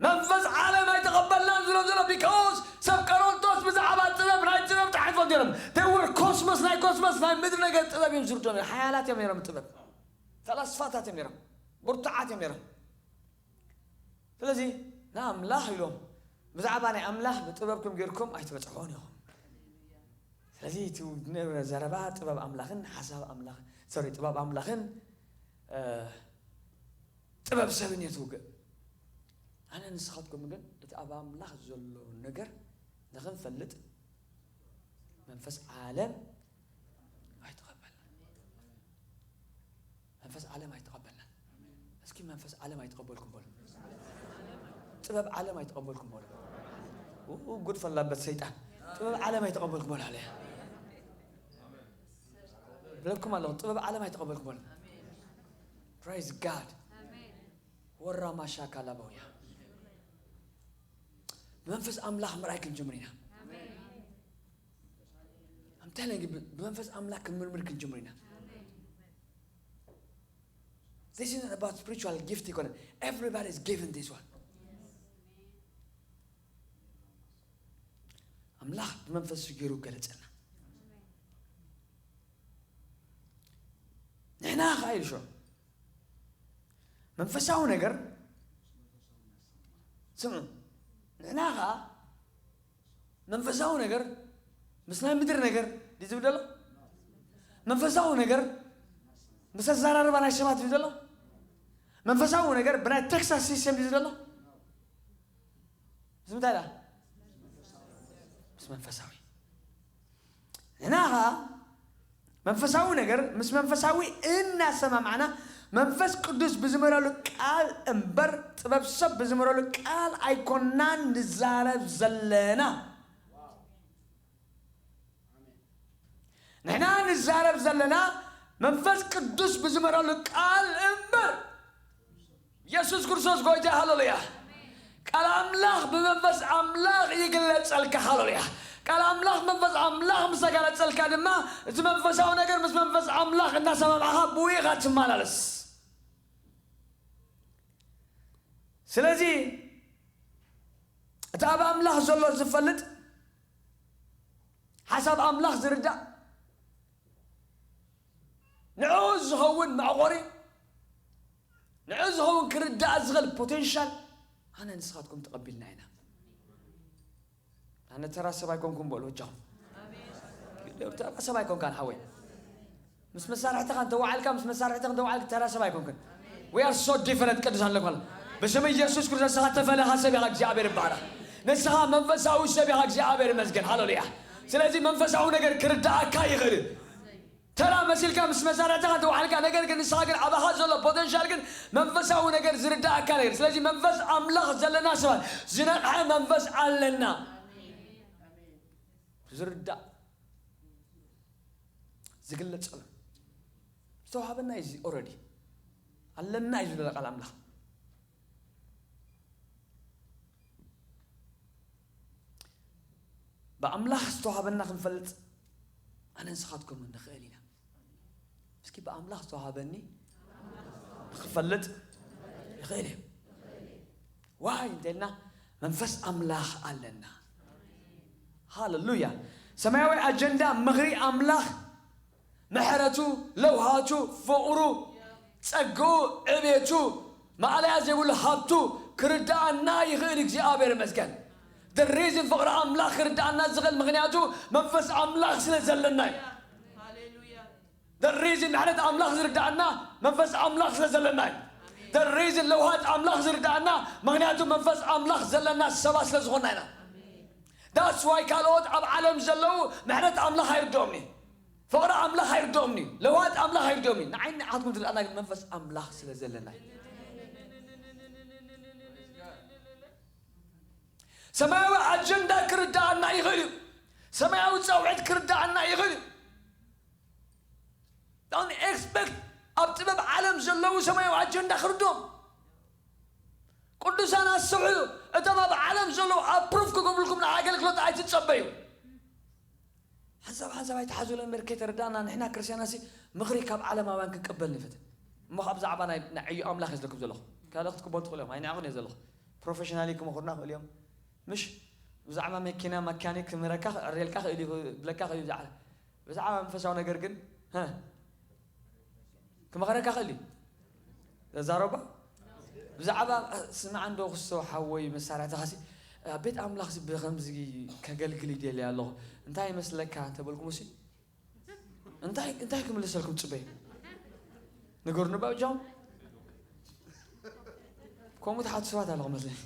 መንፈስ ዓለም ኣይተቐበልናን ዝብሎ ዘሎ፣ because ሰብ ቆሮንቶስ ብዛዕባ ጥበብ፣ ናይ ጥበብ ጥራሕ ይፈልጡ ነይሮም። They were ኮስሞስ፣ ናይ ኮስሞስ፣ ናይ ምድሪ ነገር ጥበብ እዮም ዝርድኦም ነይሮም። ሓያላት እዮም ነይሮም ጥበብ። ፈላስፋታት እዮም ነይሮም። ብርቱዓት እዮም ነይሮም። ስለዚ ንኣምላኽ ኢሎም ብዛዕባ ናይ ኣምላኽ ብጥበብኩም ጌርኩም ኣይትበጽሕዎን ኢኹም። ስለዚ እቲ ዝነበረ ዘረባ ጥበብ ኣምላኽን ሓሳብ ኣምላኽ፣ ሶሪ፣ ጥበብ ኣምላኽን፣ እ፣ ጥበብ ሰብን እየ ትውግእ። ኣነ ንስኻትኩም ግን እቲ ኣብ ኣምላኽ ዘሎ ነገር ንኽንፈልጥ መንፈስ ዓለም ኣይተቐበልናን። መንፈስ ዓለም ኣይተቐበልናን። እስኪ መንፈስ ዓለም ኣይተቐበልኩም በሉ። ጥበብ ዓለም ኣይተቐበልኩም በሉ። ኡ፣ ጉድ ፈላበት ሰይጣን። ጥበብ ዓለም ኣይተቐበልኩም በሉ። ሃሌ ብለኩም ኣለኹ። ጥበብ ዓለም ኣይተቐበልኩም በሉ። Praise God። ወራ ማሻካ ላባውያ። ብመንፈስ ኣምላኽ ምርኣይ ክንጅምር ኢና። I'm telling you፣ ብ-፣ ብመንፈስ ኣምላኽ ክንምርምር ክንጅምር ኢና። This isn't about spiritual gift ይኮነ። Everybody is given this one። ኣምላኽ ብመንፈሱ ገይሩ ገለጸልና። ንሕና ኸዓ ኢሉ ሾ መንፈሳዊ ነገር ስምዑ። ንሕና ኸዓ መንፈሳዊ ነገር ምስ ናይ ምድሪ ነገር ድዩ ዝብል ዘሎ? መንፈሳዊ ነገር ምስ ኣዘራርባ ናይ ሰባት ድዩ ዘሎ? መንፈሳዊ ነገር ብናይ ቴክሳስ ሲስተም ድዩ ዘሎ? ምስ ምንታይ ደኣ? ምስ መንፈሳዊ። ንሕና ኸኣ መንፈሳዊ ነገር ምስ መንፈሳዊ እናሰማማዕና መንፈስ ቅዱስ ብዝመረሉ ቃል እምበር ጥበብ ሰብ ብዝመረሉ ቃል ኣይኮናን ንዛረብ ዘለና። ንሕና ንዛረብ ዘለና መንፈስ ቅዱስ ብዝመረሉ ቃል እምበር የሱስ ክርስቶስ ጎይታ። ሃሌሉያ። ቃል ኣምላኽ ብመንፈስ ኣምላኽ ይግለጸልካ። ሃሌሉያ። ቃል ኣምላኽ መንፈስ ኣምላኽ ምስ ተገለጸልካ ድማ እቲ መንፈሳዊ ነገር ምስ መንፈስ ኣምላኽ እናሰማማዕኻ ብኡ ኢኻ ትመላለስ። ስለዚ እቲ ኣብ ኣምላኽ ዘሎ ዝፈልጥ ሓሳብ ኣምላኽ ዝርዳእ ንዕኡ ዝኸውን መዕቆሪ ንዕኡ ዝኸውን ክርዳእ ዝኽእል ፖቴንሻል ኣነ ንስኻትኩም ተቐቢልና ኢና። ኣነ ተራ ሰብ ኣይኮንኩም በሉ እጃኹም። ተራ ሰብ ኣይኮንካን ሓወይ። ምስ መሳርሕትኻ እንተወዓልካ ምስ መሳርሕትኻ እንተወዓልክ ተራ ሰብ ኣይኮንክን። We are so different ቅዱሳን ለኳል። ብስም ኢየሱስ ክርስቶስ ንስኻ ተፈለኻ ሰብ ኢኻ እግዚኣብሔር ይባረኽ። ንስኻ መንፈሳዊ ሰብ ኢኻ እግዚኣብሔር ይመስገን። ሃሌሉያ። ስለዚ መንፈሳዊ ነገር ክርዳእካ ይኽእል እዩ። ተራ መሲልካ ምስ መሳርሕትኻ እንተወዓልካ ነገር ግን ንስኻ ግን ኣባኻ ዘሎ ፖቴንሻል ግን መንፈሳዊ ነገር ዝርዳእካ ነገር። ስለዚ መንፈስ ኣምላኽ ዘለና ሰባት ዝነቕሐ መንፈስ ኣለና። ዝርዳእ ዝግለጸሉ ዝተዋሃበና እዩ። እዚ ኦረዲ ኣለና እዩ ዝብለና ቃል ኣምላኽ። ብኣምላኽ ዝተዋሃበና ክንፈልጥ ኣነ ንስኻትኩም ንኽእል ኢና። እስኪ ብኣምላኽ ዝተዋሃበኒ ክፈልጥ ይኽእል እዩ። ዋይ እንተልና መንፈስ ኣምላኽ ኣለና። ሃሌሉያ። ሰማያዊ ኣጀንዳ ምኽሪ ኣምላኽ ምሕረቱ ለውሃቱ ፍቕሩ ጸግኡ ዕቤቱ ማእለያ ዘይብሉ ሃብቱ ክርዳኣና ይኽእል እግዚኣብሔር ይመስገን። The reason ፍቕሪ ኣምላኽ ክርዳኣና ዝኽእል ምኽንያቱ መንፈስ ኣምላኽ ስለ ዘለና እዩ። The reason ምሕረት ኣምላኽ ዝርዳኣና መንፈስ ኣምላኽ ስለ ዘለና እዩ። The reason ለውሃት ኣምላኽ ዝርዳኣና ምኽንያቱ መንፈስ ኣምላኽ ዘለና ሰባት ስለ ዝኾንና ኢና። That's why ካልኦት ኣብ ዓለም ዘለዉ ምሕረት ኣምላኽ ኣይርድኦም እዩ። ፍቕሪ ኣምላኽ ኣይርድኦም እዩ። ለውሃት ኣምላኽ ኣይርድኦም እዩ። ንዓይ ንዓትኩም ዝርዳኣና ግን መንፈስ ኣምላኽ ስለ ዘለና እዩ። ሰማያዊ ኣጀንዳ ክርዳኣና ይኽእል እዩ። ሰማያዊ ጸውዒት ክርዳኣና ይኽእል እዩ። Don't expect ኣብ ጥበብ ዓለም ዘለዉ ሰማያዊ ኣጀንዳ ክርድኦም። ቅዱሳን ኣስተውዕሉ። እቶም ኣብ ዓለም ዘለዉ ኣፕሩፍ ክገብሩልኩም ንኣገልግሎት ኣይትጸበዩ። ሓንሳብ ሓንሳብ ኣይትሓዙ እምበር ከይተረዳእና ንሕና ክርስትያናሲ ምኽሪ ካብ ዓለማውያን ክንቅበል ንፈትን። እሞ ካብ ዛዕባ ናይ ናይ ዕዮ ኣምላኽ እየ ዝለኩም ዘለኹ። ካልእ ክትቅበሉ ትኽእሉ እዮም። ኣይንዓቕን እየ ዘለኹ። ፕሮፌሽናሊ ክመኽሩና ክእሉ እዮም። ምሽ ብዛዕባ መኪና መካኒክ ክምህረካ ክዕርየልካ ክእል እዩ ክብለካ ክእል እዩ ብዛዕባ ብዛዕባ መንፈሳዊ ነገር ግን ሀ ክመኽረካ ክእል እዩ። ተዛረባ ብዛዕባ ስማዕ እንዶ ክስቶ ሓወይ መሳርሕትኻሲ ኣብ ቤት ኣምላኽሲ ብኸምዚ ከገልግል ይደሊ ኣለኹ እንታይ ይመስለካ እንተበልኩምሲ እንታይ እንታይ ክምልሰልኩም ጽበዩ ንገሩኒ ባብጃኹም ከምኡ ትሓቱ ሰባት ኣለኹም መስለኒ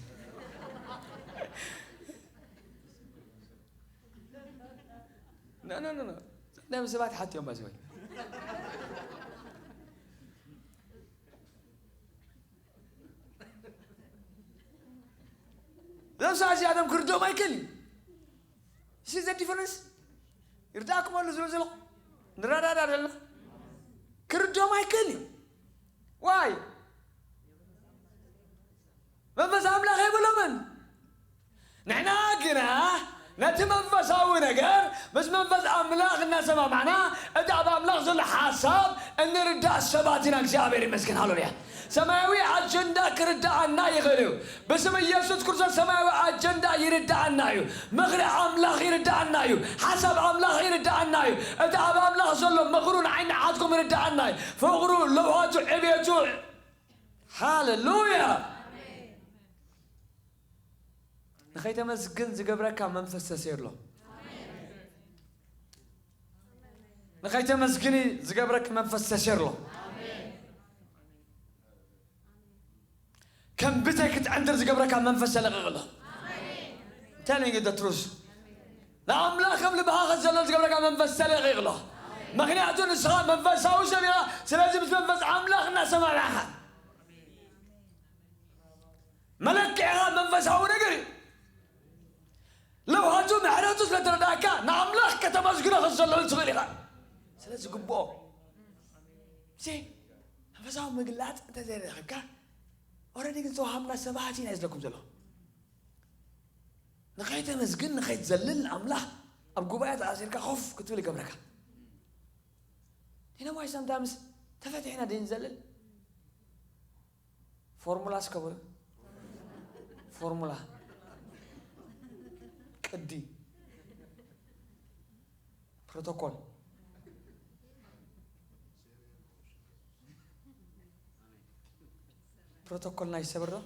ኖ ኖ ኖ ኖ ናይ ሰባት ሓትዮም ባዚ ወይ እዞም ሰባት እዚኣቶም ክርድኦም ኣይክእል እዩ ሲ ዘ ዲፈረንስ ይርዳእኩም ኣሎ ዝብል ዘለኹ ንረዳዳ ዘለና ክርድኦም ኣይክእል እዩ ዋይ መንፈስ ኣምላኽ የብሎምን ንሕና ግና ነቲ መንፈሳዊ ነገር ምስ መንፈስ ኣምላኽ እናሰማማዕና እቲ ኣብ ኣምላኽ ዘሎ ሓሳብ እንርዳእ ሰባት ኢና እግዚኣብሔር ይመስገን ሃሌሉያ ሰማያዊ ኣጀንዳ ክርዳኣና ይኽእል እዩ ብስም ኢየሱስ ክርስቶስ ሰማያዊ ኣጀንዳ ይርዳኣና እዩ ምኽሪ ኣምላኽ ይርዳኣና እዩ ሓሳብ ኣምላኽ ይርዳኣና እዩ እቲ ኣብ ኣምላኽ ዘሎ ምኽሩ ንዓይ ንዓትኩም ይርዳኣና እዩ ፍቕሩ ለውሃቱ ዕቤቱ ሃሌሉያ ንኸይተመስግን ዝገብረካ መንፈስ ተሴርሎ ንኸይተመስግኒ ዝገብረኪ መንፈስ ተሴርሎ ብዘይ ክትዕንድር ዝገብረካ መንፈስ ተለቒቑ ኣሎ። Telling you the truth። ንኣምላኽ ከም ልብኻ ክትዘሎ ዝገብረካ መንፈስ ተለቒቑ ኣሎ። ምኽንያቱ ንስኻ መንፈሳዊ ሰብ ኢኻ። ስለዚ ምስ መንፈስ ኣምላኽ እናሰማማዕኻ መለክዕኻ መንፈሳዊ ነገር እዩ። ለውሃቱ ምሕረቱ ስለ ተረዳእካ ንኣምላኽ ከተመስግኖ ክትዘለሉ ትኽእል ኢኻ። ስለ ዝግብኦ። ሲ መንፈሳዊ ምግላጽ እንተዘይረኸብካ፣ ኦረዲ ግን ዝተዋሃብና ሰባት ኢና ዝለኩም ዘሎ። ንኸይተመስግን፣ ንኸይትዘልል ንኣምላኽ ኣብ ጉባኤ ተኣሲርካ ኮፍ ክትብል ይገብረካ። You know why sometimes ተፈቲሕና ደይ ንዘልል? ፎርሙላ እስከ በሉ። ፎርሙላ፣ ቅዲ፣ ፕሮቶኮል። ፕሮቶኮልና ይሰበር ዶ?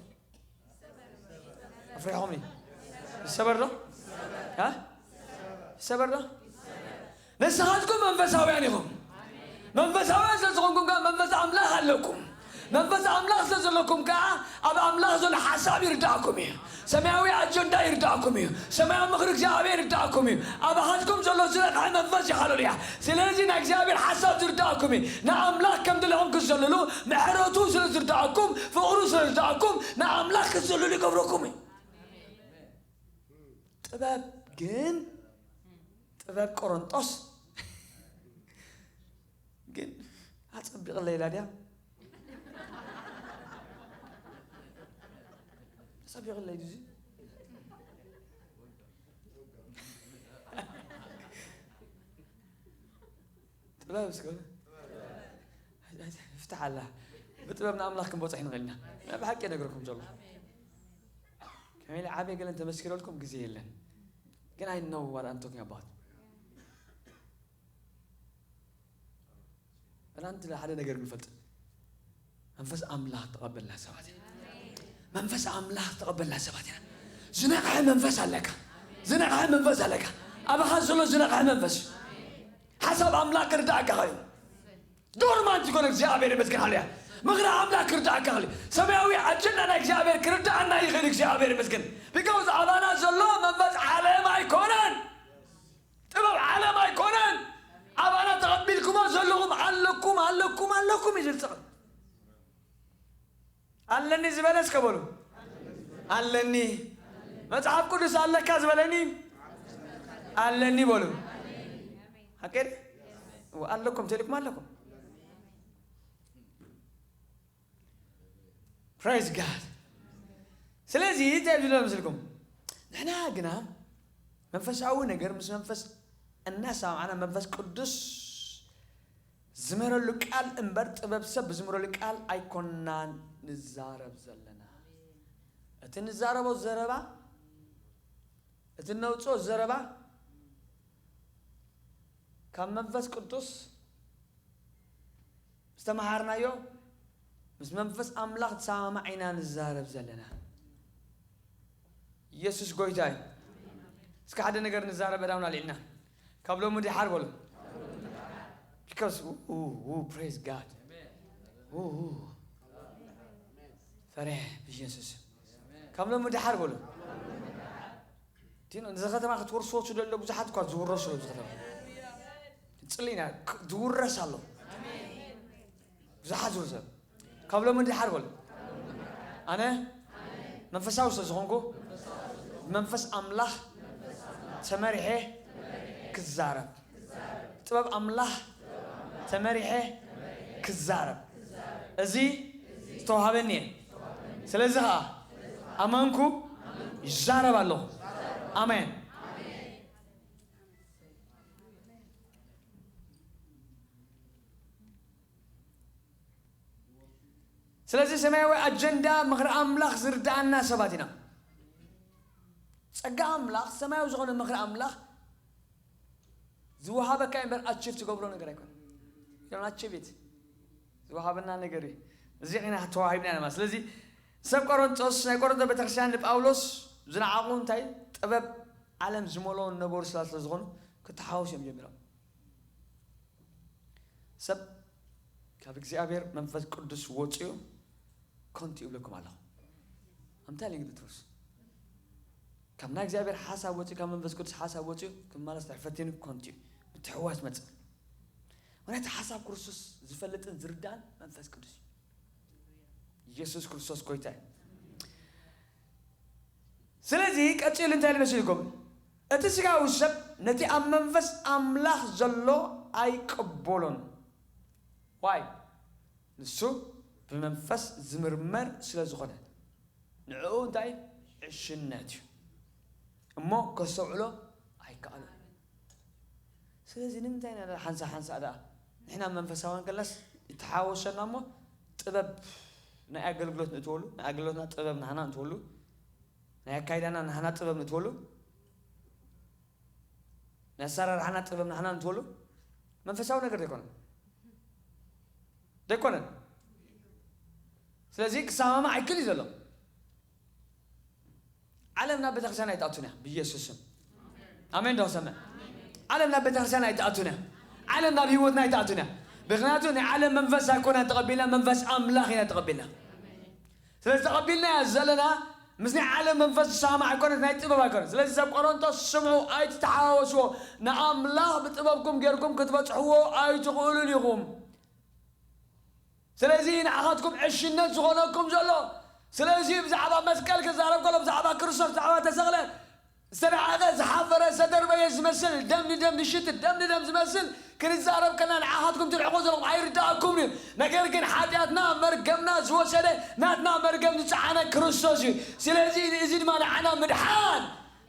ኣፍሪሕኹም እዩ። ይሰበር ዶ? እ? ይሰበር ዶ? ንስኻትኩም መንፈሳውያን ኢኹም። መንፈሳውያን ስለ ዝኾንኩም ከኣ መንፈስ ኣምላኽ ኣለኩም። መንፈስ ኣምላኽ ስለ ዘለኩም ከኣ ኣብ ኣምላኽ ዘሎ ሓሳብ ይርዳእኩም እዩ። ሰማያዊ ኣጀንዳ ይርዳእኩም እዩ። ሰማያዊ ምኽሪ እግዚኣብሔር ይርዳእኩም እዩ። ኣባኻትኩም ዘሎ ዝነቕሐ መንፈስ እዩ። ሃሌሉያ። ስለዚ ናይ እግዚኣብሔር ሓሳብ ዝርዳእኩም እዩ። ንኣምላኽ ከም ዘለኹም ክትዘልሉ ምሕረቱ ስለ ዝርዳእኩም፣ ፍቕሩ ስለ ዝርዳእኩም፣ ንኣምላኽ ክትዘልሉ ይገብረኩም እዩ። ጥበብ ግን፣ ጥበብ ቆሮንጦስ ግን ኣጸቢቕለይ ኢላ ድያ? ኣጸቢቕለይ ድዩ? ጥበብ እስከ ይፍትሓላ። ብጥበብ ንኣምላኽ ክንበጽሕ ንኽእል ኢና። ብሓቂ እነግረኩም ዘሎ። ከመይ ኢለ ዓብየ ገለን ተመስኪረልኩም ግዜ የለን። ግን I know what I'm talking about። ትናንት ሓደ ነገር ንፈልጥ። መንፈስ ኣምላኽ ተቐበልና ሰባት ኢና። መንፈስ ኣምላኽ ተቐበልና ሰባት ኢና። ዝነቕሐ መንፈስ ኣለካ። ዝነቕሐ መንፈስ ኣለካ። ኣባኻ ዘሎ ዝነቕሐ መንፈስ። ሓሳብ ኣምላኽ ክርዳእካ ኸዩ። ዶርማንት ይኮነ። እግዚኣብሔር ይመስገን። ሃሌሉያ። ምኽሪ ኣምላኽ ክርዳእካ ኸዩ። ሰማያዊ ኣጀንዳ ናይ እግዚኣብሔር ክርዳእና ይኽእል። እግዚኣብሔር ይመስገን። ቢካውዝ ኣባና ዘሎ መንፈስ ዓለም ኣይኮነን። ጥበብ ዓለም ኣይኮነን። ኣባና ተቐቢልኩሞ ዘለኹም ኣለኩም፣ ኣለኩም፣ ኣለኩም እዩ ዝብል ጽሑፍ። ኣለኒ ዝበለ እስከ በሉ። ኣለኒ። መጽሓፍ ቅዱስ ኣለካ ዝበለኒ? ኣለኒ በሉ። ሓቂ ድዩ? እወ፣ ኣለኩም፣ ተልኩም ኣለኩም። ፕሬዝ ጋድ። ስለዚ እንታይ ዝብሎ ምስልኩም? ንሕና ግና መንፈሳዊ ነገር ምስ መንፈስ እናሰማማዕና መንፈስ ቅዱስ ዝምህረሉ ቃል እምበር ጥበብ ሰብ ብዝምህረሉ ቃል ኣይኮንና ንዛረብ ዘለና። እቲ ንዛረቦ ዘረባ፣ እቲ ነውፅኦ ዘረባ ካብ መንፈስ ቅዱስ ዝተምሃርናዮ ምስ መንፈስ ኣምላኽ ዝሰማማዕ ኢና ንዛረብ ዘለና። ኢየሱስ ጎይታ እዩ። እስከ ሓደ ነገር ንዛረብ፣ ዕዳውና ኣልዒልና። ካብ ሎሚ ድሓር በሉ። Because ው ው ፕሬዝ ጋድ። ው ው ፈሪሐ ብኢየሱስ። ካብ ሎሚ ድሓር በሉ። ዲኖ፣ ነዚ ከተማ ክትወርስዎ ትደልዮ ብዙሓት እኳ ዝውረሱ ኣብዚ ከተማ። ጽሊና ክ-፣ ዝውረስ ኣሎ። ብዙሓት ዝውረስ። ካብ ሎሚ ድሓር በሉ። ኣነ መንፈሳዊ ስለ ዝኾንኩ መንፈስ ኣምላኽ ተመሪሐ ክዛረብ። ጥበብ ኣምላኽ ተመሪሐ ክዛረብ። እዚ ዝተዋሃበኒ እየ። ስለዚ ኸዓ ኣመንኩ ይዛረብ ኣለኹ። ኣሜን። ስለዚ ሰማያዊ ኣጀንዳ ምኽሪ ኣምላኽ ዝርድኣና ሰባት ኢና። ጸጋ ኣምላኽ፣ ሰማያዊ ዝኾነ ምኽሪ ኣምላኽ ዝወሃበካ እምበር ኣቺቭ ትገብሮ ነገር ኣይኮነን። You don't achieve it። ዝወሃበና ነገር እዩ። እዚ ኢና ተዋሂብና ኢና ማለት። ስለዚ ሰብ ቆሮንጦስ፣ ናይ ቆሮንጦስ ቤተክርስትያን ንጳውሎስ ዝነዓቑ እንታይ ጥበብ ዓለም ዝመልኦ ነበሩ ስለ ዝኾኑ ክተሓወሱ እዮም ጀሚሮም። ሰብ ካብ እግዚኣብሔር መንፈስ ቅዱስ ወፅዩ ኮንቱ ይብለኩም ኣለኹ። እንታይ ኢሉ ግዲ ትርስ ካብ ናይ እግዚኣብሔር ሓሳብ ወፂኡ ካብ መንፈስ ቅዱስ ሓሳብ ወፂኡ ክመለስ ድሕር ፈቲኑ ኮንት እዩ ምትሕዋስ መፅእ። ምክንያቱ ሓሳብ ክርስቶስ ዝፈልጥን ዝርዳእን መንፈስ ቅዱስ እዩ። ኢየሱስ ክርስቶስ ጎይታ እዩ። ስለዚ ቀፂሉ እንታይ ኢሉ መሲልኩም? እቲ ስጋዊ ሰብ ነቲ ኣብ መንፈስ ኣምላኽ ዘሎ ኣይቅበሎን። ዋይ? ንሱ ብመንፈስ ዝምርመር ስለ ዝኾነ ንዕኡ እንታይ ዕሽነት እዩ እሞ ከስተውዕሎ ኣይከኣሉን። ስለዚ ንምንታይ ኢና ሓንሳ ሓንሳ ደኣ ንሕና መንፈሳውያን ከለስ ይተሓወሰና እሞ ጥበብ ናይ ኣገልግሎት ንእትወሉ ናይ ኣገልግሎትና ጥበብ ናህና እንትወሉ ናይ ኣካይዳና ናህና ጥበብ ንእትወሉ ናይ ኣሰራርሓና ጥበብ ናህና እንትወሉ መንፈሳዊ ነገር ዘይኮነን ዘይኮነን። ስለዚ ክሰማማዕ ኣይክእል እዩ ዘሎ። ዓለም ናብ ቤተክርስትያን ኣይትኣቱን እያ ብኢየሱስ ስም። ኣሜን ዶ ሰምዕ? ዓለም ናብ ቤተክርስትያን ኣይትኣቱን እያ። ዓለም ናብ ህይወትና ኣይትኣቱን እያ። ምክንያቱ ናይ ዓለም መንፈስ ኣይኮና ተቐቢልና መንፈስ ኣምላኽ ኢና ተቐቢልና። ስለዚ ተቐቢልና እያ ዘለና ምስ ናይ ዓለም መንፈስ ዝሰማማዕ ኣይኮነት ናይ ጥበብ ኣይኮነት። ስለዚ ሰብ ቆሮንቶስ ስምዑ ኣይትተሓዋወስዎ ንኣምላኽ ብጥበብኩም ጌርኩም ክትበፅሕዎ ኣይትኽእሉን ኢኹም። ስለዚ ንዓኻትኩም ዕሽነት ዝኾነኩም ዘሎ ስለዚ ብዛዕባ መስቀል ክዛረብ ከሎ ብዛዕባ ክርስቶስ ብዛዕባ ተሰቕለ ዝተደዓቐ ዝሓፈረ ዝተደርበየ ዝመስል ደም ንደም ዝሽት ደም ንደም ዝመስል ክንዛረብ ከና ንዓኻትኩም ትልዕኹ ዘለኹም ኣይርዳእኩም እዩ። ነገር ግን ሓጢኣትና መርገምና ዝወሰደ ናትና መርገም ዝፀዓነ ክርስቶስ እዩ። ስለዚ እዚ ድማ ንዓና ምድሓን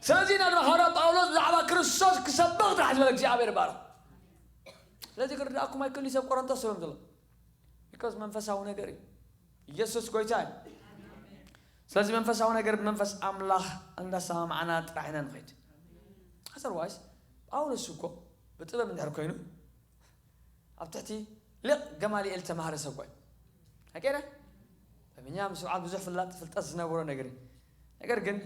ስለዚ ኢና ድማ ሃዋርያ ጳውሎስ ብዛዕባ ክርስቶስ ክሰብኽ ጥራሕ ዝበለ እግዚኣብሔር ይባረኽ። ስለዚ ክርዳእኩም ኣይክእልን እዩ ሰብ ቆሮንቶስ ስሎም ዘሎ because መንፈሳዊ ነገር እዩ። ኢየሱስ ጎይታ እዩ። ስለዚ መንፈሳዊ ነገር ብመንፈስ ኣምላኽ እንዳሰማማዕና ጥራሕ ኢና ንኸይድ። Otherwise ጳውሎስ እኮ ብጥበብ እንድሕር ኮይኑ ኣብ ትሕቲ ሊቕ ገማልኤል ተማሃረ ሰብ ኮይኑ ኣቀረ በምኛ ምስ በዓል ብዙሕ ፍላጥ ፍልጠት ዝነበሮ ነገር እዩ። ነገር ግን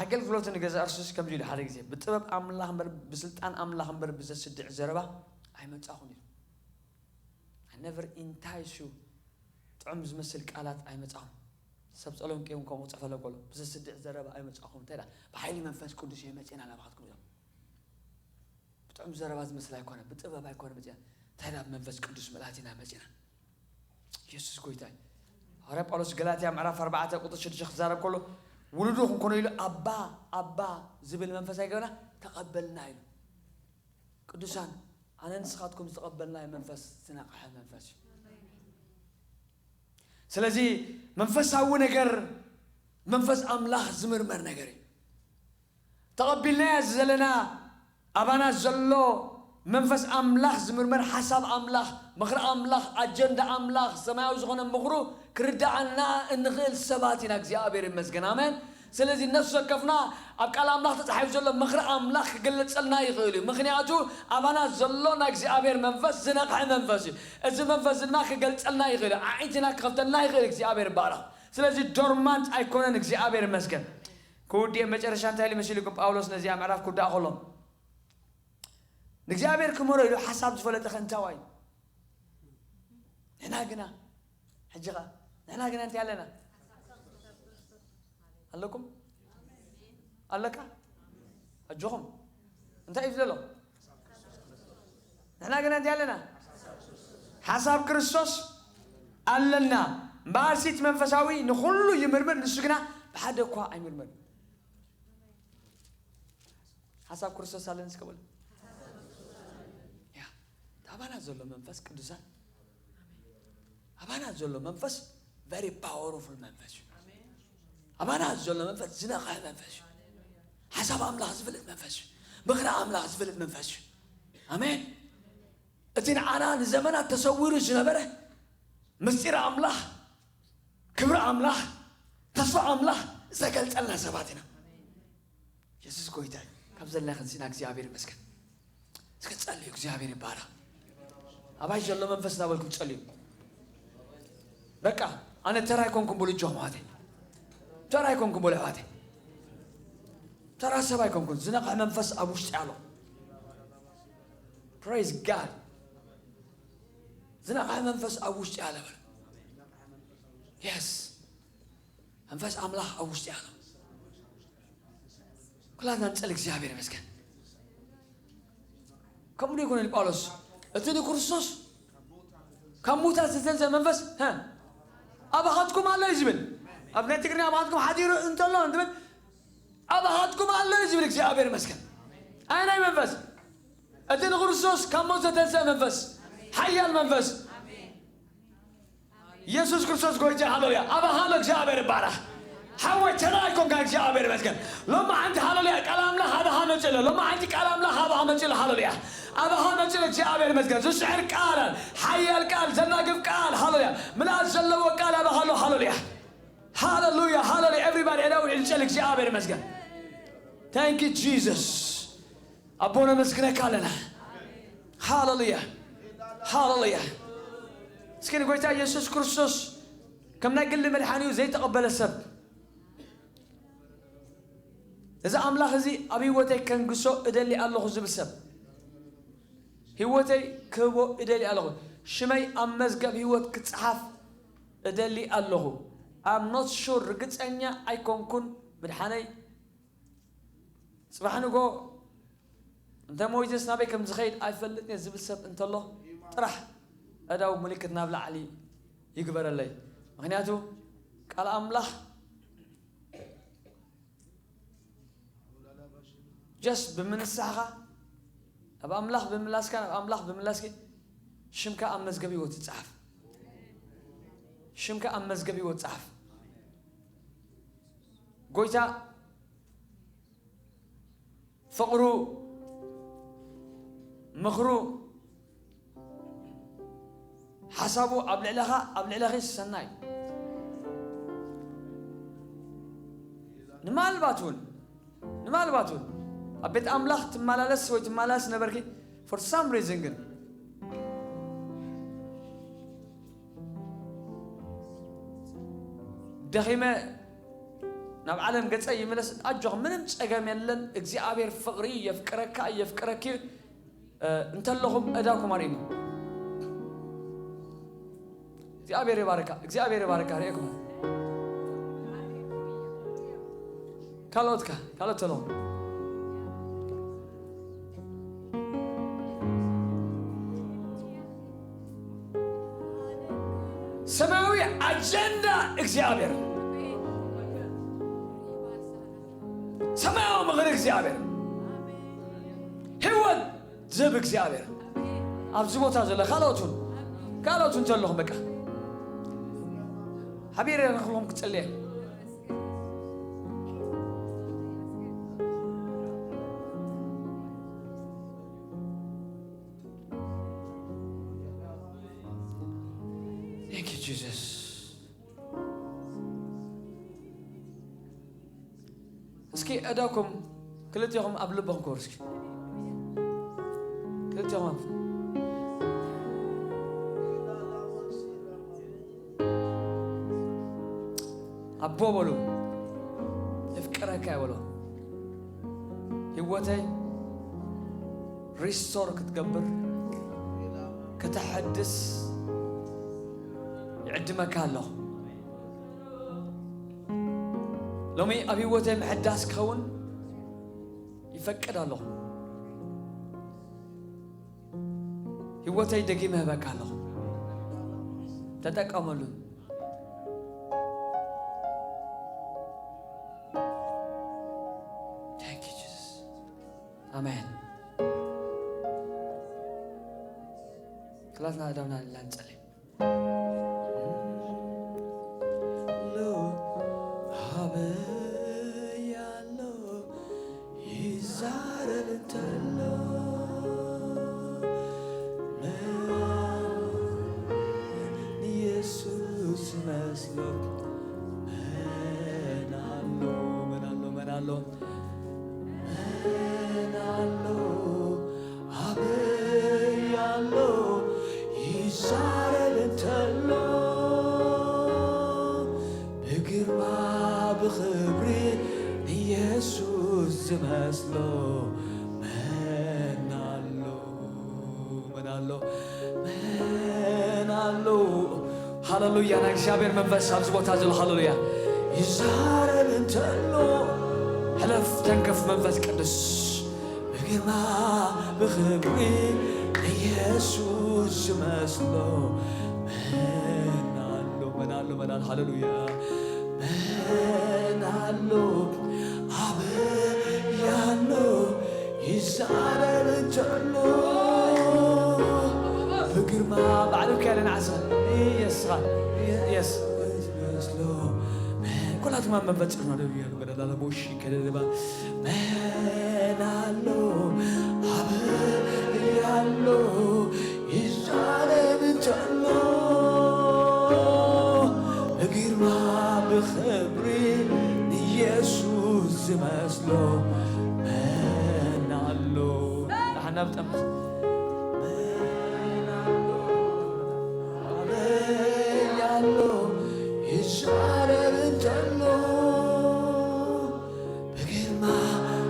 ኣገልግሎት ንገዛ እርሱስ ከምዚ ኢሉ ሓደ ግዜ ብጥበብ ኣምላኽ እምበር ብስልጣን ኣምላኽ እምበር ብዘስድዕ ዘረባ ኣይመጻኹን ኢሉ። I never entice you ጥዑም ዝመስል ቃላት ኣይመጻኹም። ሰብ ጸሎንቄ እውን ከምኡ ክጽሕፈለ ከሎ ብዘስድዕ ዘረባ ኣይመጻኹም እንታይ ብሓይሊ መንፈስ ቅዱስ እየ መጺና ናባኻትኩም ኢሎም። ብጥዑም ዘረባ ዝመስል ኣይኮነ ብጥበብ ኣይኮነ መጺና እንታይ ናብ መንፈስ ቅዱስ ምልኣት ኢና መጺና። ኢየሱስ ጎይታ እዩ። ሃዋርያ ጳውሎስ ገላትያ ምዕራፍ ኣርባዕተ ቁጥር ሽዱሽተ ክዛረብ ከሎ ውሉዱ ክንኮኖ ኢሉ ኣባ ኣባ ዝብል መንፈስ ኣይገበና ተቐበልና ኢሉ። ቅዱሳን ኣነ ንስኻትኩም ዝተቐበልናዮ መንፈስ ዝነቕሐ መንፈስ እዩ። ስለዚ መንፈሳዊ ነገር መንፈስ ኣምላኽ ዝምርመር ነገር እዩ። ተቐቢልናዮ ዘለና ኣባና ዘሎ መንፈስ ኣምላኽ ዝምርመር ሓሳብ ኣምላኽ ምኽሪ ኣምላኽ ኣጀንዳ ኣምላኽ ሰማያዊ ዝኾነ ምኽሩ ክርዳኣና እንኽእል ሰባት ኢና እግዚኣብሔር ይመስገን ኣሜን። ስለዚ ነፍሲ ወከፍና ኣብ ቃል ኣምላኽ ተፃሒፉ ዘሎ ምኽሪ ኣምላኽ ክገልፀልና ይኽእል እዩ ምኽንያቱ ኣባና ዘሎ ናይ እግዚኣብሔር መንፈስ ዝነቕሐ መንፈስ እዩ። እዚ መንፈስ ድማ ክገልፀልና ይኽእል እዩ ኣዒንትና ክኸፍተልና ይኽእል እግዚኣብሔር ይባረኽ። ስለዚ ዶርማንት ኣይኮነን እግዚኣብሔር ይመስገን። ክውድኤ መጨረሻ እንታይ ኢሉ መሲልኩም ጳውሎስ ነዚኣ ምዕራፍ ክውዳእ ከሎ ንእግዚኣብሔር ክመሮ ኢሉ ሓሳብ ዝፈለጠ ከ እንታዋይ ንሕና ግና ሕጂ ኸ ንሕና ግና እንታይ ኣለና ኣለኩም ኣለካ ኣጆኹም እንታይ እዩ ዘሎ ንሕና ግና እንታይ ኣለና ሓሳብ ክርስቶስ ኣለና እምበኣርሲት መንፈሳዊ ንኩሉ ይምርምር ንሱ ግና ብሓደ እኳ ኣይምርምር ሓሳብ ክርስቶስ ኣለኒ እስከ በሉ። ያ ኣባና ዘሎ መንፈስ ቅዱሳን ኣባና ዘሎ መንፈስ very powerful መንፈስ እዩ። ኣባና ዘሎ መንፈስ ዝነቕሐ መንፈስ እዩ። ሓሳብ ኣምላኽ ዝፍልጥ መንፈስ እዩ። ምኽሪ ኣምላኽ ዝፍልጥ መንፈስ እዩ። ኣሜን። እቲ ንዓና ንዘመናት ተሰዊሩ ዝነበረ ምስጢር ኣምላኽ ክብሪ ኣምላኽ ተስፋ ኣምላኽ ዝተገልጸልና ሰባት ኢና። የሱስ ጎይታ እዩ። ካብ ዘለና ክንስና እግዚኣብሔር ይመስገን። እስከ ጸልዩ እግዚኣብሔር ይባረክ። ኣባይ ዘሎ መንፈስ እናበልኩም ጸልዩ። በቃ ኣነ ተራ ኣይኮንኩም ብሉ እጆኹም ኣሕዋተይ። ተራ ኣይኮንኩም ብሉ ኣሕዋተይ። ተራ ሰብ ኣይኮንኩም። ዝነቕሐ መንፈስ ኣብ ውሽጢ ኣሎ። Praise God። ዝነቕሐ መንፈስ ኣብ ውሽጢ ኣለ በል። የስ መንፈስ ኣምላኽ ኣብ ውሽጢ ኣሎ። ኩላትና ንጸሊ እግዚኣብሔር ይመስገን። ከምኡ ዶ ይኮነ ጳውሎስ? እቲ ንክርስቶስ ካብ ሙታት ዝተንሰ መንፈስ፣ ሀ፣ ኣባኻትኩም ኣሎ እዩ ዝብል። ኣብ ናይ ትግርኛ ኣባኻትኩም ሓዲሩ እንተሎ እንትብል፣ ኣባኻትኩም ኣሎ እዩ ዝብል። እግዚኣብሔር ይመስገን። ኣይ ናይ መንፈስ፣ እቲ ንክርስቶስ ካብ ሞት ዝተንሰ መንፈስ፣ ሓያል መንፈስ፣ ኢየሱስ ክርስቶስ ጎይታ፣ ሃሌሉያ። ኣባኻ ኣሎ እግዚኣብሔር ይባረኽ። ሓወይ ተራ ኣይኮንካ እግዚኣብሔር ይመስገን። ሎሚ ሓንቲ ሃሌሉያ ቃል ኣምላኽ ኣባኻ መጺኡ ኣሎ። ሎሚ ሓንቲ ቃል ኣምላኽ ኣባኻ መጺኡ ኣሎ። ሃሌሉያ ኣባኻ መጺኡ ኣሎ። እግዚኣብሔር ይመስገን። ዝስሕር ቃል፣ ሓያል ቃል፣ ዘናግፍ ቃል፣ ሃሌሉያ ምልኣት ዘለዎ ቃል ኣባኻ ኣሎ። ሃሌሉያ ሃሌሉያ ሃሌሉያ። Everybody ኣዳው ይልጨል። እግዚኣብሔር ይመስገን። Thank you Jesus። ኣቦ ነመስግነካ ኣለና። ሃሌሉያ ሃሌሉያ። እስኪ ንጎይታ ኢየሱስ ክርስቶስ ከም ናይ ግሊ መድሓኒኡ ዘይተቐበለ ሰብ፣ እዚ ኣምላኽ እዚ ኣብ ህይወተይ ከንግሶ እደሊ ኣለኹ ዝብል ሰብ፣ ህይወተይ ክህቦ እደሊ ኣለኹ፣ ሽመይ ኣብ መዝገብ ህይወት ክጽሓፍ እደሊ ኣለኹ። I'm not sure፣ ርግጸኛ ኣይኮንኩን ምድሓነይ። ጽባሕ ንጎ እንተ ሞይዘስ ናበይ ከም ዝኸይድ ኣይፈልጥን እየ ዝብል ሰብ እንተሎ ጥራሕ ኣእዳው ምልክት ናብ ላዕሊ ይግበረለይ። ምኽንያቱ ቃል ኣምላኽ just ብምንሳሕኻ፣ ናብ ኣምላኽ ብምምላስካ፣ ናብ ኣምላኽ ብምምላስኪ ሽምካ ኣብ መዝገብ ህይወት ይጽሓፍ። ሽምካ ኣብ መዝገብ ህይወት ይጽሓፍ። ጎይታ ፍቕሩ፣ ምኽሩ፣ ሓሳቡ ኣብ ልዕለኻ፣ ኣብ ልዕለኺ ሰናይ። ንማልባት እውን፣ ንማልባት እውን ኣብ ቤት ኣምላኽ ትመላለስ ወይ ትመላለስ ነበርኪ፣ for some reason ግን ደኺመ ናብ ዓለም ገጸይ ይምለስ። ኣጆኽ፣ ምንም ጸገም የለን። እግዚኣብሔር ፍቕሪ የፍቅረካ፣ የፍቅረኪ። እ፣ እንተለኹም እዳኩም ኣርእኒ። እግዚኣብሔር ይባርካ፣ እግዚኣብሔር ይባርካ። ርእየኩም ካልኦትካ፣ ካልኦት ተለኹም። ሰማያዊ ኣጀንዳ እግዚኣብሔር፣ ሰማያዊ ምኽሪ እግዚኣብሔር፣ ህይወት ዝህብ እግዚኣብሔር ኣብዚ ቦታ ዘሎ ካልኦት እውን፣ ካልኦት እውን ዘለኹም በቃ ሓቢረ ንኹሎም ክጽልየ። Thank you, Jesus. እስኪ እደኩም ክልቴኹም ኣብ ልበኹም ክወር እስኪ። ክልቴኹም ኣብ ኣቦ በሉ፣ "እፍቅረካ" በሎ። ህይወተይ ሪስቶር ክትገብር፣ ከተሐድስ ይዕድመካ ኣለኹ። ሎሚ ኣብ ህይወተይ ምሕዳስ ክኸውን ይፈቅድ ኣለኹ። ህይወተይ ደጊመ ህበካ ኣለኹ። ተጠቀመሉ። Thank you, Jesus. ኣሜን። ክላትና ኣዳምና ላንጸሊ። ሎ ሃበይ ኣሎ ይዛረብ እንተሎ፣ መን ኢየሱስ መስሎ? መን ኣሎ፣ መን ኣሎ፣ መን ኣሎ? መን ኣሎ? ኣበይ ኣሎ? ይዛረብ እንተሎ፣ ብግርማ ብኽብሪ ንየሱስ ዝመስሎ መን ኣሎ? መን ኣሎ? መን ኣሎ? ሃሌሉያ! ናይ እግዚኣብሔር መንፈስ ኣብዚ ቦታ ዘሎ፣ ሃሌሉያ! ይዛረብ እንተሎ ሕለፍ ተንከፍ መንፈስ ቅዱስ ብግርማ ብኽብሪ ኢየሱስ ዝመስሎ መን ኣሎ? መን ኣሎ? መን ኣሎ? ሃሌሉያ። መን ኣሎ? ኣበይ ኣሎ? ይዛረብ እንተሎ ብግርማ ባዕሉ ከያለ ንዓሰ የስኻ የስ ዝመስሎ ኩላትማ መንፈስ ቅዱስ ነው ደብያሉ ገደላለ ቦሺ ከደልባ መን ኣሎ? ኣበይ ኣሎ? ይዛረብ እንተሎ ብግርማ ብኽብሪ ኢየሱስ ዝመስሎ መን ኣሎ? ንሓና ብጠምስ መን ኣሎ? ኣበይ ኣሎ? ይዛረብ እንተሎ ብግርማ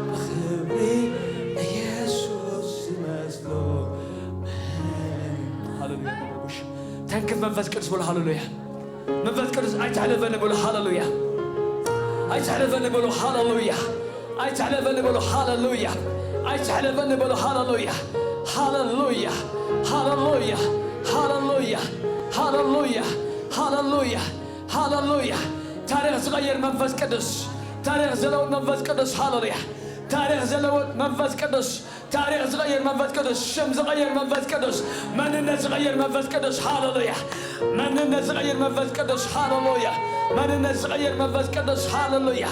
ብኽብሪ ኢየሱስ ዝመስሎ መን? ሃሌሉያ። ተንክፍ መንፈስ ቅዱስ በሉ ሃሌሉያ። መንፈስ ቅዱስ ኣይትሕለፈኒ በሉ ሃሌሉያ። ኣይትሕለፈኒ በሉ ሃሌሉያ። ኣይትሕለፈኒ በሉ ሃሌሉያ። ኣይትሕለፈኒ በሉ ሃሌሉያ። ሃሌሉያ። ሃሌሉያ። ሃሌሉያ። ሃሌሉያ። ሃሌሉያ። ሃሌሉያ። ታሪኽ ዝቐይር መንፈስ ቅዱስ። ታሪኽ ዝለውጥ መንፈስ ቅዱስ። ሃሌሉያ። ታሪኽ ዝለውጥ መንፈስ ቅዱስ። ታሪኽ ዝቐይር መንፈስ ቅዱስ። ሽም ዝቐይር መንፈስ ቅዱስ። መንነት ዝቐይር መንፈስ ቅዱስ። ሃሌሉያ። መንነት ዝቐይር መንፈስ ቅዱስ። ሃሌሉያ። መንነት ዝቐይር መንፈስ ቅዱስ። ሃሌሉያ።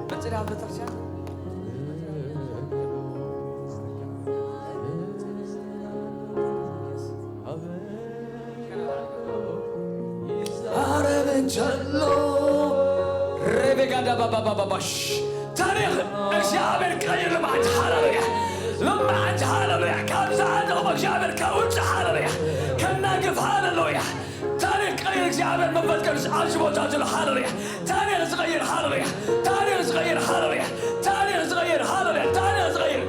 በጽዳት ቤተክርስቲያን ይዛረብ እንተሎ ሬቤጋዳ ባባባባባሽ ታሪኽ እግዚኣብሔር ቀይር ልምዓት ሃሌሉያ። ልምዓት ሃሌሉያ። ካብ ዝዓጠቕሞ እግዚኣብሔር ከውፅእ ሃሌሉያ። ከናግፍ ሃሌሉያ። ታሪኽ ቀይር እግዚኣብሔር መንፈስ ቅዱስ ኣብዚ ቦታ ዘሎ ሃሌሉያ። ታሪኽ ዝቐይር ሃሌሉያ። ታሪኽ ዝቐይር ሃሌሉያ። ታሪኽ ዝቐይር ሃሌሉያ። ታሪኽ ዝቐይር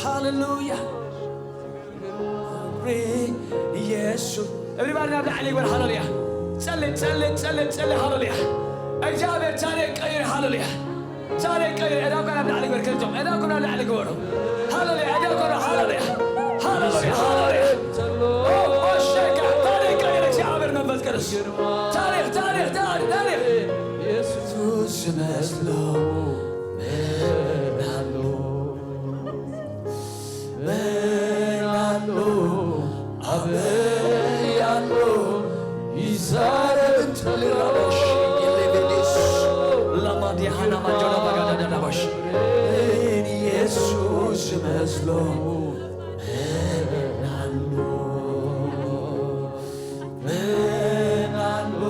ሃሌሉያ። ክብሪ ኢየሱስ። እብሪ ባር ናብ ላዕሊ ይግበር ሃሌሉያ። ጸሊ ጸሊ ጸሊ ጸሊ ሃሌሉያ። እግዚኣብሔር ታሪኽ ቀይር ሃሌሉያ። ታሪኽ ቀይር። እዳውካ ናብ ላዕሊ ግበር ከልቶም። እዳውኩም ናብ ላዕሊ ግበሩ። ሃሌሉያ። እዳውኩም ናብ ሃሌሉያ። ሃሌሉያ። ሃሌሉያ። ኦ፣ ኦ፣ ሸካ። ታሪኽ ቀይር እግዚኣብሔር መንፈስ ቅዱስ። ታሪኽ፣ ታሪኽ፣ ታሪኽ፣ ታሪኽ። ኢየሱስ ዝመስሎ መን ኣሎ? መን ኣሎ? ኣበይ ኣሎ? ይዛረብ እንተሎ ራባሽ የሌቤዴስ ላማዲያሃና ማጆና ባጋዳዳዳባሽ መን ኢየሱስ ዝመስሎ መን ኣሎ? መን ኣሎ?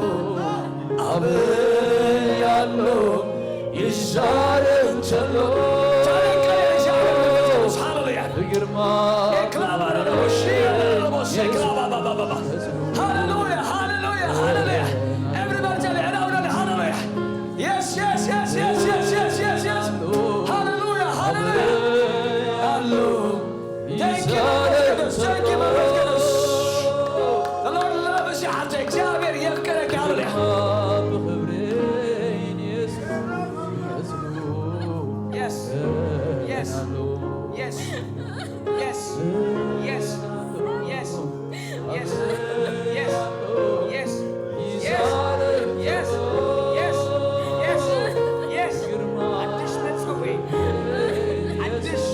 ኣበይ ኣሎ? ይዛረብ እንተሎ ታሪኽ ቀይር እግዚኣብሔር መንፈስ ቅዱስ። ሃሌሉያ። ብግርማ የክላባረረቦሽ የለለቦሽ የክላባባባባ። ሃሌሉያ፣ ሃሌሉያ፣ ሃሌሉያ። Everybody tell it, ሃሌሉያ። Yes, yes, yes, yes. ሃሌሉያ፣ ሃሌሉያ። ኣሎ። Thank you መንፈስ ቅዱስ። Thank you መንፈስ ቅዱስ። The Lord loves you። ኣንተ እግዚኣብሔር የፍቅረክ። ሃሌሉያ። Yes. Yes. Yes. Yes. Yes. Yes. Yes. Yes. Yes. Yes. Yes. Yes. Yes. Yes. ሓድሽ መጸውዒ። ሓድሽ።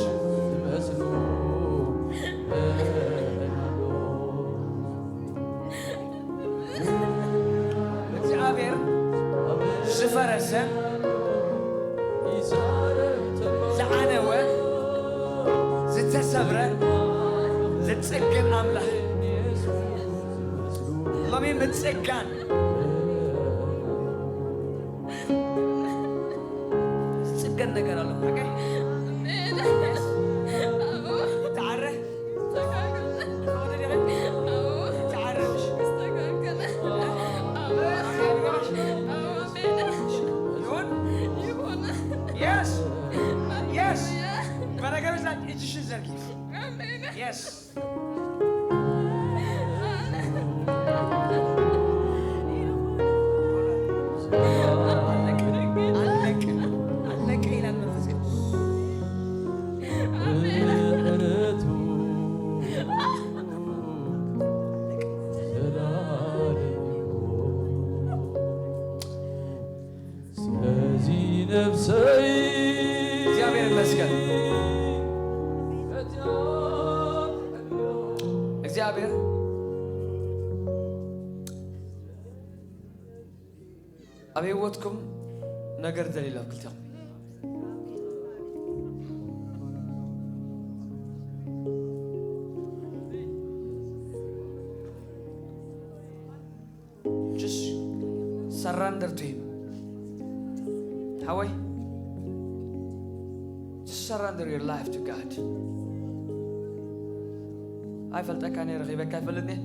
እግዚኣብሔር ዝፈረሰ፣ ዝዓነወ፣ ዝተሰብረ ዝጽግን ኣምላኽ። ሎሚ ምጽጋን ዝጽገን ነገር ኣሎ። ኦኬ? ተዓረ። ተዓረ። ተዓረ። ይሁን። Yes. Yes. በነገሮች ላይ እጅሽን ዘርጊ። Yes. እግዚኣብሔር ይመስገን። እግዚኣብሔር ኣብ ህይወትኩም ነገር ደልዩ ኣሎ ክልቴኹም። Just surrender to him. ሓወይ፣ just surrender your life to God. ኣይፈልጠካ ነይረ፣ ረኺበካ ኣይፈልጥን እየ።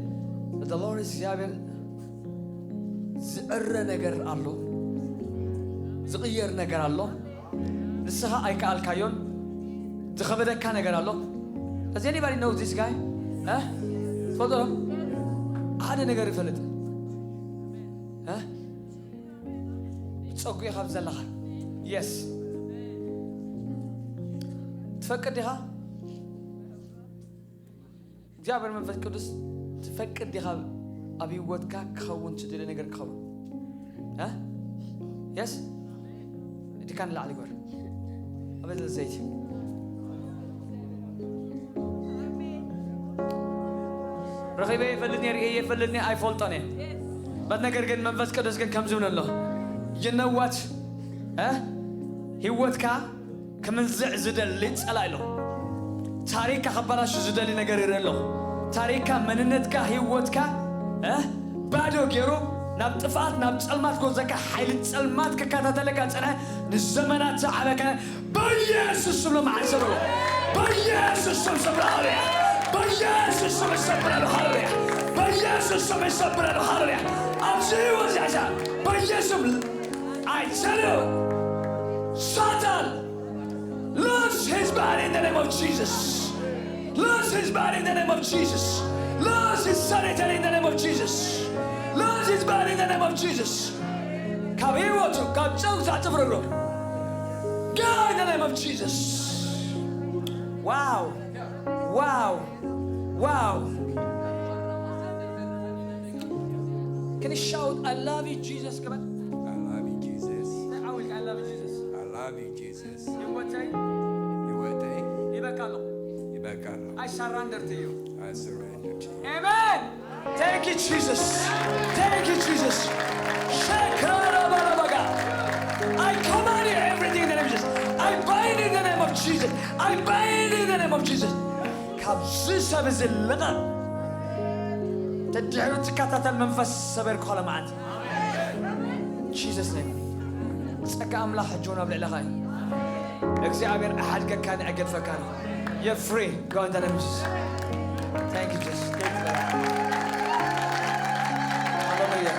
But the Lord is እግዚኣብሔር ዝእረ ነገር ኣሎ፣ ዝቕየር ነገር ኣሎ። ንስኻ ኣይከኣልካዮን። ዝኸበደካ ነገር ኣሎ። Does anybody know this guy? እ? ትፈልጦ ዶ? ሓደ ነገር ይፈልጥ። እ? ብጸጉ ኢኻ ዘለኻ። የስ። ትፈቅድ ዲኻ? እግዚኣብሔር መንፈስ ቅዱስ ትፈቅድ ዲኻ ኣብ ህይወትካ ክኸውን ትደልዮ ነገር ክኸውን? እ? የስ? ኢድካ ንላዕሊ ግበር። ኣበለ ዘይቲ ረኺበ ይፈልጥ ነይረ፣ ይፈልጥ ነይረ፣ ኣይፈልጦን እየ። በት ነገር ግን መንፈስ ቅዱስ ግን ከምዚ ይብለሎ። You know what? እ? ህይወትካ ክምንዝዕ ዝደሊ ጸላኢ ኣሎ። ታሪክካ ከባላሹ ዝደሊ ነገር ይርኢ ኣለኹ። ታሪክካ፣ መንነትካ፣ ህይወትካ፣ እ? ባዶ ገይሩ ናብ ጥፍኣት፣ ናብ ጸልማት ክወስደካ ሓይሊ ጸልማት ክከታተለካ ዝጸንሐ ንዘመናት ዝዓበካ በኢየሱስ ስም ለመዓሰሩ። በኢየሱስ ስም ሰብራለሁ። በኢየሱስ ስም ሰብራለሁ። ሃሌሉያ። በኢየሱስ ስም ሰብራለሁ። ሃሌሉያ። ኣብዚ ህይወት ያዛ በኢየሱስ ስም I tell you, Satan, lose his body in the name of Jesus. Lose his body in the name of Jesus. Lose his sanity in the name of Jesus. Lose his body in the name of Jesus. ካብ ህይወቱ ካብ ጨው ዛዕጽፍርሩ God, in the name of Jesus. Wow. Wow. Wow. Can you shout, "I love you, Jesus"? Come on. I love you, Jesus. Say, "I will, I love you, Jesus." I love you, Jesus. You will take? You will take? ይበቃለሁ። ይበቃለሁ። I surrender to you. I surrender to you. Amen. Thank you, Jesus. Thank you, Jesus. Shakarabarabaka. I command you everything in the name of Jesus. I bind in the name of Jesus. I bind in the name of Jesus. ካብዚ ሰብ እዚ ልቐቕ። ተድሕሩ ትከታተል መንፈስ ሰበርኩ ለመዓት። Jesus name. ጸጋ ኣምላኽ ሕጂ እውን ኣብ ልዕለኻ እዩ። እግዚኣብሔር እሓድገካን እገድፈካን። You're free. Go in the name of Jesus. Thank you, Jesus. Thank you, Lord. Hallelujah.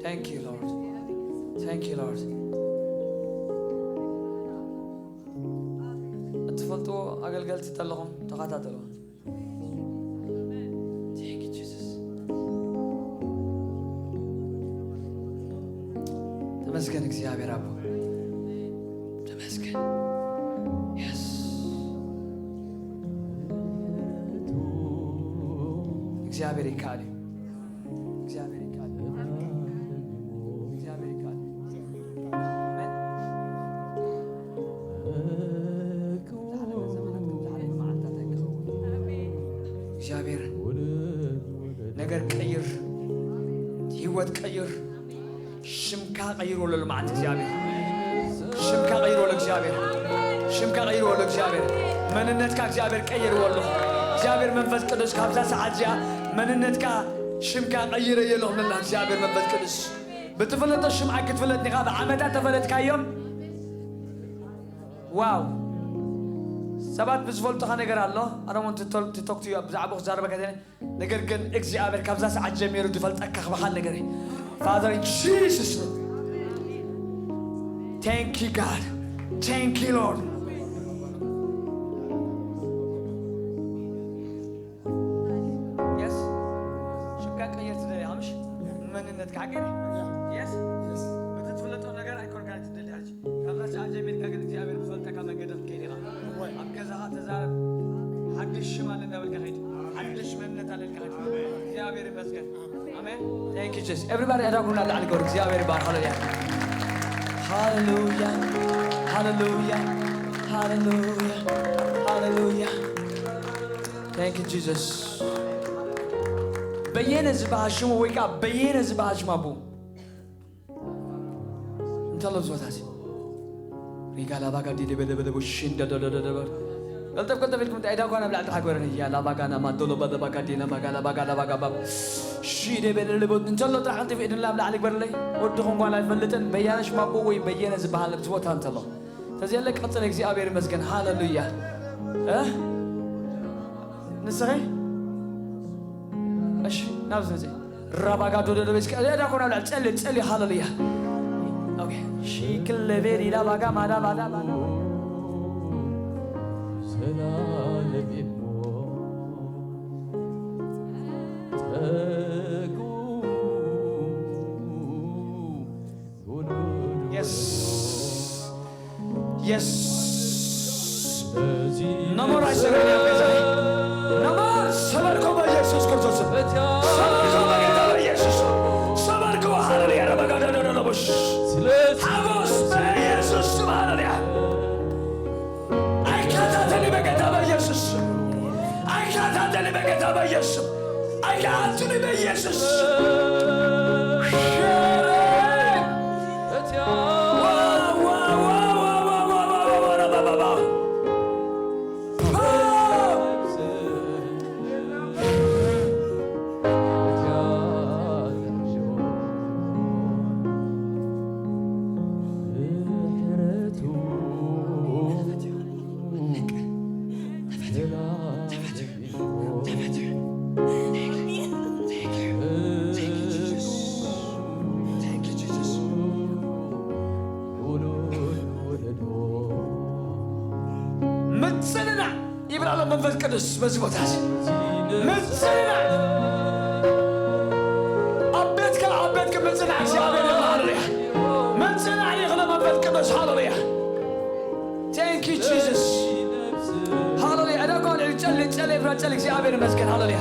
Thank you, Lord. Thank you, Lord. እትፈልጥዎ ኣገልገልቲ ተለኹም ተኸታተሉ። Thank you, Jesus. ተመስገን እግዚኣብሔር ኣቦ፣ ተመስገን። Yes. እግዚኣብሔር ይከኣል እዩ። እግዚኣብሔር ይከኣል እዩ። እግዚኣብሔር ይከኣል እዩ። ኣሜን። ዝሓለፈ ዘመናት ከም ዝሓለፈ መዓልታት ኣይክኸውን። እግዚኣብሔር ነገር ቀይር፣ ህይወት ቀይር፣ ሽምካ ቀይርዎ ለመዓልቲ እግዚኣብሔር። ሽምካ ቀይርዎ ለእግዚኣብሔር። ሽምካ ቀይርዎ ለእግዚኣብሔር። መንነትካ እግዚኣብሔር ቀይርዎ ኣሎ። እግዚኣብሔር መንፈስ ቅዱስ ካብዛ ሰዓት እዚኣ መንነትካ ሽምካ ቀይረዮ ኣለኹ ንላ እግዚኣብሔር መንፈስ ቅዱስ። ብትፍለጦ ሽም ኣይክትፍለጥ ኢኻ፣ ብዓመታት ተፈለጥካዮም። ዋው። ሰባት ብዝፈልጡኻ ነገር ኣሎ። I don't want to talk to you ብዛዕባ ክዛረበካ ዘይነ-፣ ነገር ግን እግዚኣብሔር ካብዛ ሰዓት ጀሚሩ ዝፈልጠካ ክበሃል ነገር እዩ። Father, in Jesus' name. Thank you, God. Thank you, Lord. Yes? ሽምካ ቀይር ትደሊ፣ ምሽ? መንነትካ ቀይር። Yes? Yes. ብትትፍለጦ ነገር ኣይኮንካ ትደሊ፣ ሕጂ። ካብዛ ሰዓት ጀሚርካ ግን እግዚኣብሔር ዝፈልጠካ መንገዲ ክትከይድ ኢኻ። እወ። ኣብ ገዛኻ ተዛረብ። ሓድሽ ሽም ኣለና በልካ ኸይድ። ሓድሽ መንነት ኣለልካ ኸይድ። እግዚኣብሔር ይመስገን። ኣሜን። Thank you Jesus. Everybody ኣዳኩም ናብ ላዕሊ ገሩ። እግዚኣብሔር ይባርክ። ሃሌሉያ። ሃሌሉያ። ሃሌሉያ። ሃሌሉያ። ሃሌሉያ። Thank you Jesus. በየነ ዝበሃል ሽሙ ወይ ከዓ በየነ ዝበሃል ሽሙ ኣቦ እንተሎ ዝወታሲ ሪጋ ላባጋ ዲደ በደ በደ ቦሽ እንደ ደ ደ ደ ደ በር። ቀልጠፍ ቀልጠፍ ኢልኩም እንታይ ዳኳ ናብ ላዕሊ ተሓግበረን እያ ላባጋ ናማ ዶሎ በደ ባጋ ዲና ማጋ ላባጋ ላባጋ ባብ። ሺ ደ በደ ለቦት እንተሎ ጥራሕ ቀልጠፍ ኢድን ናብ ላዕሊ ግበርለይ። ወድኹም ጓል ኣይፈልጥን በያነሽ ማቦ ወይ በየነ ዝበሃል ዝቦታ እንተሎ ተዝየለ ቀጽል እግዚኣብሔር ይመስገን ሃሌሉያ። እ ንስኸ እሺ ናብዚ መጽእ ራባጋ ዶደደበስ ከእዳ ኮና ብላ ጸሊ ጸሊ ሃሌሉያ። ኦኬ ሺክል ለቤል ኢላ ባጋ ማዳ ባዳ ባዳ ዘላለም ይሞ ተጉ Yes. Yes. ነሞር ኣይሰራን እያ ቤዛይ። ነሞር ሰበርኮ በኢየሱስ ክርስቶስ። ሰበርኮ በጌታ በኢየሱስ። ሰበርኮ ሃሌሉያ ረበጋ ደደደደቦሽ። ሓጎስ በኢየሱስ ስም ሃሌሉያ። ኣይከታተሊ በጌታ በኢየሱስ ስም። ኣይከታተሊ በጌታ በኢየሱስ ስም። ኣይከታተሊ በኢየሱስ ስም። ዋው፣ ዋው፣ ዋው። ምጽንናዕ ይብል ኣሎ መንፈስ ቅዱስ በዚ ቦታ እዚ። ምጽንናዕ ኣብ ቤትካ ኣብ ቤትካ ምጽንናዕ እግዚኣብሔር ይብሎ። ሃሌሉያ። ምጽንናዕ ይኽእሎ መንፈስ ቅዱስ። ሃሌሉያ። Thank you Jesus. ሃሌሉያ። እዳ እኮ ልዕሊ ጨሊ ጨሊ ይብራ ጨሊ እግዚኣብሔር ይመስገን። ሃሌሉያ።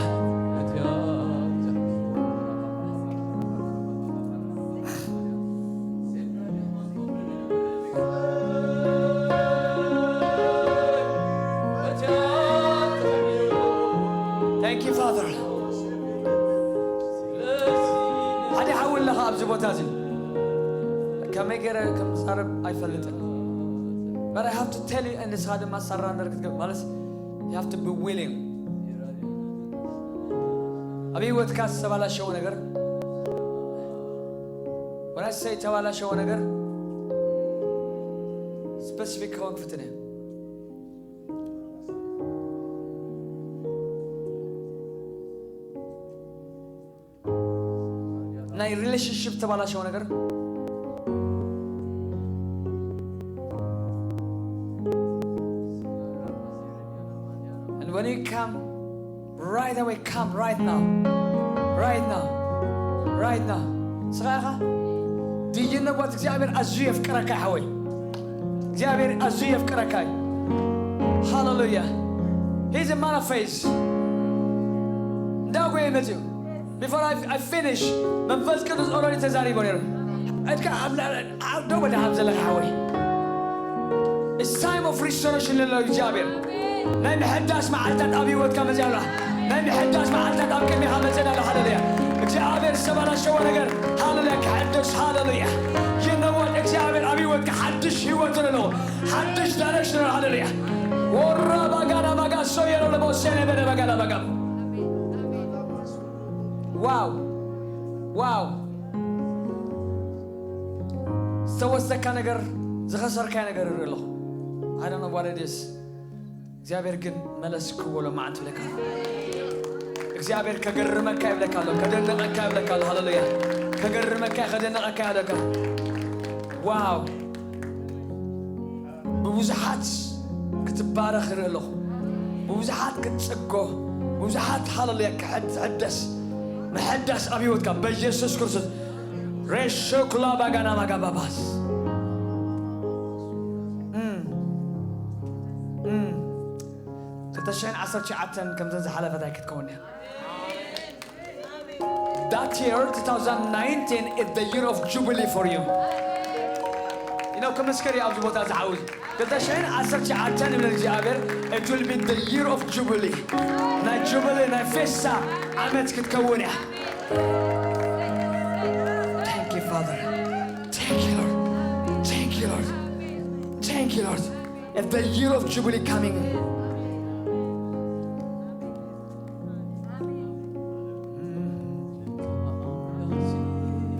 Thank you Father. ሓደ ሓዊ ኣለኻ ኣብዚ ቦታ እዚ ከመይ ገይረ ከም ዝዛረብ ኣይፈልጥን። But I have to tell you ንስኻ ድማ surrender ክትገብር ማለት you have to be willing። ኣብ ህይወትካ ዝተባላሸወ ነገር when I say ተባላሸወ ነገር specific ክኸውን ክፍትን እየ። ናይ relationship ተባላሸወ ነገር and when you come right away come right now right now right now ስኻ ኢኻ ድይነቦት እግዚኣብሔር ኣዝዩ የፍቅረካ ሓወይ እግዚኣብሔር ኣዝዩ የፍቅረካ እዩ። ሃሌሉያ። He's a man of faith። እንዳጎየ መፅዩ before I, I finish መንፈስ ቅዱስ already ተዛሪቦ ነይሩ። እድካ ኣብ ደው በዳ ሃብ ዘለካ ሓወይ It's time of restoration ልሎ እግዚኣብሔር ናይ ምሕዳስ መዓልታት ኣብ ህይወትካ መፅያ ኣሎ። ናይ ምሕዳስ መዓልታት ኣብ ቅድሚኻ መፅያ ኣሎ። ሃሌሉያ። እግዚኣብሔር ዝተባላሸወ ነገር ሃሌሉያ ክሕደስ ሃሌሉያ። ይነወት እግዚኣብሔር ኣብ ህይወትካ ሓድሽ ህይወት ኣለዎ። ሓድሽ direction ሃሌሉያ። ወራ ባጋዳ ባጋ ሶየሮ ለቦሴነ በደ ባጋዳ ባጋ ዋው ዋው ዝተወሰካ ነገር ዝኸሰርካይ ነገር እርኢ ኣለኹ። I don't know what it is እግዚኣብሔር ግን መለስ ክወሎ መዓልቲ ይብለካ። እግዚኣብሔር ከገርመካ ይብለካ ኣሎ፣ ከደንቀካ ይብለካ ኣሎ። ሃሌሉያ። ከገርመካ ከደንቀካ ይብለካ። ዋው ብብዙሓት ክትባረኽ ይርኢ ኣለኹ። ብብዙሓት ክትጽጎ፣ ብብዙሓት ሃሌሉያ ክሕድ- ትሕደስ። ምሕዳስ ኣብ ህይወትካ በኢየሱስ ክርስቶስ ሬሾ ኩላ ባጋና ማጋባባስ እም፣ እም። ክልተ ሽሕን ዓሰርተ ትሽዓተን ከምዘን ዝሓለፈት ኣይክትከውን እያ። That year, two thousand nineteen, is the year of jubilee for you. You know, ክምስክር እዩ ኣብዚ ቦታ ዝዓውዝ። ክልተ ሽሕን ዓሰርተ ትሽዓተን ይብል እግዚኣብሔር, it will be the year of jubilee. ናይ ጁብሊ፣ ናይ ፌስታ ዓመት ክትከውን እያ። Thank you, Father. Thank you, Lord. Thank you, Lord. Thank you, Lord. It's the year of jubilee coming.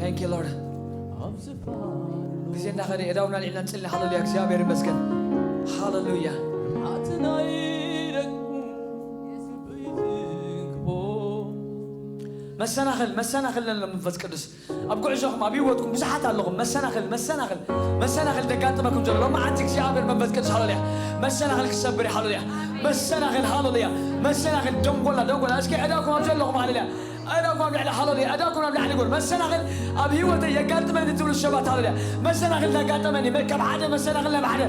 Thank you, Lord. ግዜ እንዳኸደ ኣእዳውና ኣልዒልና ንጽሊ። ሃሌሉያ፣ እግዚኣብሔር ይመስገን። ሃሌሉያ። መሰናኽል፣ መሰናኽል ነሎ መንፈስ ቅዱስ ኣብ ጉዕዞኹም፣ ኣብ ህይወትኩም ብዙሓት ኣለኹም። መሰናኽል፣ መሰናኽል፣ መሰናኽል ዘጋጥመኩም ዘሎ መዓልቲ እግዚኣብሔር መንፈስ ቅዱስ፣ ሃሌሉያ፣ መሰናኽል ክሰብር እዩ። ሃሌሉያ። መሰናኽል፣ ሃሌሉያ፣ መሰናኽል። ደንጎላ፣ ደንጎላ። እስኪ ኣእዳውኩም ኣብ ዘለኹም፣ ሃሌሉያ፣ ኣእዳውኩም ኣብ ላዕሊ፣ ሃሌሉያ፣ ኣእዳውኩም ኣብ ላዕሊ። ጎል መሰናኽል ኣብ ህይወተይ የጋጥመኒ ትብሉ ሰባት፣ ሃሌሉያ፣ መሰናኽል ዘጋጠመኒ፣ ካብ ሓደ መሰናኽል ናብ ሓደ።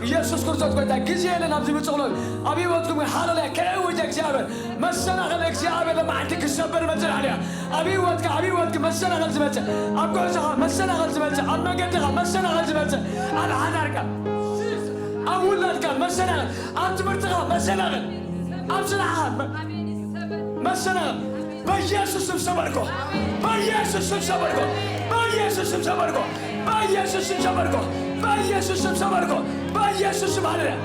ኢየሱስ ክርስቶስ ጎይታ። ግዜ የለን ኣብዚ ምጽቕሎ ኣብ ህይወትኩም፣ ሃሌሉያ፣ ከእውጅ እግዚኣብሔር። መሰናኽል እግዚኣብሔር ለመዓልቲ ክሰበር መጽእ፣ ሃሌሉያ። ኣብ ህይወትካ፣ ኣብ ህይወትኪ መሰናኽል ዝመጽእ፣ ኣብ ጉዕዞኻ መሰናኽል ዝመጽእ፣ ኣብ መገድኻ መሰናኽል ዝመጽእ፣ ኣብ ሓዳርካ፣ ኣብ ውላድካ መሰናኽል፣ ኣብ ትምህርትኻ መሰናኽል፣ ኣብ ስራሕኻ መ-፣ መሰናኽል በኢየሱስ ስም ሰበርኮ። በኢየሱስ ስም ሰበርኮ። በኢየሱስ ስም ሰበርኮ። በኢየሱስ ስም ሰበርኮ። በኢየሱስ ስም ሰበርኮ። በኢየሱስ ስም፣ ሃሌሉያ።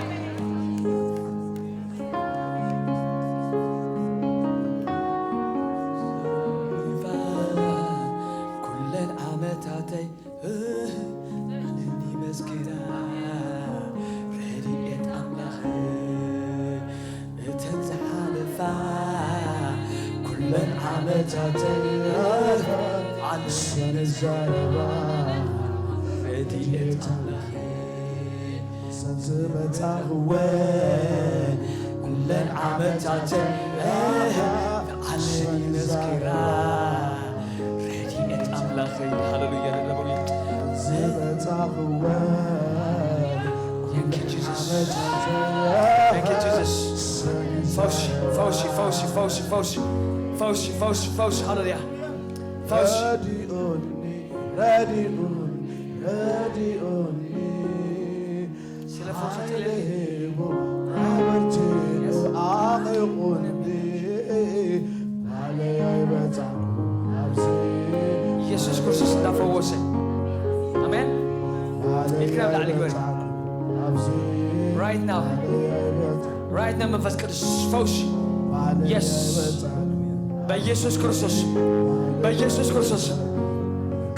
ኩለን ዓመታተይ እኒ መስኪና ረድኤት ኣምላኽ እተን ዝሓለፋ ኩለን ዓመታተይ ኣንሰን ዛረባ ረድኤት ኣምላኽ እተን ዝመጻኽወን ኩለን ዓመታተይ ዓለም መስኪራ ረድኤት ኣምላኸይ። ሃሌሉያ። ዝመጻኽወን Thank you, Jesus. Thank you, Jesus. ፈውሲ፣ ፈውሲ፣ ፈውሲ፣ ፈውሲ፣ ፈውሲ፣ ፈውሲ፣ ፈውሲ፣ ፈውሲ፣ ፈውሲ፣ ሃሌሉያ። ፈውሲ። ረዲኡኒ፣ ረዲኡኒ፣ ረዲኡኒ። ስለ ፈውሲ ሓይሊ ሂቡ፣ ኣበርቲዑ፣ ኣቒቑኒ። ባለይ ኣይበጻሕኩ ኣብዚ። ኢየሱስ ክርስቶስ እንዳፈወሰ። ኣሜን። ባለይ ኢልካ ናብ ላዕሊ ግበር። ኣይበጻሕኩ ኣብዚ። Right now. ባለይ ኣይበጻሕኩ። Right now መንፈስ ቅዱስ ፈውሲ። ባለይ Yes. ኣይበጻሕኩ። በኢየሱስ ክርስቶስ፣ በኢየሱስ ክርስቶስ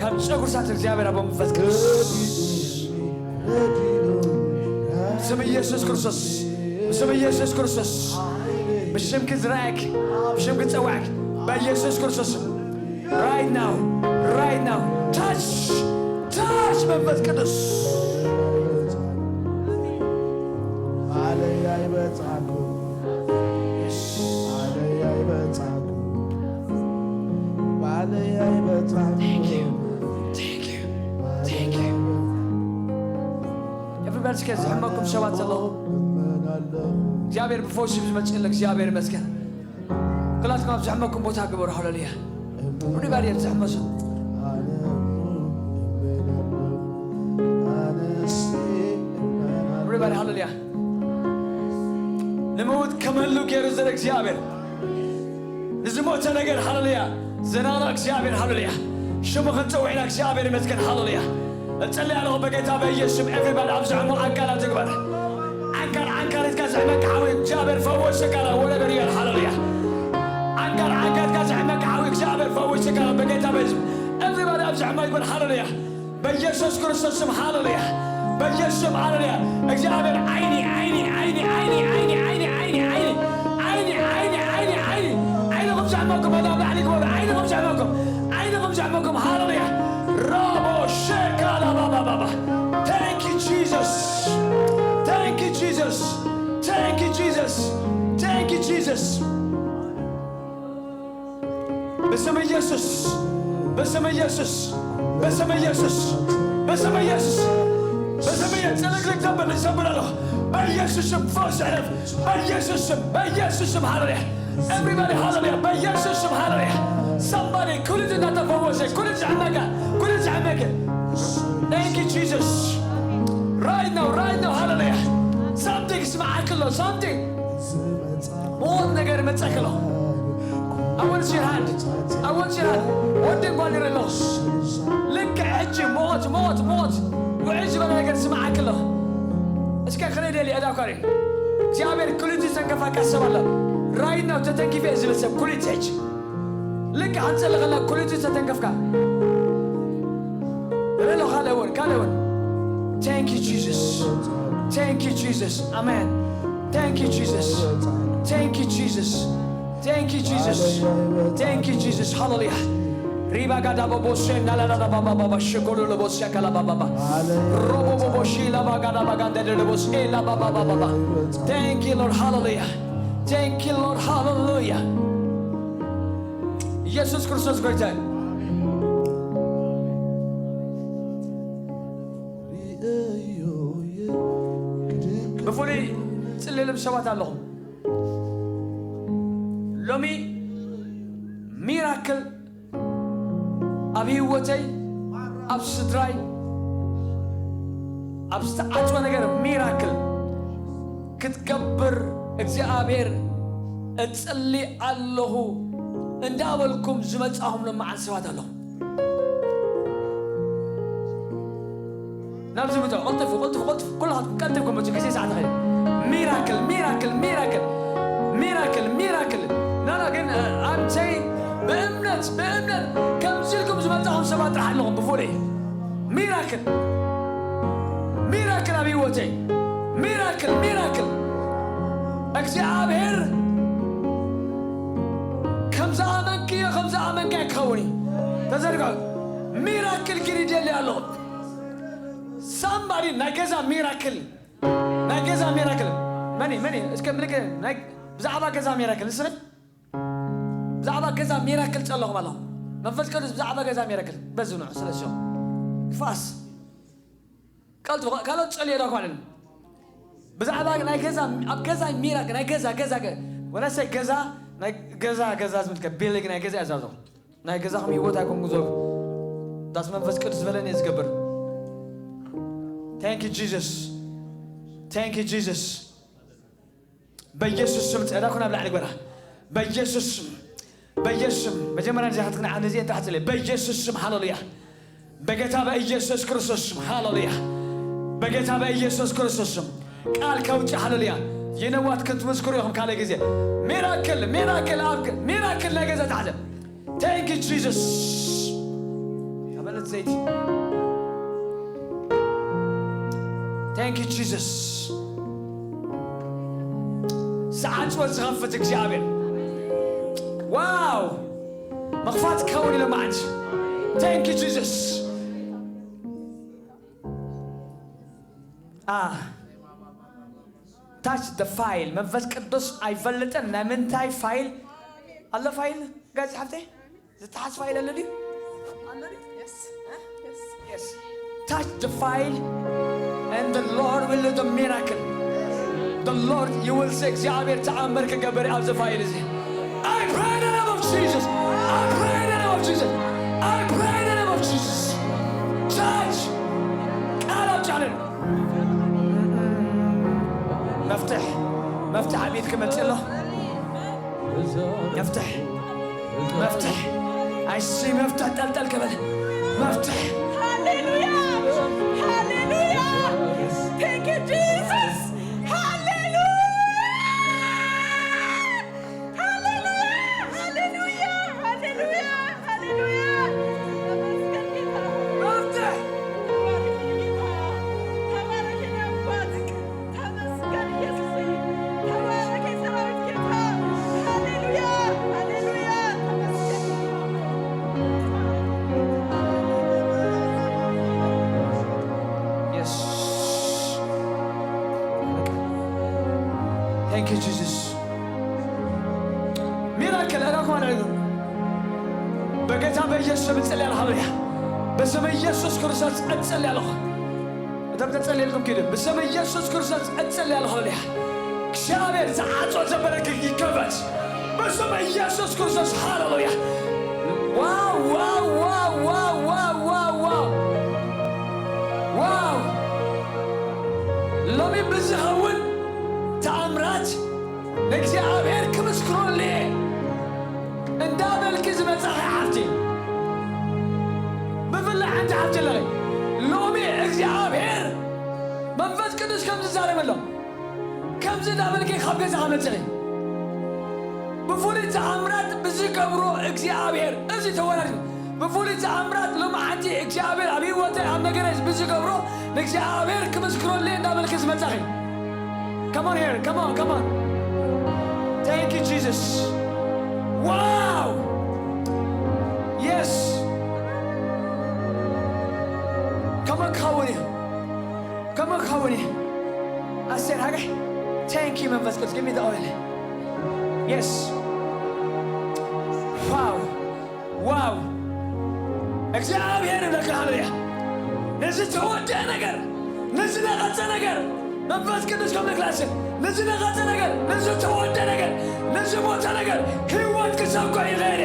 ካብ ጨጉርታት እግዚኣብሔር ኣቦ መንፈስ ቅዱስ ረዲኡኒ፣ ረዲኡኒ። ስም ኢየሱስ ክርስቶስ፣ ስም ኢየሱስ ክርስቶስ፣ ብሽምኪ ዝረኣየክ፣ ብሽምኪ ዝጸዋዕክ፣ በኢየሱስ ክርስቶስ። Right now, right now, touch, touch መንፈስ ቅዱስ። ባለይ ኣይበጻሕኩ፣ ባለይ ኣይበጻሕኩ፣ ባለይ ኣይበጻሕኩ። Thank you, thank you, thank you. Everybody እስከ ዝሕመኩም ሰባት ዘለኹም፣ እግዚኣብሔር ብፈውሲ ዝመጽእ ዘሎ እግዚኣብሔር ይመስገን። ኩላትኩም ኣብ ዘሕመኩም ቦታ ግበሩ። ሃሌሉያ። Everybody ኣብ ዘሕመሱ። Everybody ሃሌሉያ። ንምውት ከመሉ ገይሩ ዘለ እግዚኣብሔር፣ ንዝሞተ ነገር ሃሌሉያ ዘናራ እግዚኣብሔር ሃሌሉያ። ሽሙ ክንጽውዕ ኢና። እግዚኣብሔር ይመስገን። ሃሌሉያ። እጸልይ ኣለኹ በጌታ በኢየሱስ ስም። Everybody ኣብ ዘሕሙ ኣካላት ትግበር። ዓንካር ዓንካሪትካ ዘሕመካ ሓዊ እግዚኣብሔር ፈውስካ። ወረበር ይበል። ሃሌሉያ። ዓንካር ዓንካሪትካ ዘሕመካ ሓዊ እግዚኣብሔር ፈውስካ በጌታ በኢየሱስ። Everybody ኣብ ዘሕሙ ይግበር። ሃሌሉያ። በኢየሱስ ክርስቶስ ስም ሃሌሉያ። በኢየሱስ ስም ሃሌሉያ። እግዚኣብሔር ዓይኒ ዓይኒ ዓይኒ ዓይኒ ዓይኒ ዓይኒ ዓይኒ ዓይኒ ዓይኒ ዓይኒ ዓይኒ ዓይንኹም ዘሕመኩም መዳብ ላዕሊ ግበሩ። ዓይንኹም ዘሕመኩም፣ ዓይንኹም ዘሕመኩም። ሃሌሉያ። ራቦ ሸካላ ባባ ባባ። Thank you, Jesus. Thank you, Jesus. Thank you, Jesus. Thank you, Jesus. በስመ ኢየሱስ፣ በስመ ኢየሱስ፣ በስመ ኢየሱስ፣ በስመ ኢየሱስ፣ በስመ ጽልግልግ ዘብል ይሰብር ኣለኹ። በኢየሱስ ስም ፈውስ ይሕለፍ። በኢየሱስ ስም፣ በኢየሱስ ስም፣ ሃሌሉያ። Everybody ሃሌሉያ። በኢየሱስ ስም ሃሌሉያ። Somebody ኩልጅ እናተፈወሰ፣ ኩልጅ ዓመጋ፣ ኩልጅ ዓመገ። Thank you Jesus. Right now, right now ሃሌሉያ። Something ስማዓክ ኣሎ፣ something። ሞት ነገር መጸክ ኣሎ። I want your hand. I want your hand. ወዲ እንኳን ይረለኹ። ልክ ሕጂ ሞት፣ ሞት፣ ሞት። ውዕል ዝበለ ነገር ስማዓክ ኣሎ። እስከ ክነ ደሊ ኣዳኳሪ። እግዚኣብሔር ኩልጅ ዝተንከፋካ ሰብ ኣሎ። Right now ተተንኪፈ ዝብል ሰብ ኩልጅ ሕጂ። ልክ ኣንጸለኸላ ኩልጅ ዝተተንከፍካ። ርሎ ካልእ እውን፣ ካልእ እውን። Thank you Jesus. Thank you Jesus. Amen. Thank you Jesus. Thank you Jesus. Thank you Jesus. Thank you Jesus. ሃሌሉያ። ሪባ ጋዳ ቦቦሴ ናላላ ባባ ባባ ሽኮሎ ለቦሴ ካላ ባባ ባባ። ሮቦ ቦቦ ሺ ላባ ጋዳ ባጋ እንደ ደደ ቦሴ ላባ ባባ ባባ። Thank you Lord. ሃሌሉያ። Thank you Lord. ሃሌሉያ። ኢየሱስ ክርስቶስ ጎይታ እዩ። ብፍሉይ ጽልልም ሰባት ኣለኹም። ሎሚ ሚራክል ኣብ ህይወተይ፣ ኣብ ስድራይ፣ ኣብ ዝተዓጽወ ነገር ሚራክል ክትገብር እግዚኣብሔር እጽሊ ኣለኹ እንዳበልኩም ዝመጻኹም ሎማዓን ሰባት ኣለኹም። ናብዚ ምጽኡ፣ ቀልጥፉ፣ ቀልጥፉ፣ ቀልጥፉ፣ ኩላትኩም ቀልጢፍኩም ምጽኡ፣ ግዜ ሰዓት ኸይዱ። ሚራክል፣ ሚራክል፣ ሚራክል፣ ሚራክል፣ ሚራክል። ናና ግን፣ እ፣ I'm saying፣ ብእምነት፣ ብእምነት፣ ከምዚ ኢልኩም ዝመጻኹም ሰባት ጥራሕ ኣለኹም፣ ብፍሉይ። ሚራክል፣ ሚራክል ኣብ ህይወተይ። ሚራክል፣ ሚራክል። እግዚኣብሔር ከም ዝኣመንክዮ፣ ከም ዝኣመንካዮ ክኸውን እዩ። ተዘርግሑ። ሚራክል ግን ይደሊ ኣሎ። ሳምባዲ ናይ ገዛ ሚራክል፣ ናይ ገዛ ሚራክል። መን እዩ? መን እዩ? እስከ ምልክ ናይ ብዛዕባ ገዛ ሚራክል ንስኺ ብዛዕባ ገዛ ሚራክል ጸለኹም ኣለኹም። መንፈስ ቅዱስ ብዛዕባ ገዛ ሚራክል በዚ ንዑ ስለ ዝሸኹ። ፋስ። ቀልጡ ካልኦት ጸልዮ ዶ ኳልን። ብዛዕባ ናይ ገዛ፣ ኣብ ገዛ ሚራክል፣ ናይ ገዛ፣ ገዛ፣ ገ-፣ ወላሰ ገዛ፣ ናይ ገዛ፣ ገዛ ዝምልከት ቢልዲንግ ናይ ገዛ እያ ዛዞ። ናይ ገዛኹም ህይወት ኣይኮን ጉዞ። ዳስ መንፈስ ቅዱስ ዝበለኒ እየ ዝገብር። Thank you Jesus. Thank you Jesus. በኢየሱስ ስም ጸዳ ኩን ኣብ ላዕሊ ግበራ። በኢየሱስ ስም፣ በኢየሱስ ስም። መጀመርያ ነዚኣ ክትክን ዓንዚ እየ ትራሕት ጽለ። በኢየሱስ ስም፣ ሃሌሉያ። በጌታ በኢየሱስ ክርስቶስ ስም፣ ሃሌሉያ። በጌታ በኢየሱስ ክርስቶስ ስም ቃል ከውጭ፣ ሃሌሉያ። You know what? ክትምስክሩ ኢኹም ካልእ ግዜ። ሚራክል፣ ሚራክል፣ ኣብ፣ ሚራክል ናይ ገዛ ተሓዘ። Thank you Jesus. ተመለስ ዘይቲ። Thank you Jesus. ዝዓጽወት ዝኸፍት እግዚኣብሔር። ዋው! መኽፋት ክኸውን ኢሎ መዓልቲ። Thank you Jesus. Ah. Touch the file. መንፈስ ቅዱስ ኣይፈልጥን ናይ ምንታይ ፋይል ኣሎ። ፋይል ጋዚ ሓፍተይ ዝተሓዝ ፋይል ኣሎ ድዩ? ኣሎ ድዩ? Yes. Huh? Yes. Yes. Touch the file and the Lord will do the miracle. The Lord, you will see እግዚኣብሔር ተኣምር ክገብር ኣብዚ ፋይል እዚ። I pray in the name of Jesus. I pray in the name of Jesus. I pray in the name of Jesus. Touch. ቃል ኣውጫለን። መፍትሕ፣ መፍትሕ ኣብ ኢድ ክመጽእ ኣሎ። መፍትሕ፣ መፍትሕ። I see መፍትሕ ጠልጠል ክብል። መፍትሕ። ሃሌሉያ! ሃሌሉያ! Thank you Jesus! ሃሌሉያ! ሃሌሉያ! ሃሌሉያ! ሃሌሉያ! ሃሌሉያ! ተመስገን ጌታ ሆይ። መፍትሕ! ተባረክ ጌታ። ተባረክ የኔ አባት። ተመስገን ኢየሱስ። ተባረክ የሰራዊት ጌታ። ሃሌሉያ! ሃሌሉያ! ተመስገን። Yes. Thank you Jesus. ሚራክል ኣራኳን ኣይኑ በጌታ በኢየሱስ ስም እጸልይ ኣለኹ። ሃሌሉያ። በስመ ኢየሱስ ክርስቶስ እጸልይ ኣለኹ። ተብ ተጸልየልኩም ኪዱ። ብስም ኢየሱስ ክርስቶስ እጸልይ ኣለኹ፣ ሃሌሉያ። እግዚኣብሔር ዝዓጾ ዘበለክ ይከፈት። ብስም ኢየሱስ ክርስቶስ፣ ሃሌሉያ። ዋው፣ ዋው፣ ዋው። ዋው። ሎሚ ብዝኸውን ተኣምራት ንእግዚኣብሔር ክምስክረሉ እየ እንዳበልኪ ዝመጻኺ ሓፍቲ፣ ብፍላይ ሓንቲ ሓፍቲ ኣለኺ፣ ሎሚ እግዚኣብሔር መንፈስ ቅዱስ ከም ዝዛረብ ኣሎ፣ ከምዚ እንዳበልኪ ካብ ገዛኻ መጺኺ፣ ብፍሉይ ተኣምራት ብዝገብሮ እግዚኣብሔር፣ እዚ ተወራሪዱ፣ ብፍሉይ ተኣምራት ሎሚ ሓንቲ እግዚኣብሔር ኣብ ህይወተይ ኣብ ነገረይ ብዝገብሮ ንእግዚኣብሔር ክምስክረሉ እየ እንዳበልኪ ዝመጻኺ። Come on here, come on, come on. Thank you, Jesus. Wow! Yes. ከመ ክኸውን እዩ፣ ከመ ክኸውን እዩ። ኣስቴር ሃገይ፣ thank you መንፈስ ቅዱስ፣ give me the oil. Yes. Wow. ዋው! እግዚኣብሔር ይብለካ፣ ሃሌሉያ። ነዚ ተወደአ ነገር፣ ነዚ ነቐጸ ነገር መንፈስ ቅዱስ ከም ንክላስን፣ ነዚ ነቐጸ ነገር፣ ነዚ ተወደአ ነገር፣ ነዚ ሞተ ነገር ህይወት ክሰብኮ ይኽእል እየ።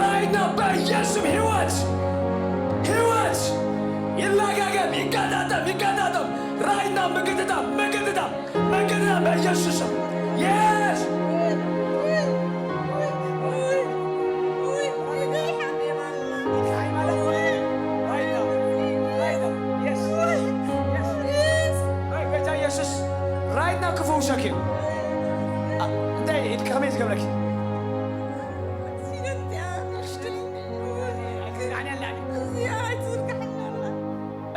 Right now በኢየሱስም ህይወት፣ ህይወት ይላጋገም፣ ይጋጣጠም፣ ይጋጣጠም። Right now ምግጥጣም፣ ምግጥጣም፣ ምግጥጣም በኢየሱስም። Yes! Right now, right now. Yes. Yes. Right, በጌታ ኢየሱስ right now ክፈውሰኪ እዩ። አ፣ እንታይ ኢድ ከመይ ዝገብረኪ?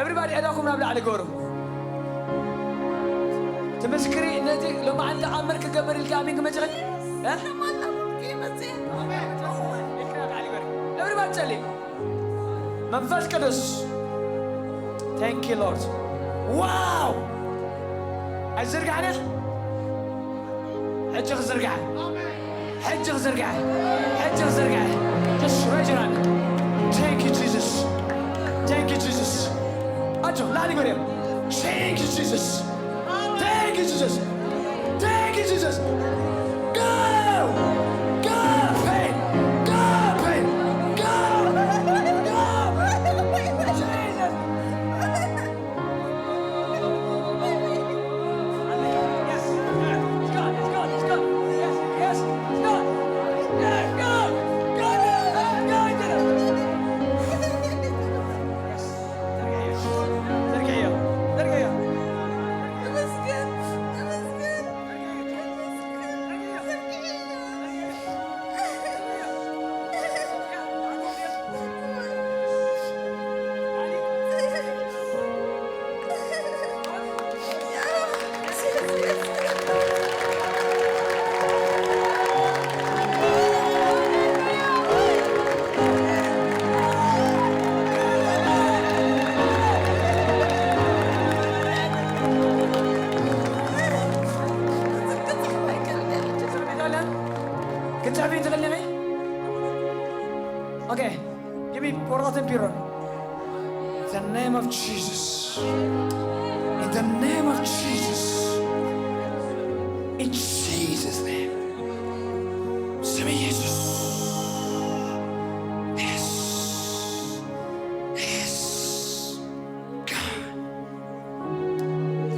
Everybody ኣእዳውኩም ናብ ላዕሊ ገሩ። ትምስክሪ ነቲ ሎማዓንቲ ተኣምር ክገብር ኢልካ ኣሜን ክመጽእ? እ? Everybody ጸልዩ። መንፈስ ቅዱስ። Thank you, Lord. ዋው! ኣይዝርጋሕን ኢኻ? ሕጂ ክዝርጋሕ። ሕጂ ክዝርጋሕ። ሕጂ ክዝርጋሕ። Just raise your hand. Thank you, Jesus. Thank you, Jesus. ኣጆ፣ ላዕሊ ገርዮ። Thank you, Jesus. Thank you, Jesus. Thank you, Jesus. Go! Go, pain! Go, pain! Go! Go! Jesus! Yes, yes, yes, yes, yes, yes, yes, yes, yes, yes. ክትጽሕፊ ትኽእሊ ኢኺ? ኦኬ፣ give me ወረቐትን ቢሮን። In the name of Jesus. In the name of Jesus. In Jesus' name. ስም ኢየሱስ። Yes. Yes. God.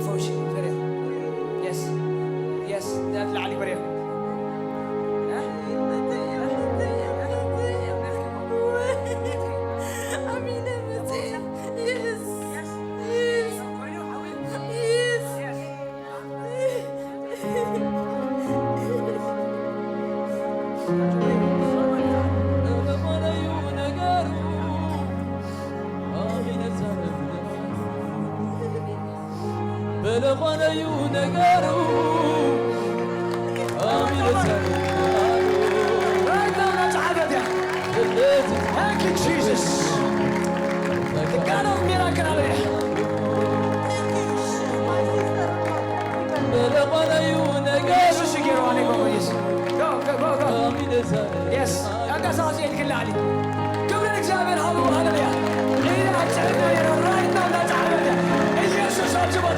ፈውሲ፣ ፍረ። Yes. Yes. ላዕሊ ፍረ። እ? ኣሜን። Yes. Yes. Yes. በለኾነዩ ነገሩ ኣሚነታ Right now, that's Abada. Thank you, Jesus. The God of miracle, ሃሌሉያ። በለኾነዩ ነገሩ ኢየሱስ ይገይሮ፣ ኣነ ይገይሮ፣ ኢየሱስ። Go, go, go, go. ኣሚነታ Yes. ተንቀሳቐሲ ኢድኪ ንላዕሊ። ክብሪ ንእግዚኣብሔር ሃቡ። ሃሌሉያ። ኢድ ኣጭርና የረ። Right now፣ that's Abada. ኢየሱስ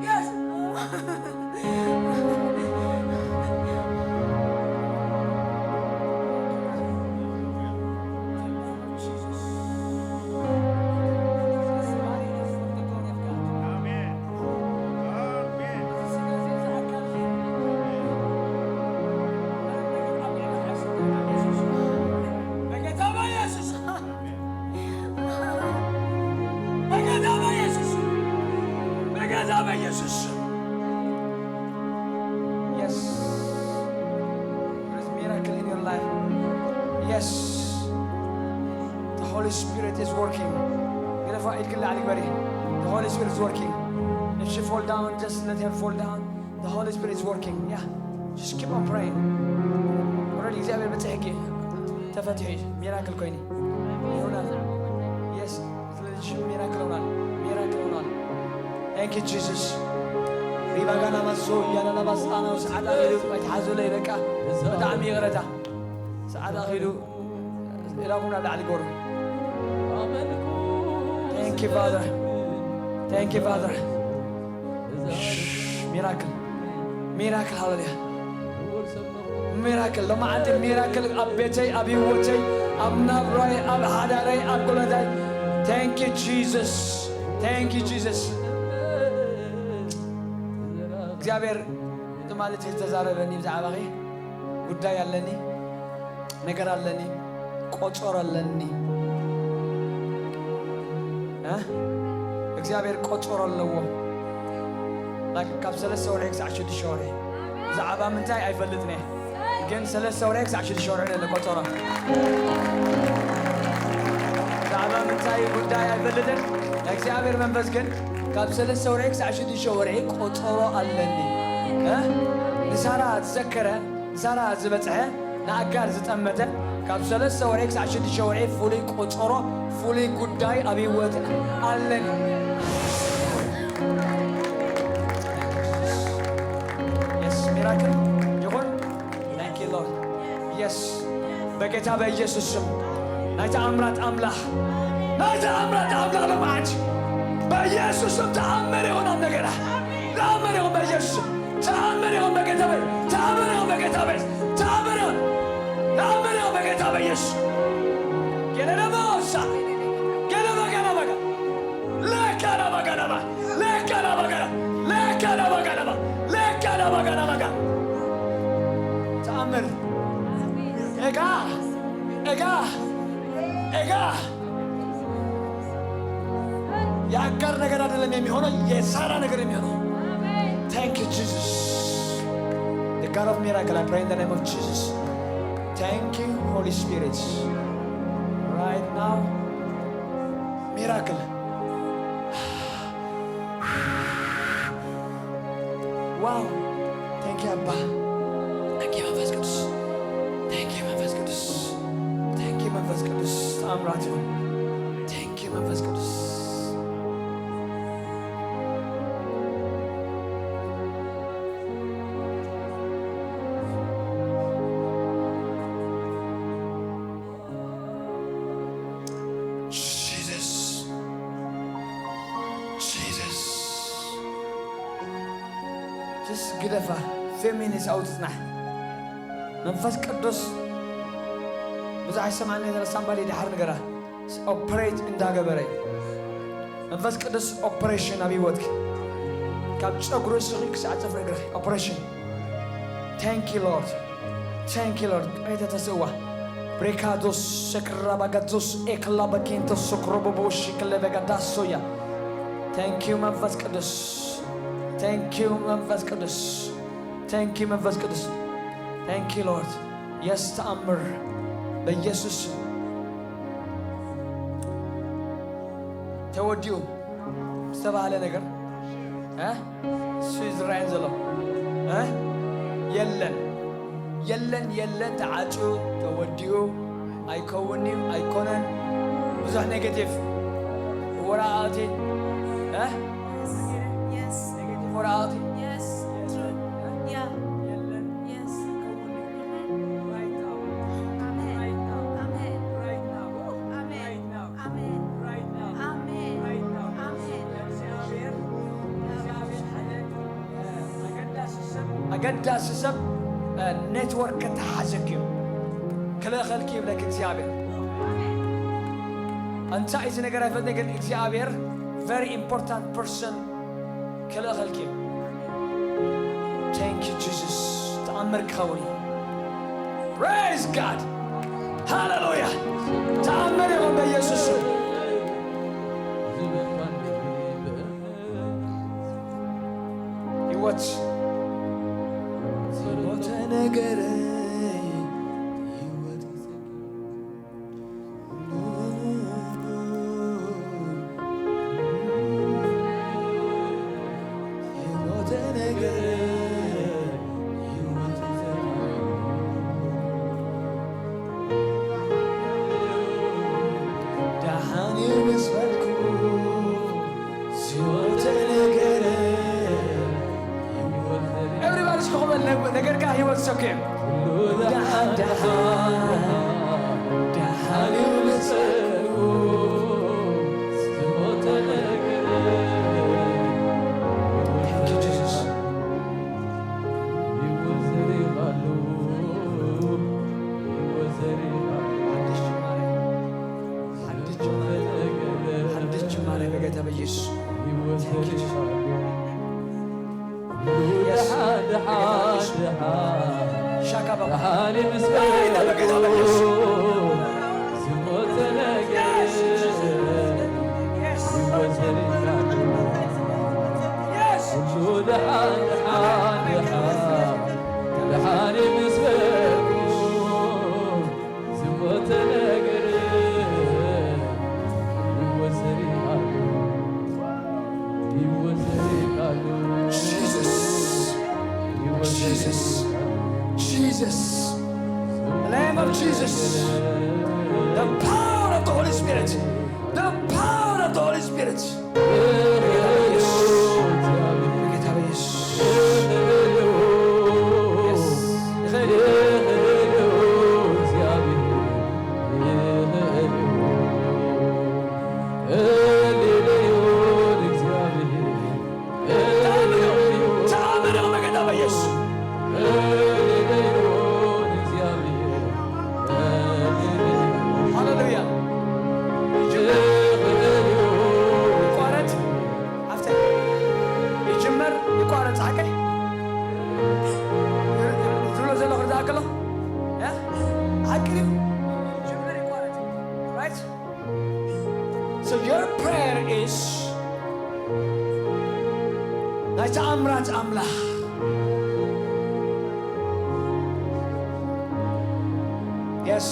Yes. በጌታ በኢየሱስ፣ በጌታ በኢየሱስ። Yes. There is miracle in your life. Yes. The Holy Spirit is working. ግደፋ፣ ኢድክን ላዕሊ ግበሪ። The Holy Spirit is working. If she fall down, just let her fall down. The Holy Spirit is working. Yeah. Just keep on praying. Already እግዚኣብሔር በጽሐኪ ተፈትሒ ሚራክል ኮይኒ ይሆናል። Yes. ስለዚህ ሽም ሚራክል ሆናል። ሚራክል ሆናል። Thank you Jesus. ሪባጋና ማሶ ያላና ማስጣና ሰዓት ኣኺሉ ኣይትሓዙለይ በቃ። ብጣዕሚ ይቕረታ። ሰዓት ኣኺሉ ኢላኩም ናብ ላዕሊ ጎሩ። Thank you Father. Thank you Father. ሚራክል፣ ሚራክል፣ ሃሌሉያ። ሚራክል፣ ሎማዓንቲ ሚራክል ኣብ ቤተይ፣ ኣብ ህይወተይ፣ ኣብ ናብራይ፣ ኣብ ሓዳረይ፣ ኣብ ኩነታይ። Thank you Jesus. Thank you Jesus. እግዚኣብሔር ትማሊ ዝተዛረበኒ ብዛዕባኺ ጉዳይ ኣለኒ። ነገር ኣለኒ፣ ቆጸሮ ኣለኒ። እ? እግዚኣብሔር ቆጸሮ ኣለዎ። ላይክ ካብ ሰለስተ ወርሒ ክሳዕ ሽዱሽተ ወርሒ። ብዛዕባ ምንታይ ኣይፈልጥን እየ። ግን ሰለስተ ወርሒ ክሳዕ ሽዱሽተ ወርሒ ነለ ቆጸሮ። ብዛዕባ ምንታይ ጉዳይ ኣይፈልጥን። ናይ እግዚኣብሔር መንፈስ ግን ካብ ሰለስተ ወርሒ ክሳዕ ሽዱሽተ ወርሒ ቆጸሮ ኣለኒ። እ? ንሳራ ዝዘከረ ንሳራ ዝበጽሐ ንኣጋር ዝጠመተ ካብ ሰለስተ ወርሒ ክሳዕ ሽዱሽተ ወርሒ ፍሉይ ቆጸሮ ፍሉይ ጉዳይ ኣብ ህይወት ኣለኒ። Yes ሚራክል ይኹን። Thank you Lord. Yes በጌታ በኢየሱስ ስም ናይ ተኣምራት ኣምላኽ ናይ ተኣምራት ኣምላኽ ልምዓት በኢየሱስ ስም ተኣምር ይኹን ኣብ ነገራ ተኣምር ይኹን በኢየሱስ ስም። ተኣምር ይኹን በጌታ በ-፣ ተኣምር ይኹን በጌታ በ-፣ ተኣምር ይኹን፣ ተኣምር ይኹን በጌታ በኢየሱስ። ገለለቦሳ፣ ገለባ፣ ገለባ፣ ገለባ። ለካ ለባ፣ ገለባ፣ ለካ ለባ፣ ገለባ፣ ለካ ለባ፣ ገለባ፣ ለካ ለባ፣ ገለባ፣ ገለባ። ተኣምር። ኤጋ፣ ኤጋ፣ ኤጋ። የአጋር ነገር አይደለም የሚሆነው፣ የሳራ ነገር የሚሆነው። Thank you Jesus. The God of miracle, I pray in the name of Jesus. Thank you Holy Spirit. Right now miracle. Wow. Thank you አባ። Thank you መንፈስ ቅዱስ። ምራት ይኹን። Thank you መንፈስ ቅዱስ። Jesus. Jesus. Just ግደፋ። Few minutes ኣውጽናሕ። መንፈስ ቅዱስ ብዙሕ ኣይሰማዕን ዘሎ ሳምባዲ ድሓር ንገራ። ኦፕሬት እንዳገበረ እዩ መንፈስ ቅዱስ። ኦፕሬሽን ኣብ ህይወትኪ ካብ ጸጉሪ ርእስኺ ክሳዕ ጽፍሪ እግርኺ ኦፕሬሽን። Thank you Lord. Thank you Lord. ቅኔተ ተስእዋ ብሬካዶስ ሰክራባጋዶስ ኤክላባኬንቶ ሶክሮቦቦ ሽክለበጋዳሶያ። Thank you መንፈስ ቅዱስ። Thank you መንፈስ ቅዱስ። Thank you መንፈስ ቅዱስ። Thank you Lord. የስ ተኣምር በኢየሱስ ስም። ተወዲኡ ዝተባህለ ነገር እ? እሱ እዩ ዝረኣየን ዘሎ እ? የለን የለን የለን። ተዓፅዩ ተወዲኡ። ኣይከውን እዩ ኣይኮነን። ብዙሕ ኔጌቲቭ ወረቃቅቲ እ? Yes. Yes. ኔጌቲቭ ወረቃቅቲ Yes. True. Yeah. የለን። Yes. Amen. Amen. Amen. Amen. Amen. Amen. Amen. ኣገዳሲ ሰብ ኔትወርክ ከተሓዘክ እዩ ክልእኸልክ ይብለክ እግዚኣብሔር። እንታይ እዚ ነገር ኣይፈልጥን፣ ግን እግዚኣብሔር very important person ክልእኸልክ እዩ። Thank you Jesus። ተኣምር ክኸውን እዩ። Praise God። ሃሌሉያ። ተኣምር ይኹን በኢየሱስ ስም። ህይወት ዝሞተ ነገረይ ህይወት Everybody እስኪ ቁም በል፣ ነገርካ ህይወት ሰኪ። ደሓን ደሓን ደሓን እዩ መጸልኩ ዝሞተ ነገር። Thank you Jesus። ህይወት ዘሪኻሉ፣ ህይወት ዘሪኻሉ። ሓድሽ ጅማሬ፣ ሓድሽ ጅማሬ፣ ሓድሽ ጅማሬ በጌታ በኢየሱስ። Thank you Jesus። ዝሞተ ነገር ይወሰድ ይወሰድ Jesus. Jesus. Jesus. The name of Jesus. The power of the Holy Spirit. The power of the Holy Spirit. ተኣምር በጌታ በኢየሱስ። ሃሌሉያ። ይቋረጽ፣ ኣፍተ ይጅመር፣ ይቋረጽ። ሓቀይ ዝብሎ ዘለኹ ርዳእክ ኣሎ። እ? ሓቂ ድዩ? ይጅመር፣ ይቋረጽ። ራይት? So your prayer is ናይ ተኣምራት ኣምላኽ። Yes።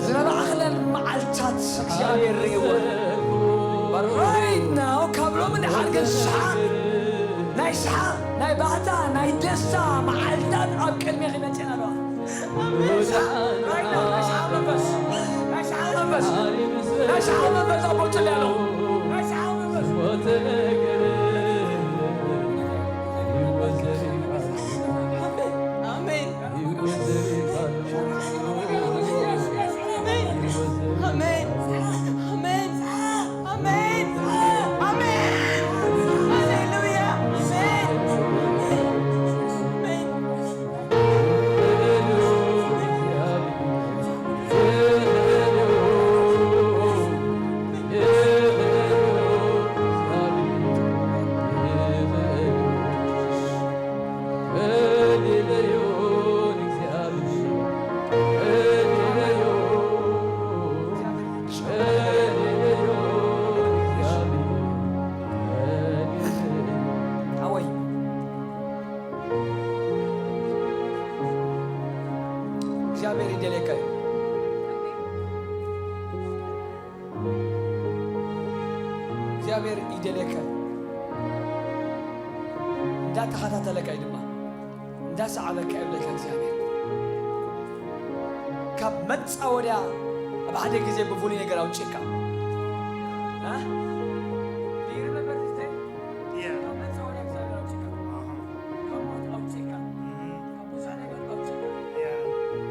ዝነባዕኽለን መዓልታት እግዚኣብሔር ርእይዎ። But right now ካብ ሎሚ ንሓር ግን ሰሓ ናይ ሰሓ ናይ ባህታ ናይ ደስታ መዓልታት ኣብ ቅድሜኺ መፅኤን ኣለዋ። ኣሜን። ሰሓ right now። መሻሓ መንፈስ ኣቦ ጭል ያለው። መሻሓ መንፈስ። ኣሜን። ኣሜን። ኣሜን። ኣሜን። ኣሜን። ሃሌሉያ። ኣሜን። ኣሜን። ሓወይ፣ እግዚኣብሔር ይደልየካ እዩ። እግዚኣብሔር ይደልየካ እዩ። እንዳተኸታተለካ እዩ ድማ፣ እንዳሰዓበካ እዩ ብለካ እግዚኣብሔር። ካብ መጻወድያ ኣብ ሓደ ግዜ ብፍሉይ ነገር ኣውጭካ። እ? Do you remember this day? Yeah. ካብ መጻወድያ እግዚኣብሔር ኣውጭካ። Uh-huh. ካብ ሞት ኣውጭካ። Mm-hmm. ካብ ብዙሕ ነገር ኣውጭካ። Yeah.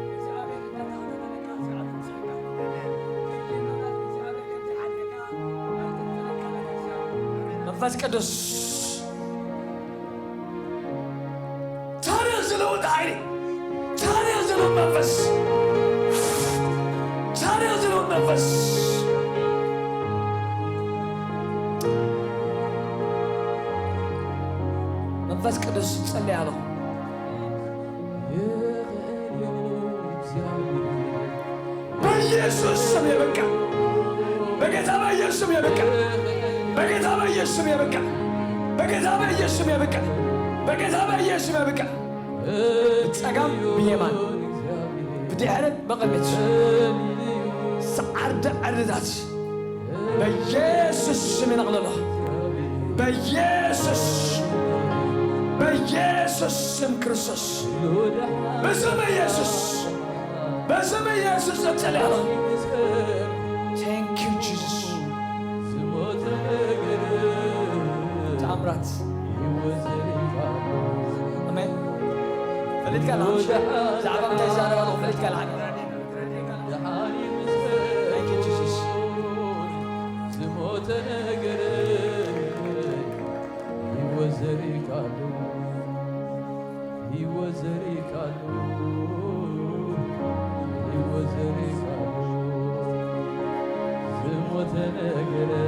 እግዚኣብሔር እንዳተኸታተለካ፣ እግዚኣብሔር ይምስገን። Amen. እግዚኣብሔር ከም ዝሓለካ ኣይትንተነካ ነገር እግዚኣብሔር። መንፈስ ቅዱስ ታሪኽ ዝለውጥ ሓይሊ፣ ታሪኽ ዝለውጥ መንፈስ፣ ታሪኽ ዝለውጥ መንፈስ። መንፈስ ቅዱስ ጸልይ ኣለኹ። በኢየሱስ ስም የበቃ። በጌታ በኢየሱስ ስም የበቃ። በጌታ በኢየሱስ ስም የበቃ። በጌታ በኢየሱስ ስም የበቃ። በጌታ በኢየሱስ ስም የበቃ። ብጸጋም ብየማን፣ ብድሕረት ብቕድሚት፣ ሰዓርዲ ዕርድታት በኢየሱስ ስም ይነቕለሎ። በኢየሱስ፣ በኢየሱስ ስም ክርስቶስ፣ በስም ኢየሱስ፣ በስም ኢየሱስ እጸልያለሁ። Thank you Jesus። ተኣምራት። ኣሜን። ፈሊጥካ ኣለኻ? ብዛዕባ እንታይ ዝዛረብ ኣለኹ ፈሊጥካ ኣለኻ? Thank you Jesus። ዝሞተ ነገር ህይወት ዘሪካሉ፣ ህይወት ዘሪካሉ፣ ህይወት ዘሪካሉ፣ ዝሞተ ነገረይ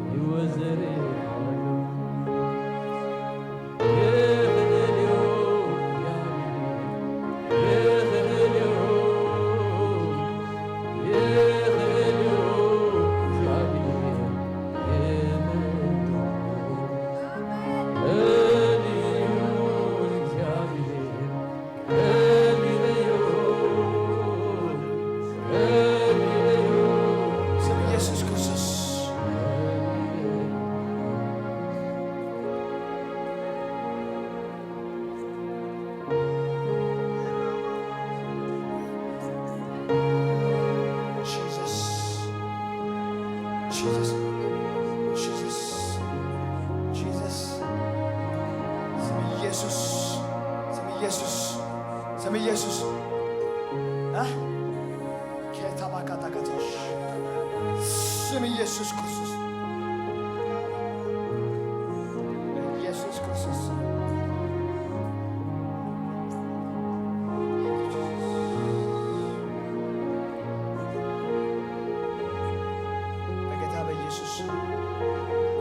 ህይወት ዘሪካሉ። ስም ኢየሱስ ክርስቶስ። Jesus. Jesus. Jesus. Jesus. ስም ኢየሱስ። ስም ኢየሱስ። ስም ኢየሱስ። እ? ኬታባካታካቶሽ። ስም ኢየሱስ ክርስቶስ። ኢየሱስ ክርስቶስ። በጌታ በኢየሱስ ስም።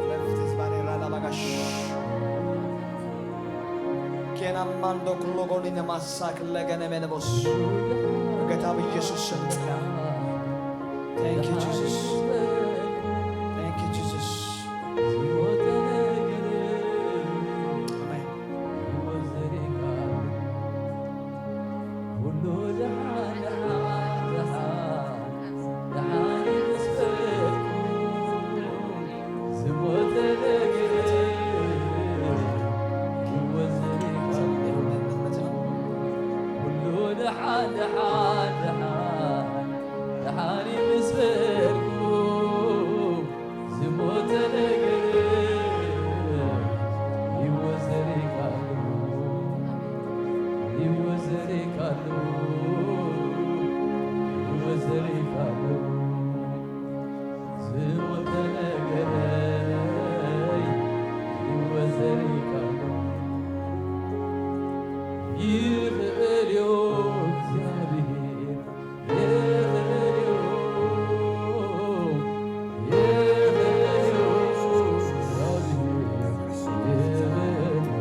ለፍት ዝባኔ ራላ ባጋሽ። ኬና ማንዶ ክሎጎኒ ነማሳ ክለገነ ሜለቦስ። በጌታ በኢየሱስ ስም ጽና። Thank you Jesus. Thank you Jesus. ኣሜን። ሓኒ ምስ በልኩ ዝሞተ ነገር ይወዘሪካሉ፣ ይወዘሪካሉ፣ ይወዘሪካሉ። ዝሞተ ነገረይ ይወዘሪካሉ። ይኽእል እዩ እግዚኣብሔር፣ ይኽእል እዩ፣ ይኽእል እዩ እግዚኣብሔር፣ ይኽእል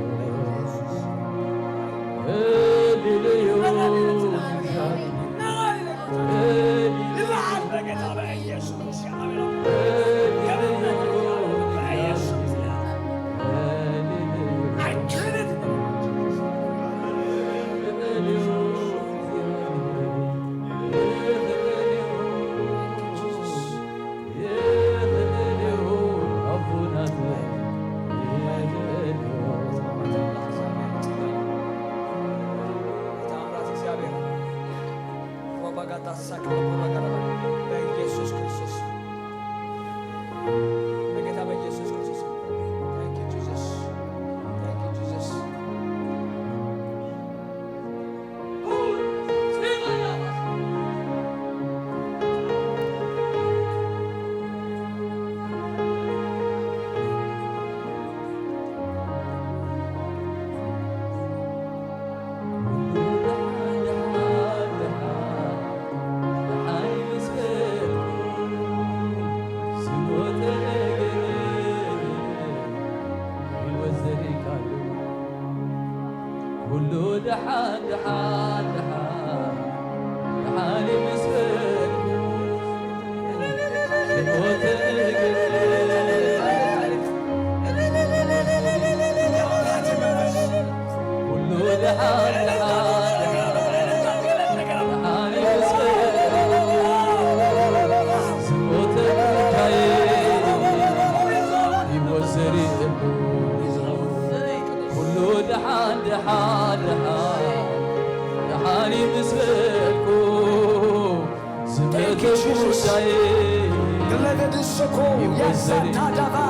እዩ። ሃሌሉያ። በኢየሱስ ክርስቶስ፣ በጌታ በኢየሱስ ክርስቶስ። Thank you, Jesus. Thank you, Jesus. ኩሉ ደሓን፣ ደሓን፣ ደሓን፣ ደሓን ይመስገን። ዝሞተ እግር ኩሉ ደሓን፣ ደሓን፣ ደሓን ይመስገን። ዝሞተ ጉዳይ ይወዘር የሉ። ኩሉ ደሓን፣ ደሓን፣ ደሓን፣ ደሓን ይምስልኩ። ዝመተ ጉዳይ Glede di soko, ይወዘር የሉ። Yasatadava,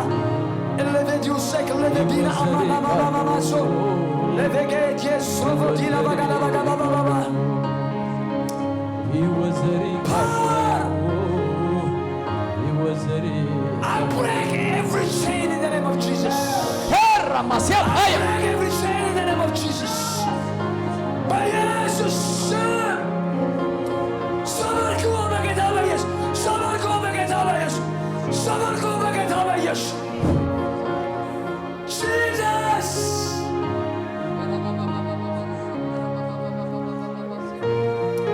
Elevediuse, Glevedina, ይወዘር የሉ። Amamamamaso, Levegedie, Sovodina, ይወዘር የሉ። Bagadabagababa. ይወዘር የሉ። Power! ይወዘር የሉ። I break every chain in the name of Jesus. ሄራ ማስያ I break every chain in the name of Jesus. በኢየሱስ ስም ሰበርኩ በጌታ በኢየሱስ፣ ሰበርኩ በጌታ በኢየሱስ፣ ሰበርኩ በጌታ በኢየሱስ። Jesus!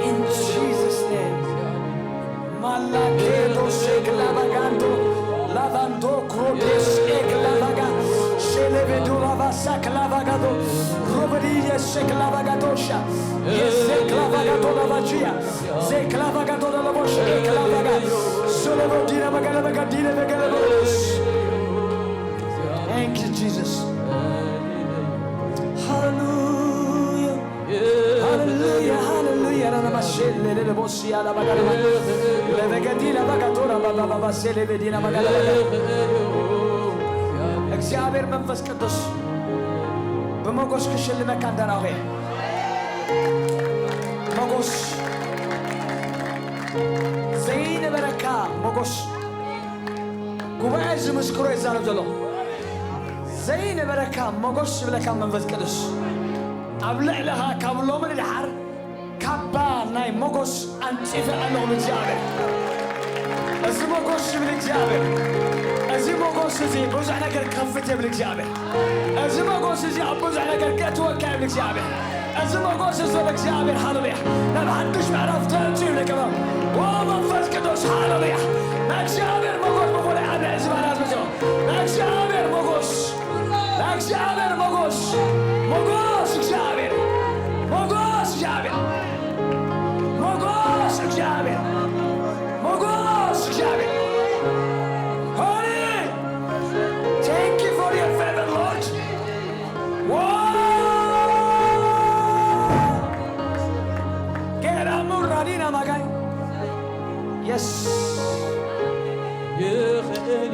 In Jesus' name. Malakedo seklavaganto, lavando krodes eklavaga, shelevedo lavasa klavagado, roberiye seklavagadosha, ye seklavagato lavagia, seklavagato lavoshe eklavaga, solovodina magana magadina vegalevos. Thank you, Jesus. Hallelujah. Hallelujah, hallelujah. Rana mashele lele bosi ala bagara. Levegedina bagadora baba baba sele vedina bagara. እግዚኣብሔር መንፈስ ቅዱስ ብሞገስ ክሽልመካ እንደራኸ። ሞገስ፣ ዘይነበረካ ሞገስ። ጉባኤ ዝምስክሮ ይዛረብ ዘሎ። ዘይነበረካ ሞገስ ዝብለካ መንፈስ ቅዱስ ኣብ ልዕለኻ ካብ ሎሚ ንድሓር ካባ ናይ ሞገስ ኣንጺፈ ኣለኹ ብእግዚኣብሔር። እዚ ሞገስ ይብል እግዚኣብሔር። እዚ ሞገስ እዚ ብዙሕ ነገር ከፍት ይብል እግዚኣብሔር። እዚ ሞገስ እዚ ኣብ ብዙሕ ነገር ከእትወካ ይብል እግዚኣብሔር። እዚ ሞገስ እዚ ብእግዚኣብሔር፣ ሃሌሉያ፣ ናብ ሓድሽ ምዕራፍ ተእቱ ይብል ከሎ፣ ዎ መንፈስ ቅዱስ፣ ሃሌሉያ፣ ናይ እግዚኣብሔር ሞገስ ብፍሉይ ኣብ ልዕሊ ዝባና ዝመጽኦ፣ ናይ እግዚኣብሔር ሞገስ፣ ናይ እግዚኣብሔር ሞገስ፣ ሞገስ እግዚኣብሔር፣ ሞገስ እግዚኣብሔር፣ ሞገስ እግዚኣብሔር፣ ሞገስ እግዚኣብሔር። Holy, thank you for your favor, Lord. Wow! Geramu radina magai. የስ።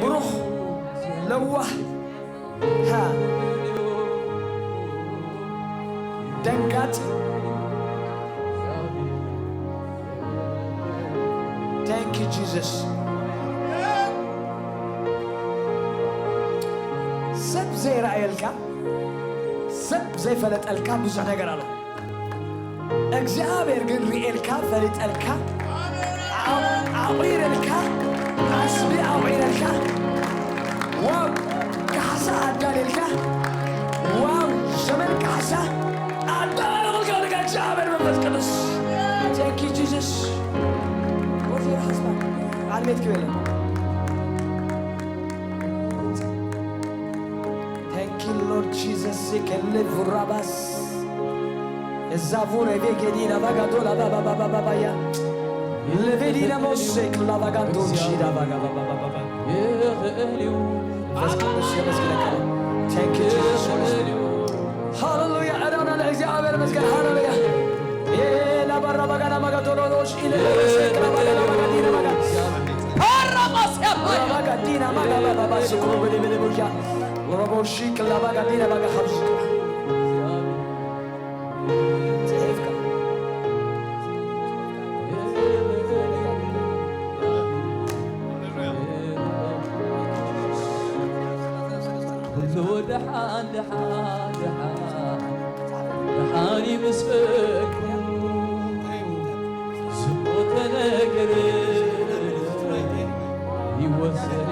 ብሩኽ፣ ለዋህ፣ ሃ፣ ደንጋጺ። Thank you Jesus። ሰብ ዘይረኣየልካ፣ ሰብ ዘይፈለጠልካ ብዙሕ ነገር ኣሎ። እግዚኣብሔር ግን ርኤልካ፣ ፈሊጠልካ፣ ዓ-፣ ዓቑረልካ፣ ዓስቢ ዓቑረልካ። ዋው! ካሕሳ ኣዳልየልካ። ዋው! ዘመን ካሕሳ ኣዳለወልካ፣ ንካ እግዚኣብሔር መንፈስ ቅዱስ። Thank you Jesus። Where's your husband? ዓልሜት ክበለ። Thank you Lord Jesus። ከለ ቡራባስ። እዛቡ ረቤ ገዲና ባጋዶ ላባባባባባያ። ለቤዲና ሞሴክ ላባጋዶ ሺዳ ባጋባባባባ። ይኽእል እዩ። መንፈስ ቅዱስ የመስግነካ። Thank you Jesus። ይኽእል እዩ። ሃሌሉያ። ኣዳና ለእግዚኣብሔር መስገን። ሃሌሉያ። ኤ ላባራ ባጋና ማጋቶሎሎሽ ኢለ ለበሰክ ላባጋና ማጋዲና ማጋ። ፓራማስ ያባያ። ላባጋዲና ማጋ ባባባ ስኩሩ ብሊ ብሊ ቡያ። ሎሮቦሺክ ላባጋዲና ማጋ ኻብዚ። ጽሒፍካ። ኩሉ ደሓን፣ ደሓን፣ ደሓን፣ ደሓን ይምስገን። ዝሞተ ነገር ይወሰድ።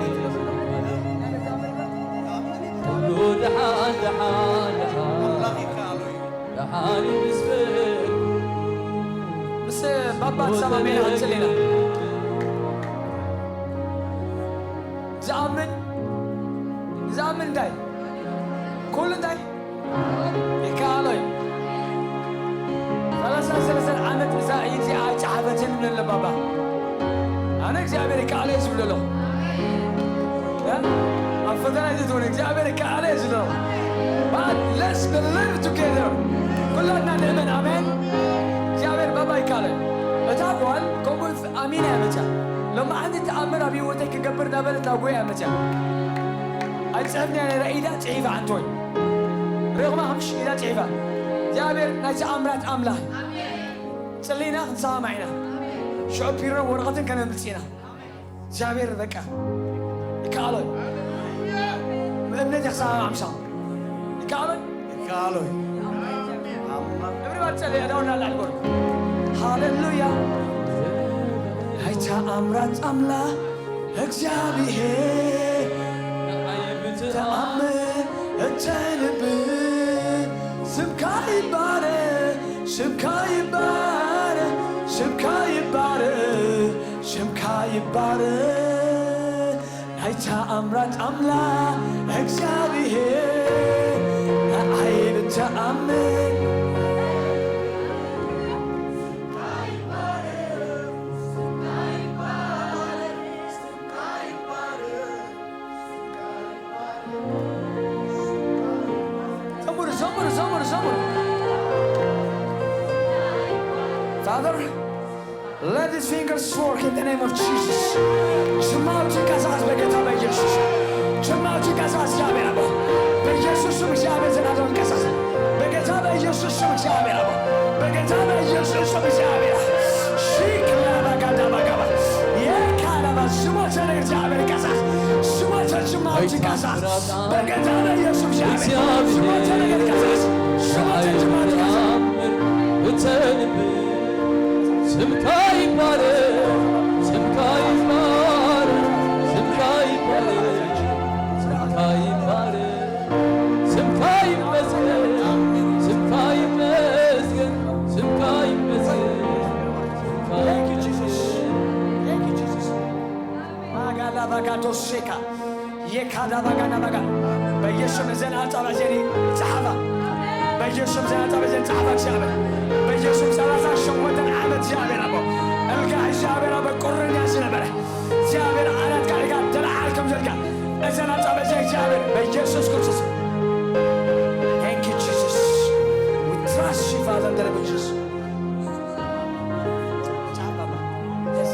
ኩሉ ደሓን፣ ደሓን፣ ደሓን፣ ደሓን ይምስገን። ምስ ባባ ትሰማሚና ክንጽል ኢና። ዝኣምን፣ ዝኣምን እንታይ? ኩሉ እንታይ? ይከኣሎ እዩ። ሰላሳ ሰለስተ ዓመት እዛ ኢድ እዚኣ ኣይጸሓፈትን ይብለኒ ባባ። ኣነ እግዚኣብሔር ይከኣሎ እዩ ዝብሎ ኣለኹ። እ? ኣብ ፈተና እዩ ዝትውን፣ እግዚኣብሔር ይከኣሎ እዩ ዝብሎ። But let's believe together። ኩላትና ንእመን፣ ኣሜን። እግዚኣብሔር ባባ ይከኣሎ እዩ። እታ ጓል ከምኡ ኣሚና እያ መጽያ። ሎማዓንቲ ተኣምር ኣብ ህይወተይ ክገብር እናበለት ናብ ጉባኤ እያ መጽያ። ኣይትጽሕፍን እያ ነይራ፣ ኢዳ ጽሒፋ፣ ዓንቶይ። ርኢኹማ፣ ከምሽ ኢዳ ጽሒፋ። እግዚኣብሔር ናይ ተኣምራት ኣምላኽ። ጽሊና ክንሰማማዕ ኢና። ሽዑ ፒሮን ወረቐትን ከነምጽእ ኢና። እግዚኣብሔር በቃ ይከኣሎ እዩ። ብእምነት እየ ክሰማማዕ ምሳኹም። ይከኣሎ እዩ። ይከኣሎ እዩ። Everybody ጸልዩ፣ ኣእዳውና ላዕሊ በሉ። ሃሌሉያ። ናይ ተኣምራት ኣምላኽ እግዚኣብሔር ተኣምር እተንብር ስምካ ይባረክ፣ ስምካ ይባረክ፣ ስምካ ይባረክ፣ ስምካ ይባረክ። ናይ ተኣምራት ኣምላኽ እግዚኣብሔር ንዓይ ብተኣምር ዘምሩ፣ ዘምሩ፣ ዘምሩ፣ ዘምሩ። Father, let these fingers work in the name of Jesus. ጅማውቲ ቀሳስ በጌታ በኢየሱስ። ጅማውቲ ቀሳስ እግዚአብሔር አባ። በኢየሱስ ስም እግዚአብሔር ዘናደውን ቀሳስ። በጌታ በኢየሱስ ስም እግዚአብሔር አባ። በጌታ በኢየሱስ ስም እግዚአብሔር። ሺክ ላባጋዳ ባጋባ። የካላባ ስሞተ ለእግዚአብሔር ቀሳስ። ስሞተ ጅማውቲ ቀሳስ። በጌታ በኢየሱስ እግዚአብሔር። ስሞተ ነገር ቀሳስ። ስሞተ ጅማውቲ ቀሳስ። ተአምር እተንብር ስምካ ይባረክ፣ ስምካ ይባረክ፣ ስምካ ይባረክ፣ ስምካ ይባረክ፣ ስምካ ይመስገን፣ ስምካ ይመስገን፣ ስምካ ይመስገን፣ ስምካ Thank you, Jesus. ይመስገን። Thank you, Jesus. ማጋላ ባጋቶ ሴካ የካዳ ባጋና ባጋ በኢየሱስም እዘን ኣጻባ እዘን ጸሓፋ። በኢየሱስም እዘን ኣጻባ እዘን ጸሓፋ እግዚኣብሔር። በኢየሱስም ሰላሳ ሸሞንተ ዓመት እግዚኣብሔር ኣቦ እልካ እግዚኣብሔር ኣቦ ቁርኛ ዝነበረ እግዚኣብሔር ዓራት ካሊካ ተለዓል ከም ዘልካ እዘን ኣጻባ እዘን እግዚኣብሔር በኢየሱስ ክርስቶስ። Thank you Jesus. We trust you Father in the name of Jesus. ጸሓፋ። Yes.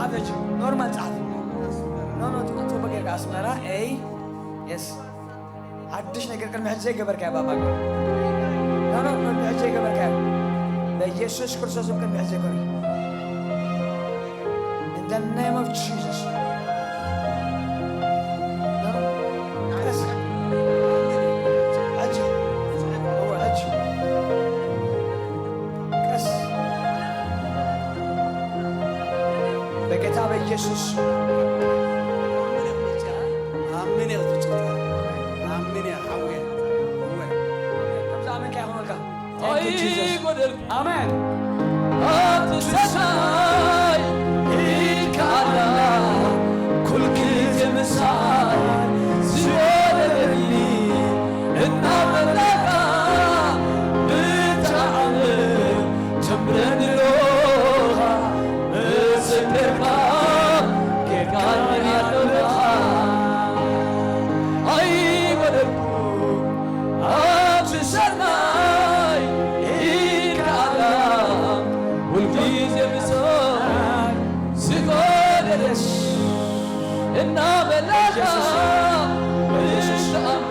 ኣበጅ ኖርማል ጸሓፍ። ኖ፣ ኖ፣ ጽቡቅ ጌርካ ኣስመራ። ኤይ፣ የስ። ሓድሽ ነገር ቅድሚ ሕጂ ዘይገበርካዮ ባባ። ኖ፣ ኖ፣ ቅድሚ ሕጂ ዘይገበርካዮ። በኢየሱስ ክርስቶስ ስም ቅድሚ ሕጂ ዘይገበርካዮ። In the name of Jesus. ኖ፣ ኖ። ቀስ። ሕጂ። እወ፣ ሕጂ። ቀስ። በጌታ በኢየሱስ። ኣሜን። ኣሜን። ሓውየ። እወ። ከምዛ ኣሜን ከይኾነልካ። Thank you, Jesus. ኣይጎደልኩ ኣሜን። ኣብቲ ሰማይ ኢልካ ኣላ፣ ኩል ግዜ ምሳይ ዝወደደኒ እናበላካ ብጣዕሚ ተምረኒ ሎኻ ምስክርካ ጌርካኒ ኣለኻ። ኣይጎደልኩ ኣብቲ ሰማይ ኢልካ ኣላ፣ ሁልጊዜ ምሳይ ዝጎደለሽ እናበላካ ኢየሱስ። ብጣዕሚ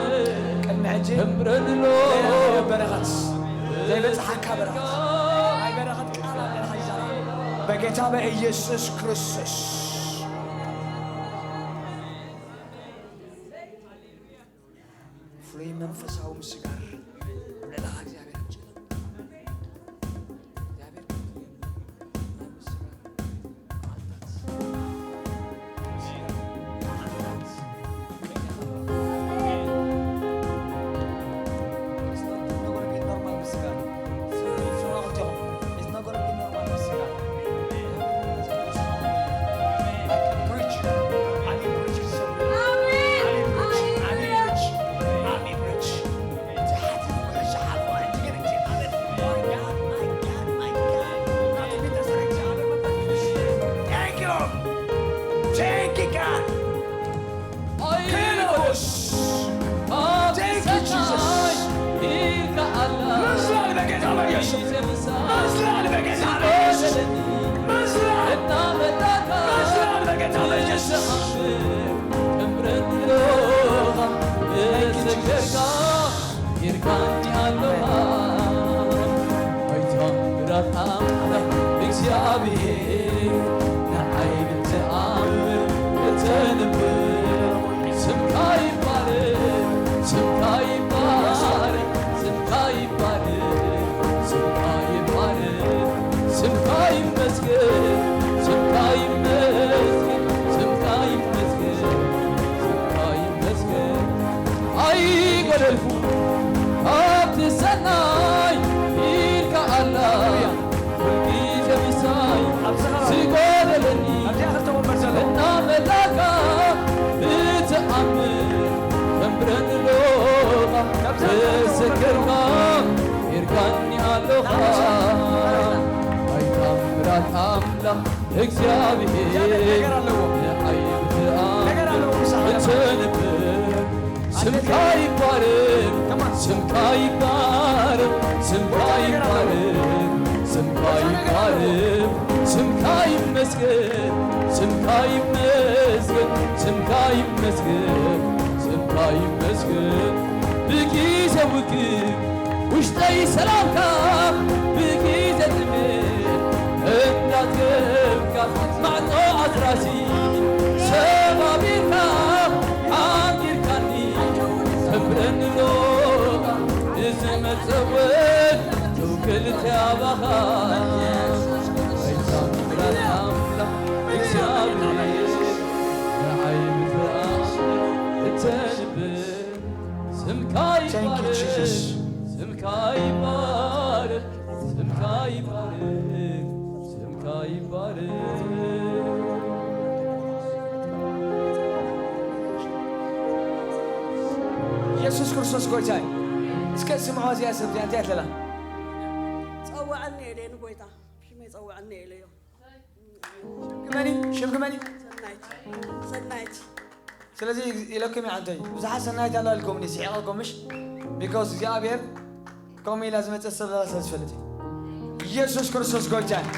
ቅድሚ ሕጂ ተምረኒ ሎ በረኸት ዘይበጽሓካ በረኸት። ናይ በረኸት ቃል ኣለና ሒዛና። በጌታ በኢየሱስ ክርስቶስ። ፍሉይ መንፈሳዊ ምስጋር ንልእላኻ እግዚኣብሔር ኣምጽእ። እግዚኣብሔር Thank you, God. Kenos. Thank you, Jesus. መዝላል በጌታ በኢየሱስ። መዝላል በጌታ በኢየሱስ። መዝላል። መዝላል በጌታ በኢየሱስ። Thank you, Jesus. ይርካኒ ኣለኻ። ኣይታ ምራት ኣምላኽ እግዚኣብሔር ንዓይ ብትኣምር እተንብር ስምካ ይባረክ፣ ስምካ ይባረክ፣ ስምካ ይባረክ፣ ስምካ ይባረክ፣ ስምካ ይመስገን፣ ስምካ ይመስገን፣ ስምካ ይመስገን፣ ስምካ ይመስገን። ኣይጎደልኩ ኣብቲ ሰናይ ኢልካ ኣላ። ሃሌሉያ። ኩልግዜ ምሳይ ኣብዛ ከባቢ። ዝጎደለኒ ኣብዚኣ ክልተ ወንበር ዘሎ። እናመላካ ብትኣምር ተንብረኒ ሎኻ። ካብዛ ክልተ ወንበር ዘሎ። ምስክርካ ጌርካኒ ኣለኻ። ናበይ? ናይ ታምራት ኣምላኽ እግዚኣብሔር እግዚኣብሔር ነገር ኣለዎ። ንዓይ ብትኣምር ነገር ኣለዎ ምሳኻ። እተንብር ስምካ ይባረክ፣ ከማን። ስምካ ይባረክ፣ ስምካ ይባረክ፣ ስምካ ይባረክ፣ ስምካ ይመስገን፣ ስምካ ይመስገን፣ ስምካ ይመስገን፣ ስምካ ይመስገን። ብጊዜ ውግእ ውሽጠይ ሰላምካ ብጊዜ ጥሜት እንዳትገብካ ማዕጾ ኣስራሲ ሰባቢርካ ሓንጊርካኒ ተንብረኒ ሎኻ እዚ መጸወት ትውክልቲ ኣባኻ ኣይታምራት ኣምላኽ እግዚኣብሔር ንዓይ ብትኣምር እተንብር ስምካ Thank you, ይባረክ፣ Jesus. ስምካ ይባረክ፣ ስምካ ይባረክ፣ ስምካ ይባረክ። ኢየሱስ ክርስቶስ ጎይታ እዩ። እስከ ስምዖ እዚኣ ሰብ እዚኣ እንታይ ትለላ? ጸውዐኒ ኢለ ንጎይታ ሽመይ ጸውዐኒ ኢለዮ። ሽምኪ መን እዩ? ሽምኪ መን እዩ? ሰናይት። ሰናይት። ስለዚ ኢለኩም እየ ዓንተይ። ብዙሓት ሰናይት ኣላ ኢልኩም እየ ስሒቐኩም ምሽ? ቢኮዝ እግዚኣብሔር ከምኡ ኢላ ዝመጸት ሰብ ዘላ ስለ ዝፈልጥ እዩ። ኢየሱስ ክርስቶስ ጎይታ እዩ።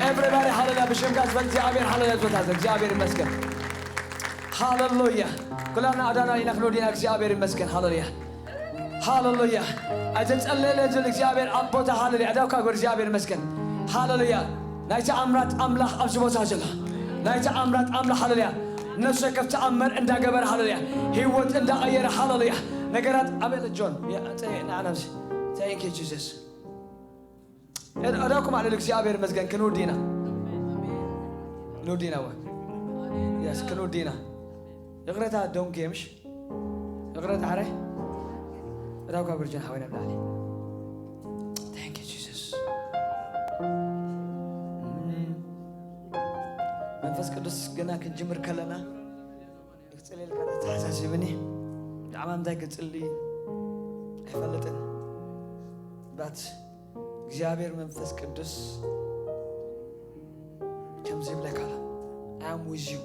Everybody ሃሌሉያ። ብሽምካ ዝበል እግዚኣብሔር ሃሌሉያ ዝበል ታዘ እግዚኣብሔር ይመስገን። ሃሌሉያ። ኩላና ኣዳና ኢና ክንወዲና እግዚኣብሔር ይመስገን። ሃሌሉያ። ሃሌሉያ። ኣይተጸለየለ ዝብል እግዚኣብሔር ኣብ ቦታ ሃሌሉያ። ኣዳውካ ጎር እግዚኣብሔር ይመስገን። ሃሌሉያ። ናይ ተኣምራት ኣምላኽ ኣብዚ ቦታ ዘሎ ናይ ተኣምራት ኣምላኽ ሃሌሉያ። ነፍሲ ወከፍ ተኣምር እንዳገበረ ሃሌሉያ። ህይወት እንዳቐየረ ሃሌሉያ። ነገራት ኣበለ ጆን ንዓናብዚ Thank you Jesus። ኣዳኩም ኣለ እግዚኣብሔር ይመስገን። ክንውዲና ክንውዲና ወ የስ ክንውዲና ይቕረታ ዶንጌ ምሽ ይቕረታ ዓረ እዳው ካብ ርጅን ሓወይና ብላዕሊ Thank you Jesus። መንፈስ ቅዱስ ገና ክንጅምር ከለና ክጽልየልካ ተተሓሳሲብኒ። ብዛዕባ እንታይ ክጽሊ ኣይፈልጥን። ባት እግዚኣብሔር መንፈስ ቅዱስ ከምዚ ይብለካ ኣሎ፣ I am with you።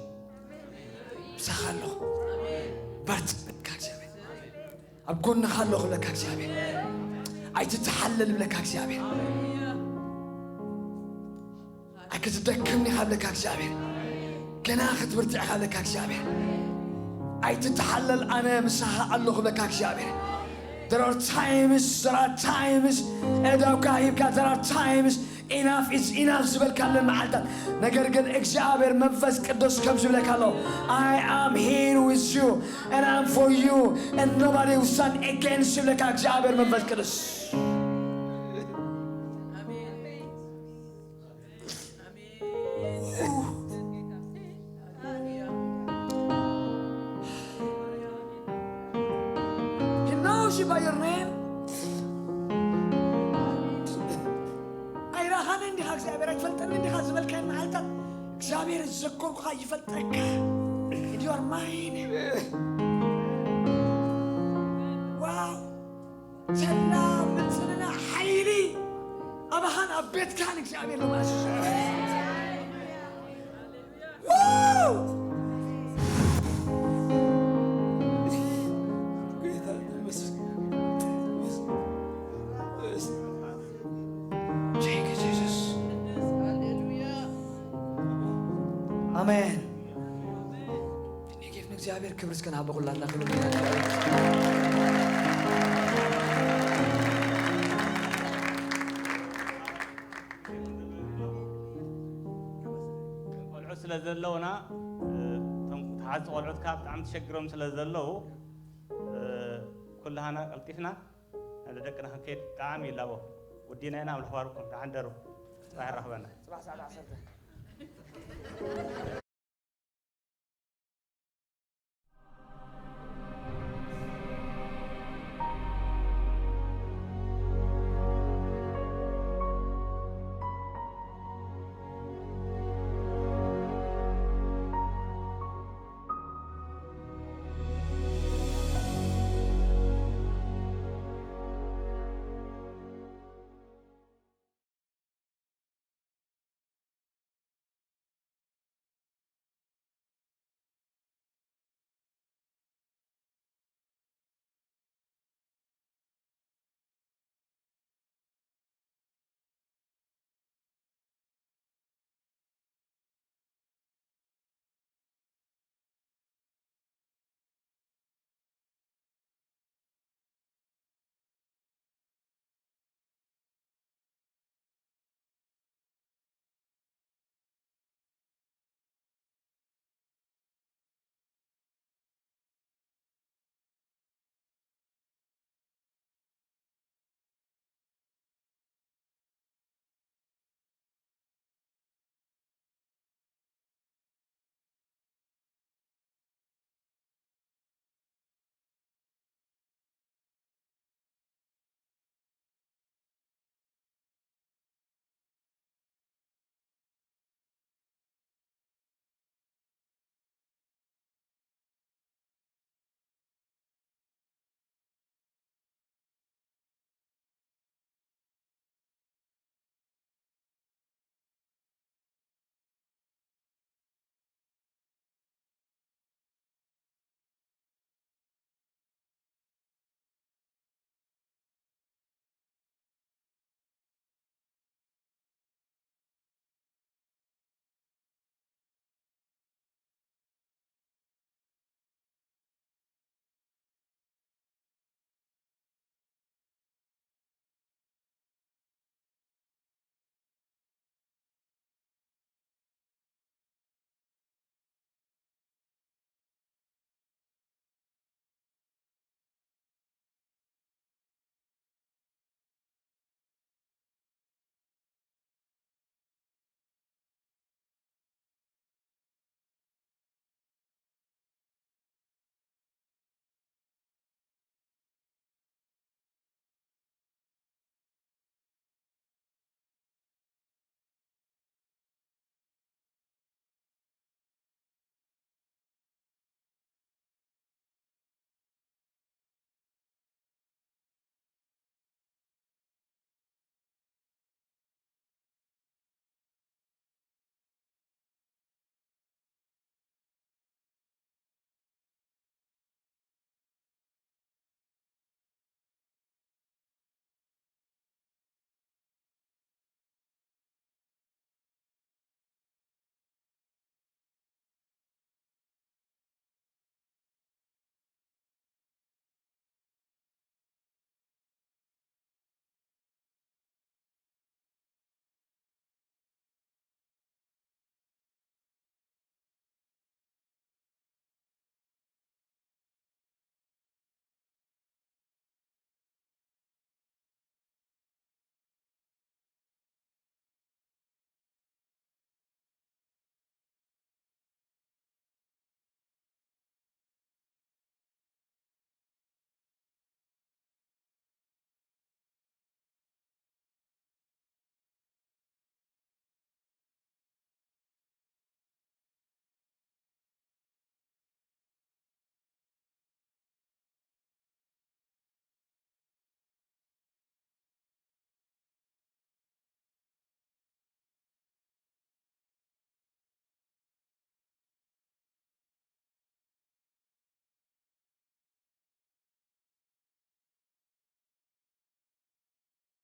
ምሳኻ ኣለኹ። በርትዕ በልካ እግዚኣብሔር። ኣብ ጎንኻ ኣለኹ ብለካ እግዚኣብሔር። ኣይትተሓለል ብለካ እግዚኣብሔር። ኣይክትደክም ኢኻ ብለካ እግዚኣብሔር። ገና ክትብርትዕ ኢኻ ብለካ እግዚኣብሔር። ኣይትተሓለል ኣነ ምሳኻ ኣለኹ ብለካ እግዚኣብሔር። There are times, there are times፣ እዳውካ ሂብካ there are times enough is enough ዝበልካለን መዓልታት። ነገር ግን እግዚኣብሔር መንፈስ ቅዱስ ከም ዝብለካ ኣሎ፣ I am here with you and I'm for you and nobody will stand against you ብለካ እግዚኣብሔር መንፈስ ቅዱስ። He knows you by your name. ኣይረኻነ እንዲኻ እግዚኣብሔር ኣይትፈልጠኒ እንዲኻ ዝበልካዮ መዓልታት እግዚኣብሔር ዝዘከርኩኻ ይፈልጠካ። You are mine. Wow። ሰላም ምጽንና ሓይሊ ኣባኻን ኣብ ቤትካን እግዚኣብሔር ልባስሱ ኣሜን። ንእግዚኣብሔር ክብሪ እስከ ንሃቦ ኩላትና ክብሪ ቆልዑት ስለ ዘለውና እቶም ተሓዝቲ ቆልዑት ከዓ ብጣዕሚ ተሸግሮም ስለ ዘለዉ ኩላህና ቀልጢፍና ናብ ደቅና ክንከይድ ብጣዕሚ ይላቦ ወዲና ኢና ኣብ ልሕዋርኩም ደሓን ደሩ ፅባሕ ይራኽበና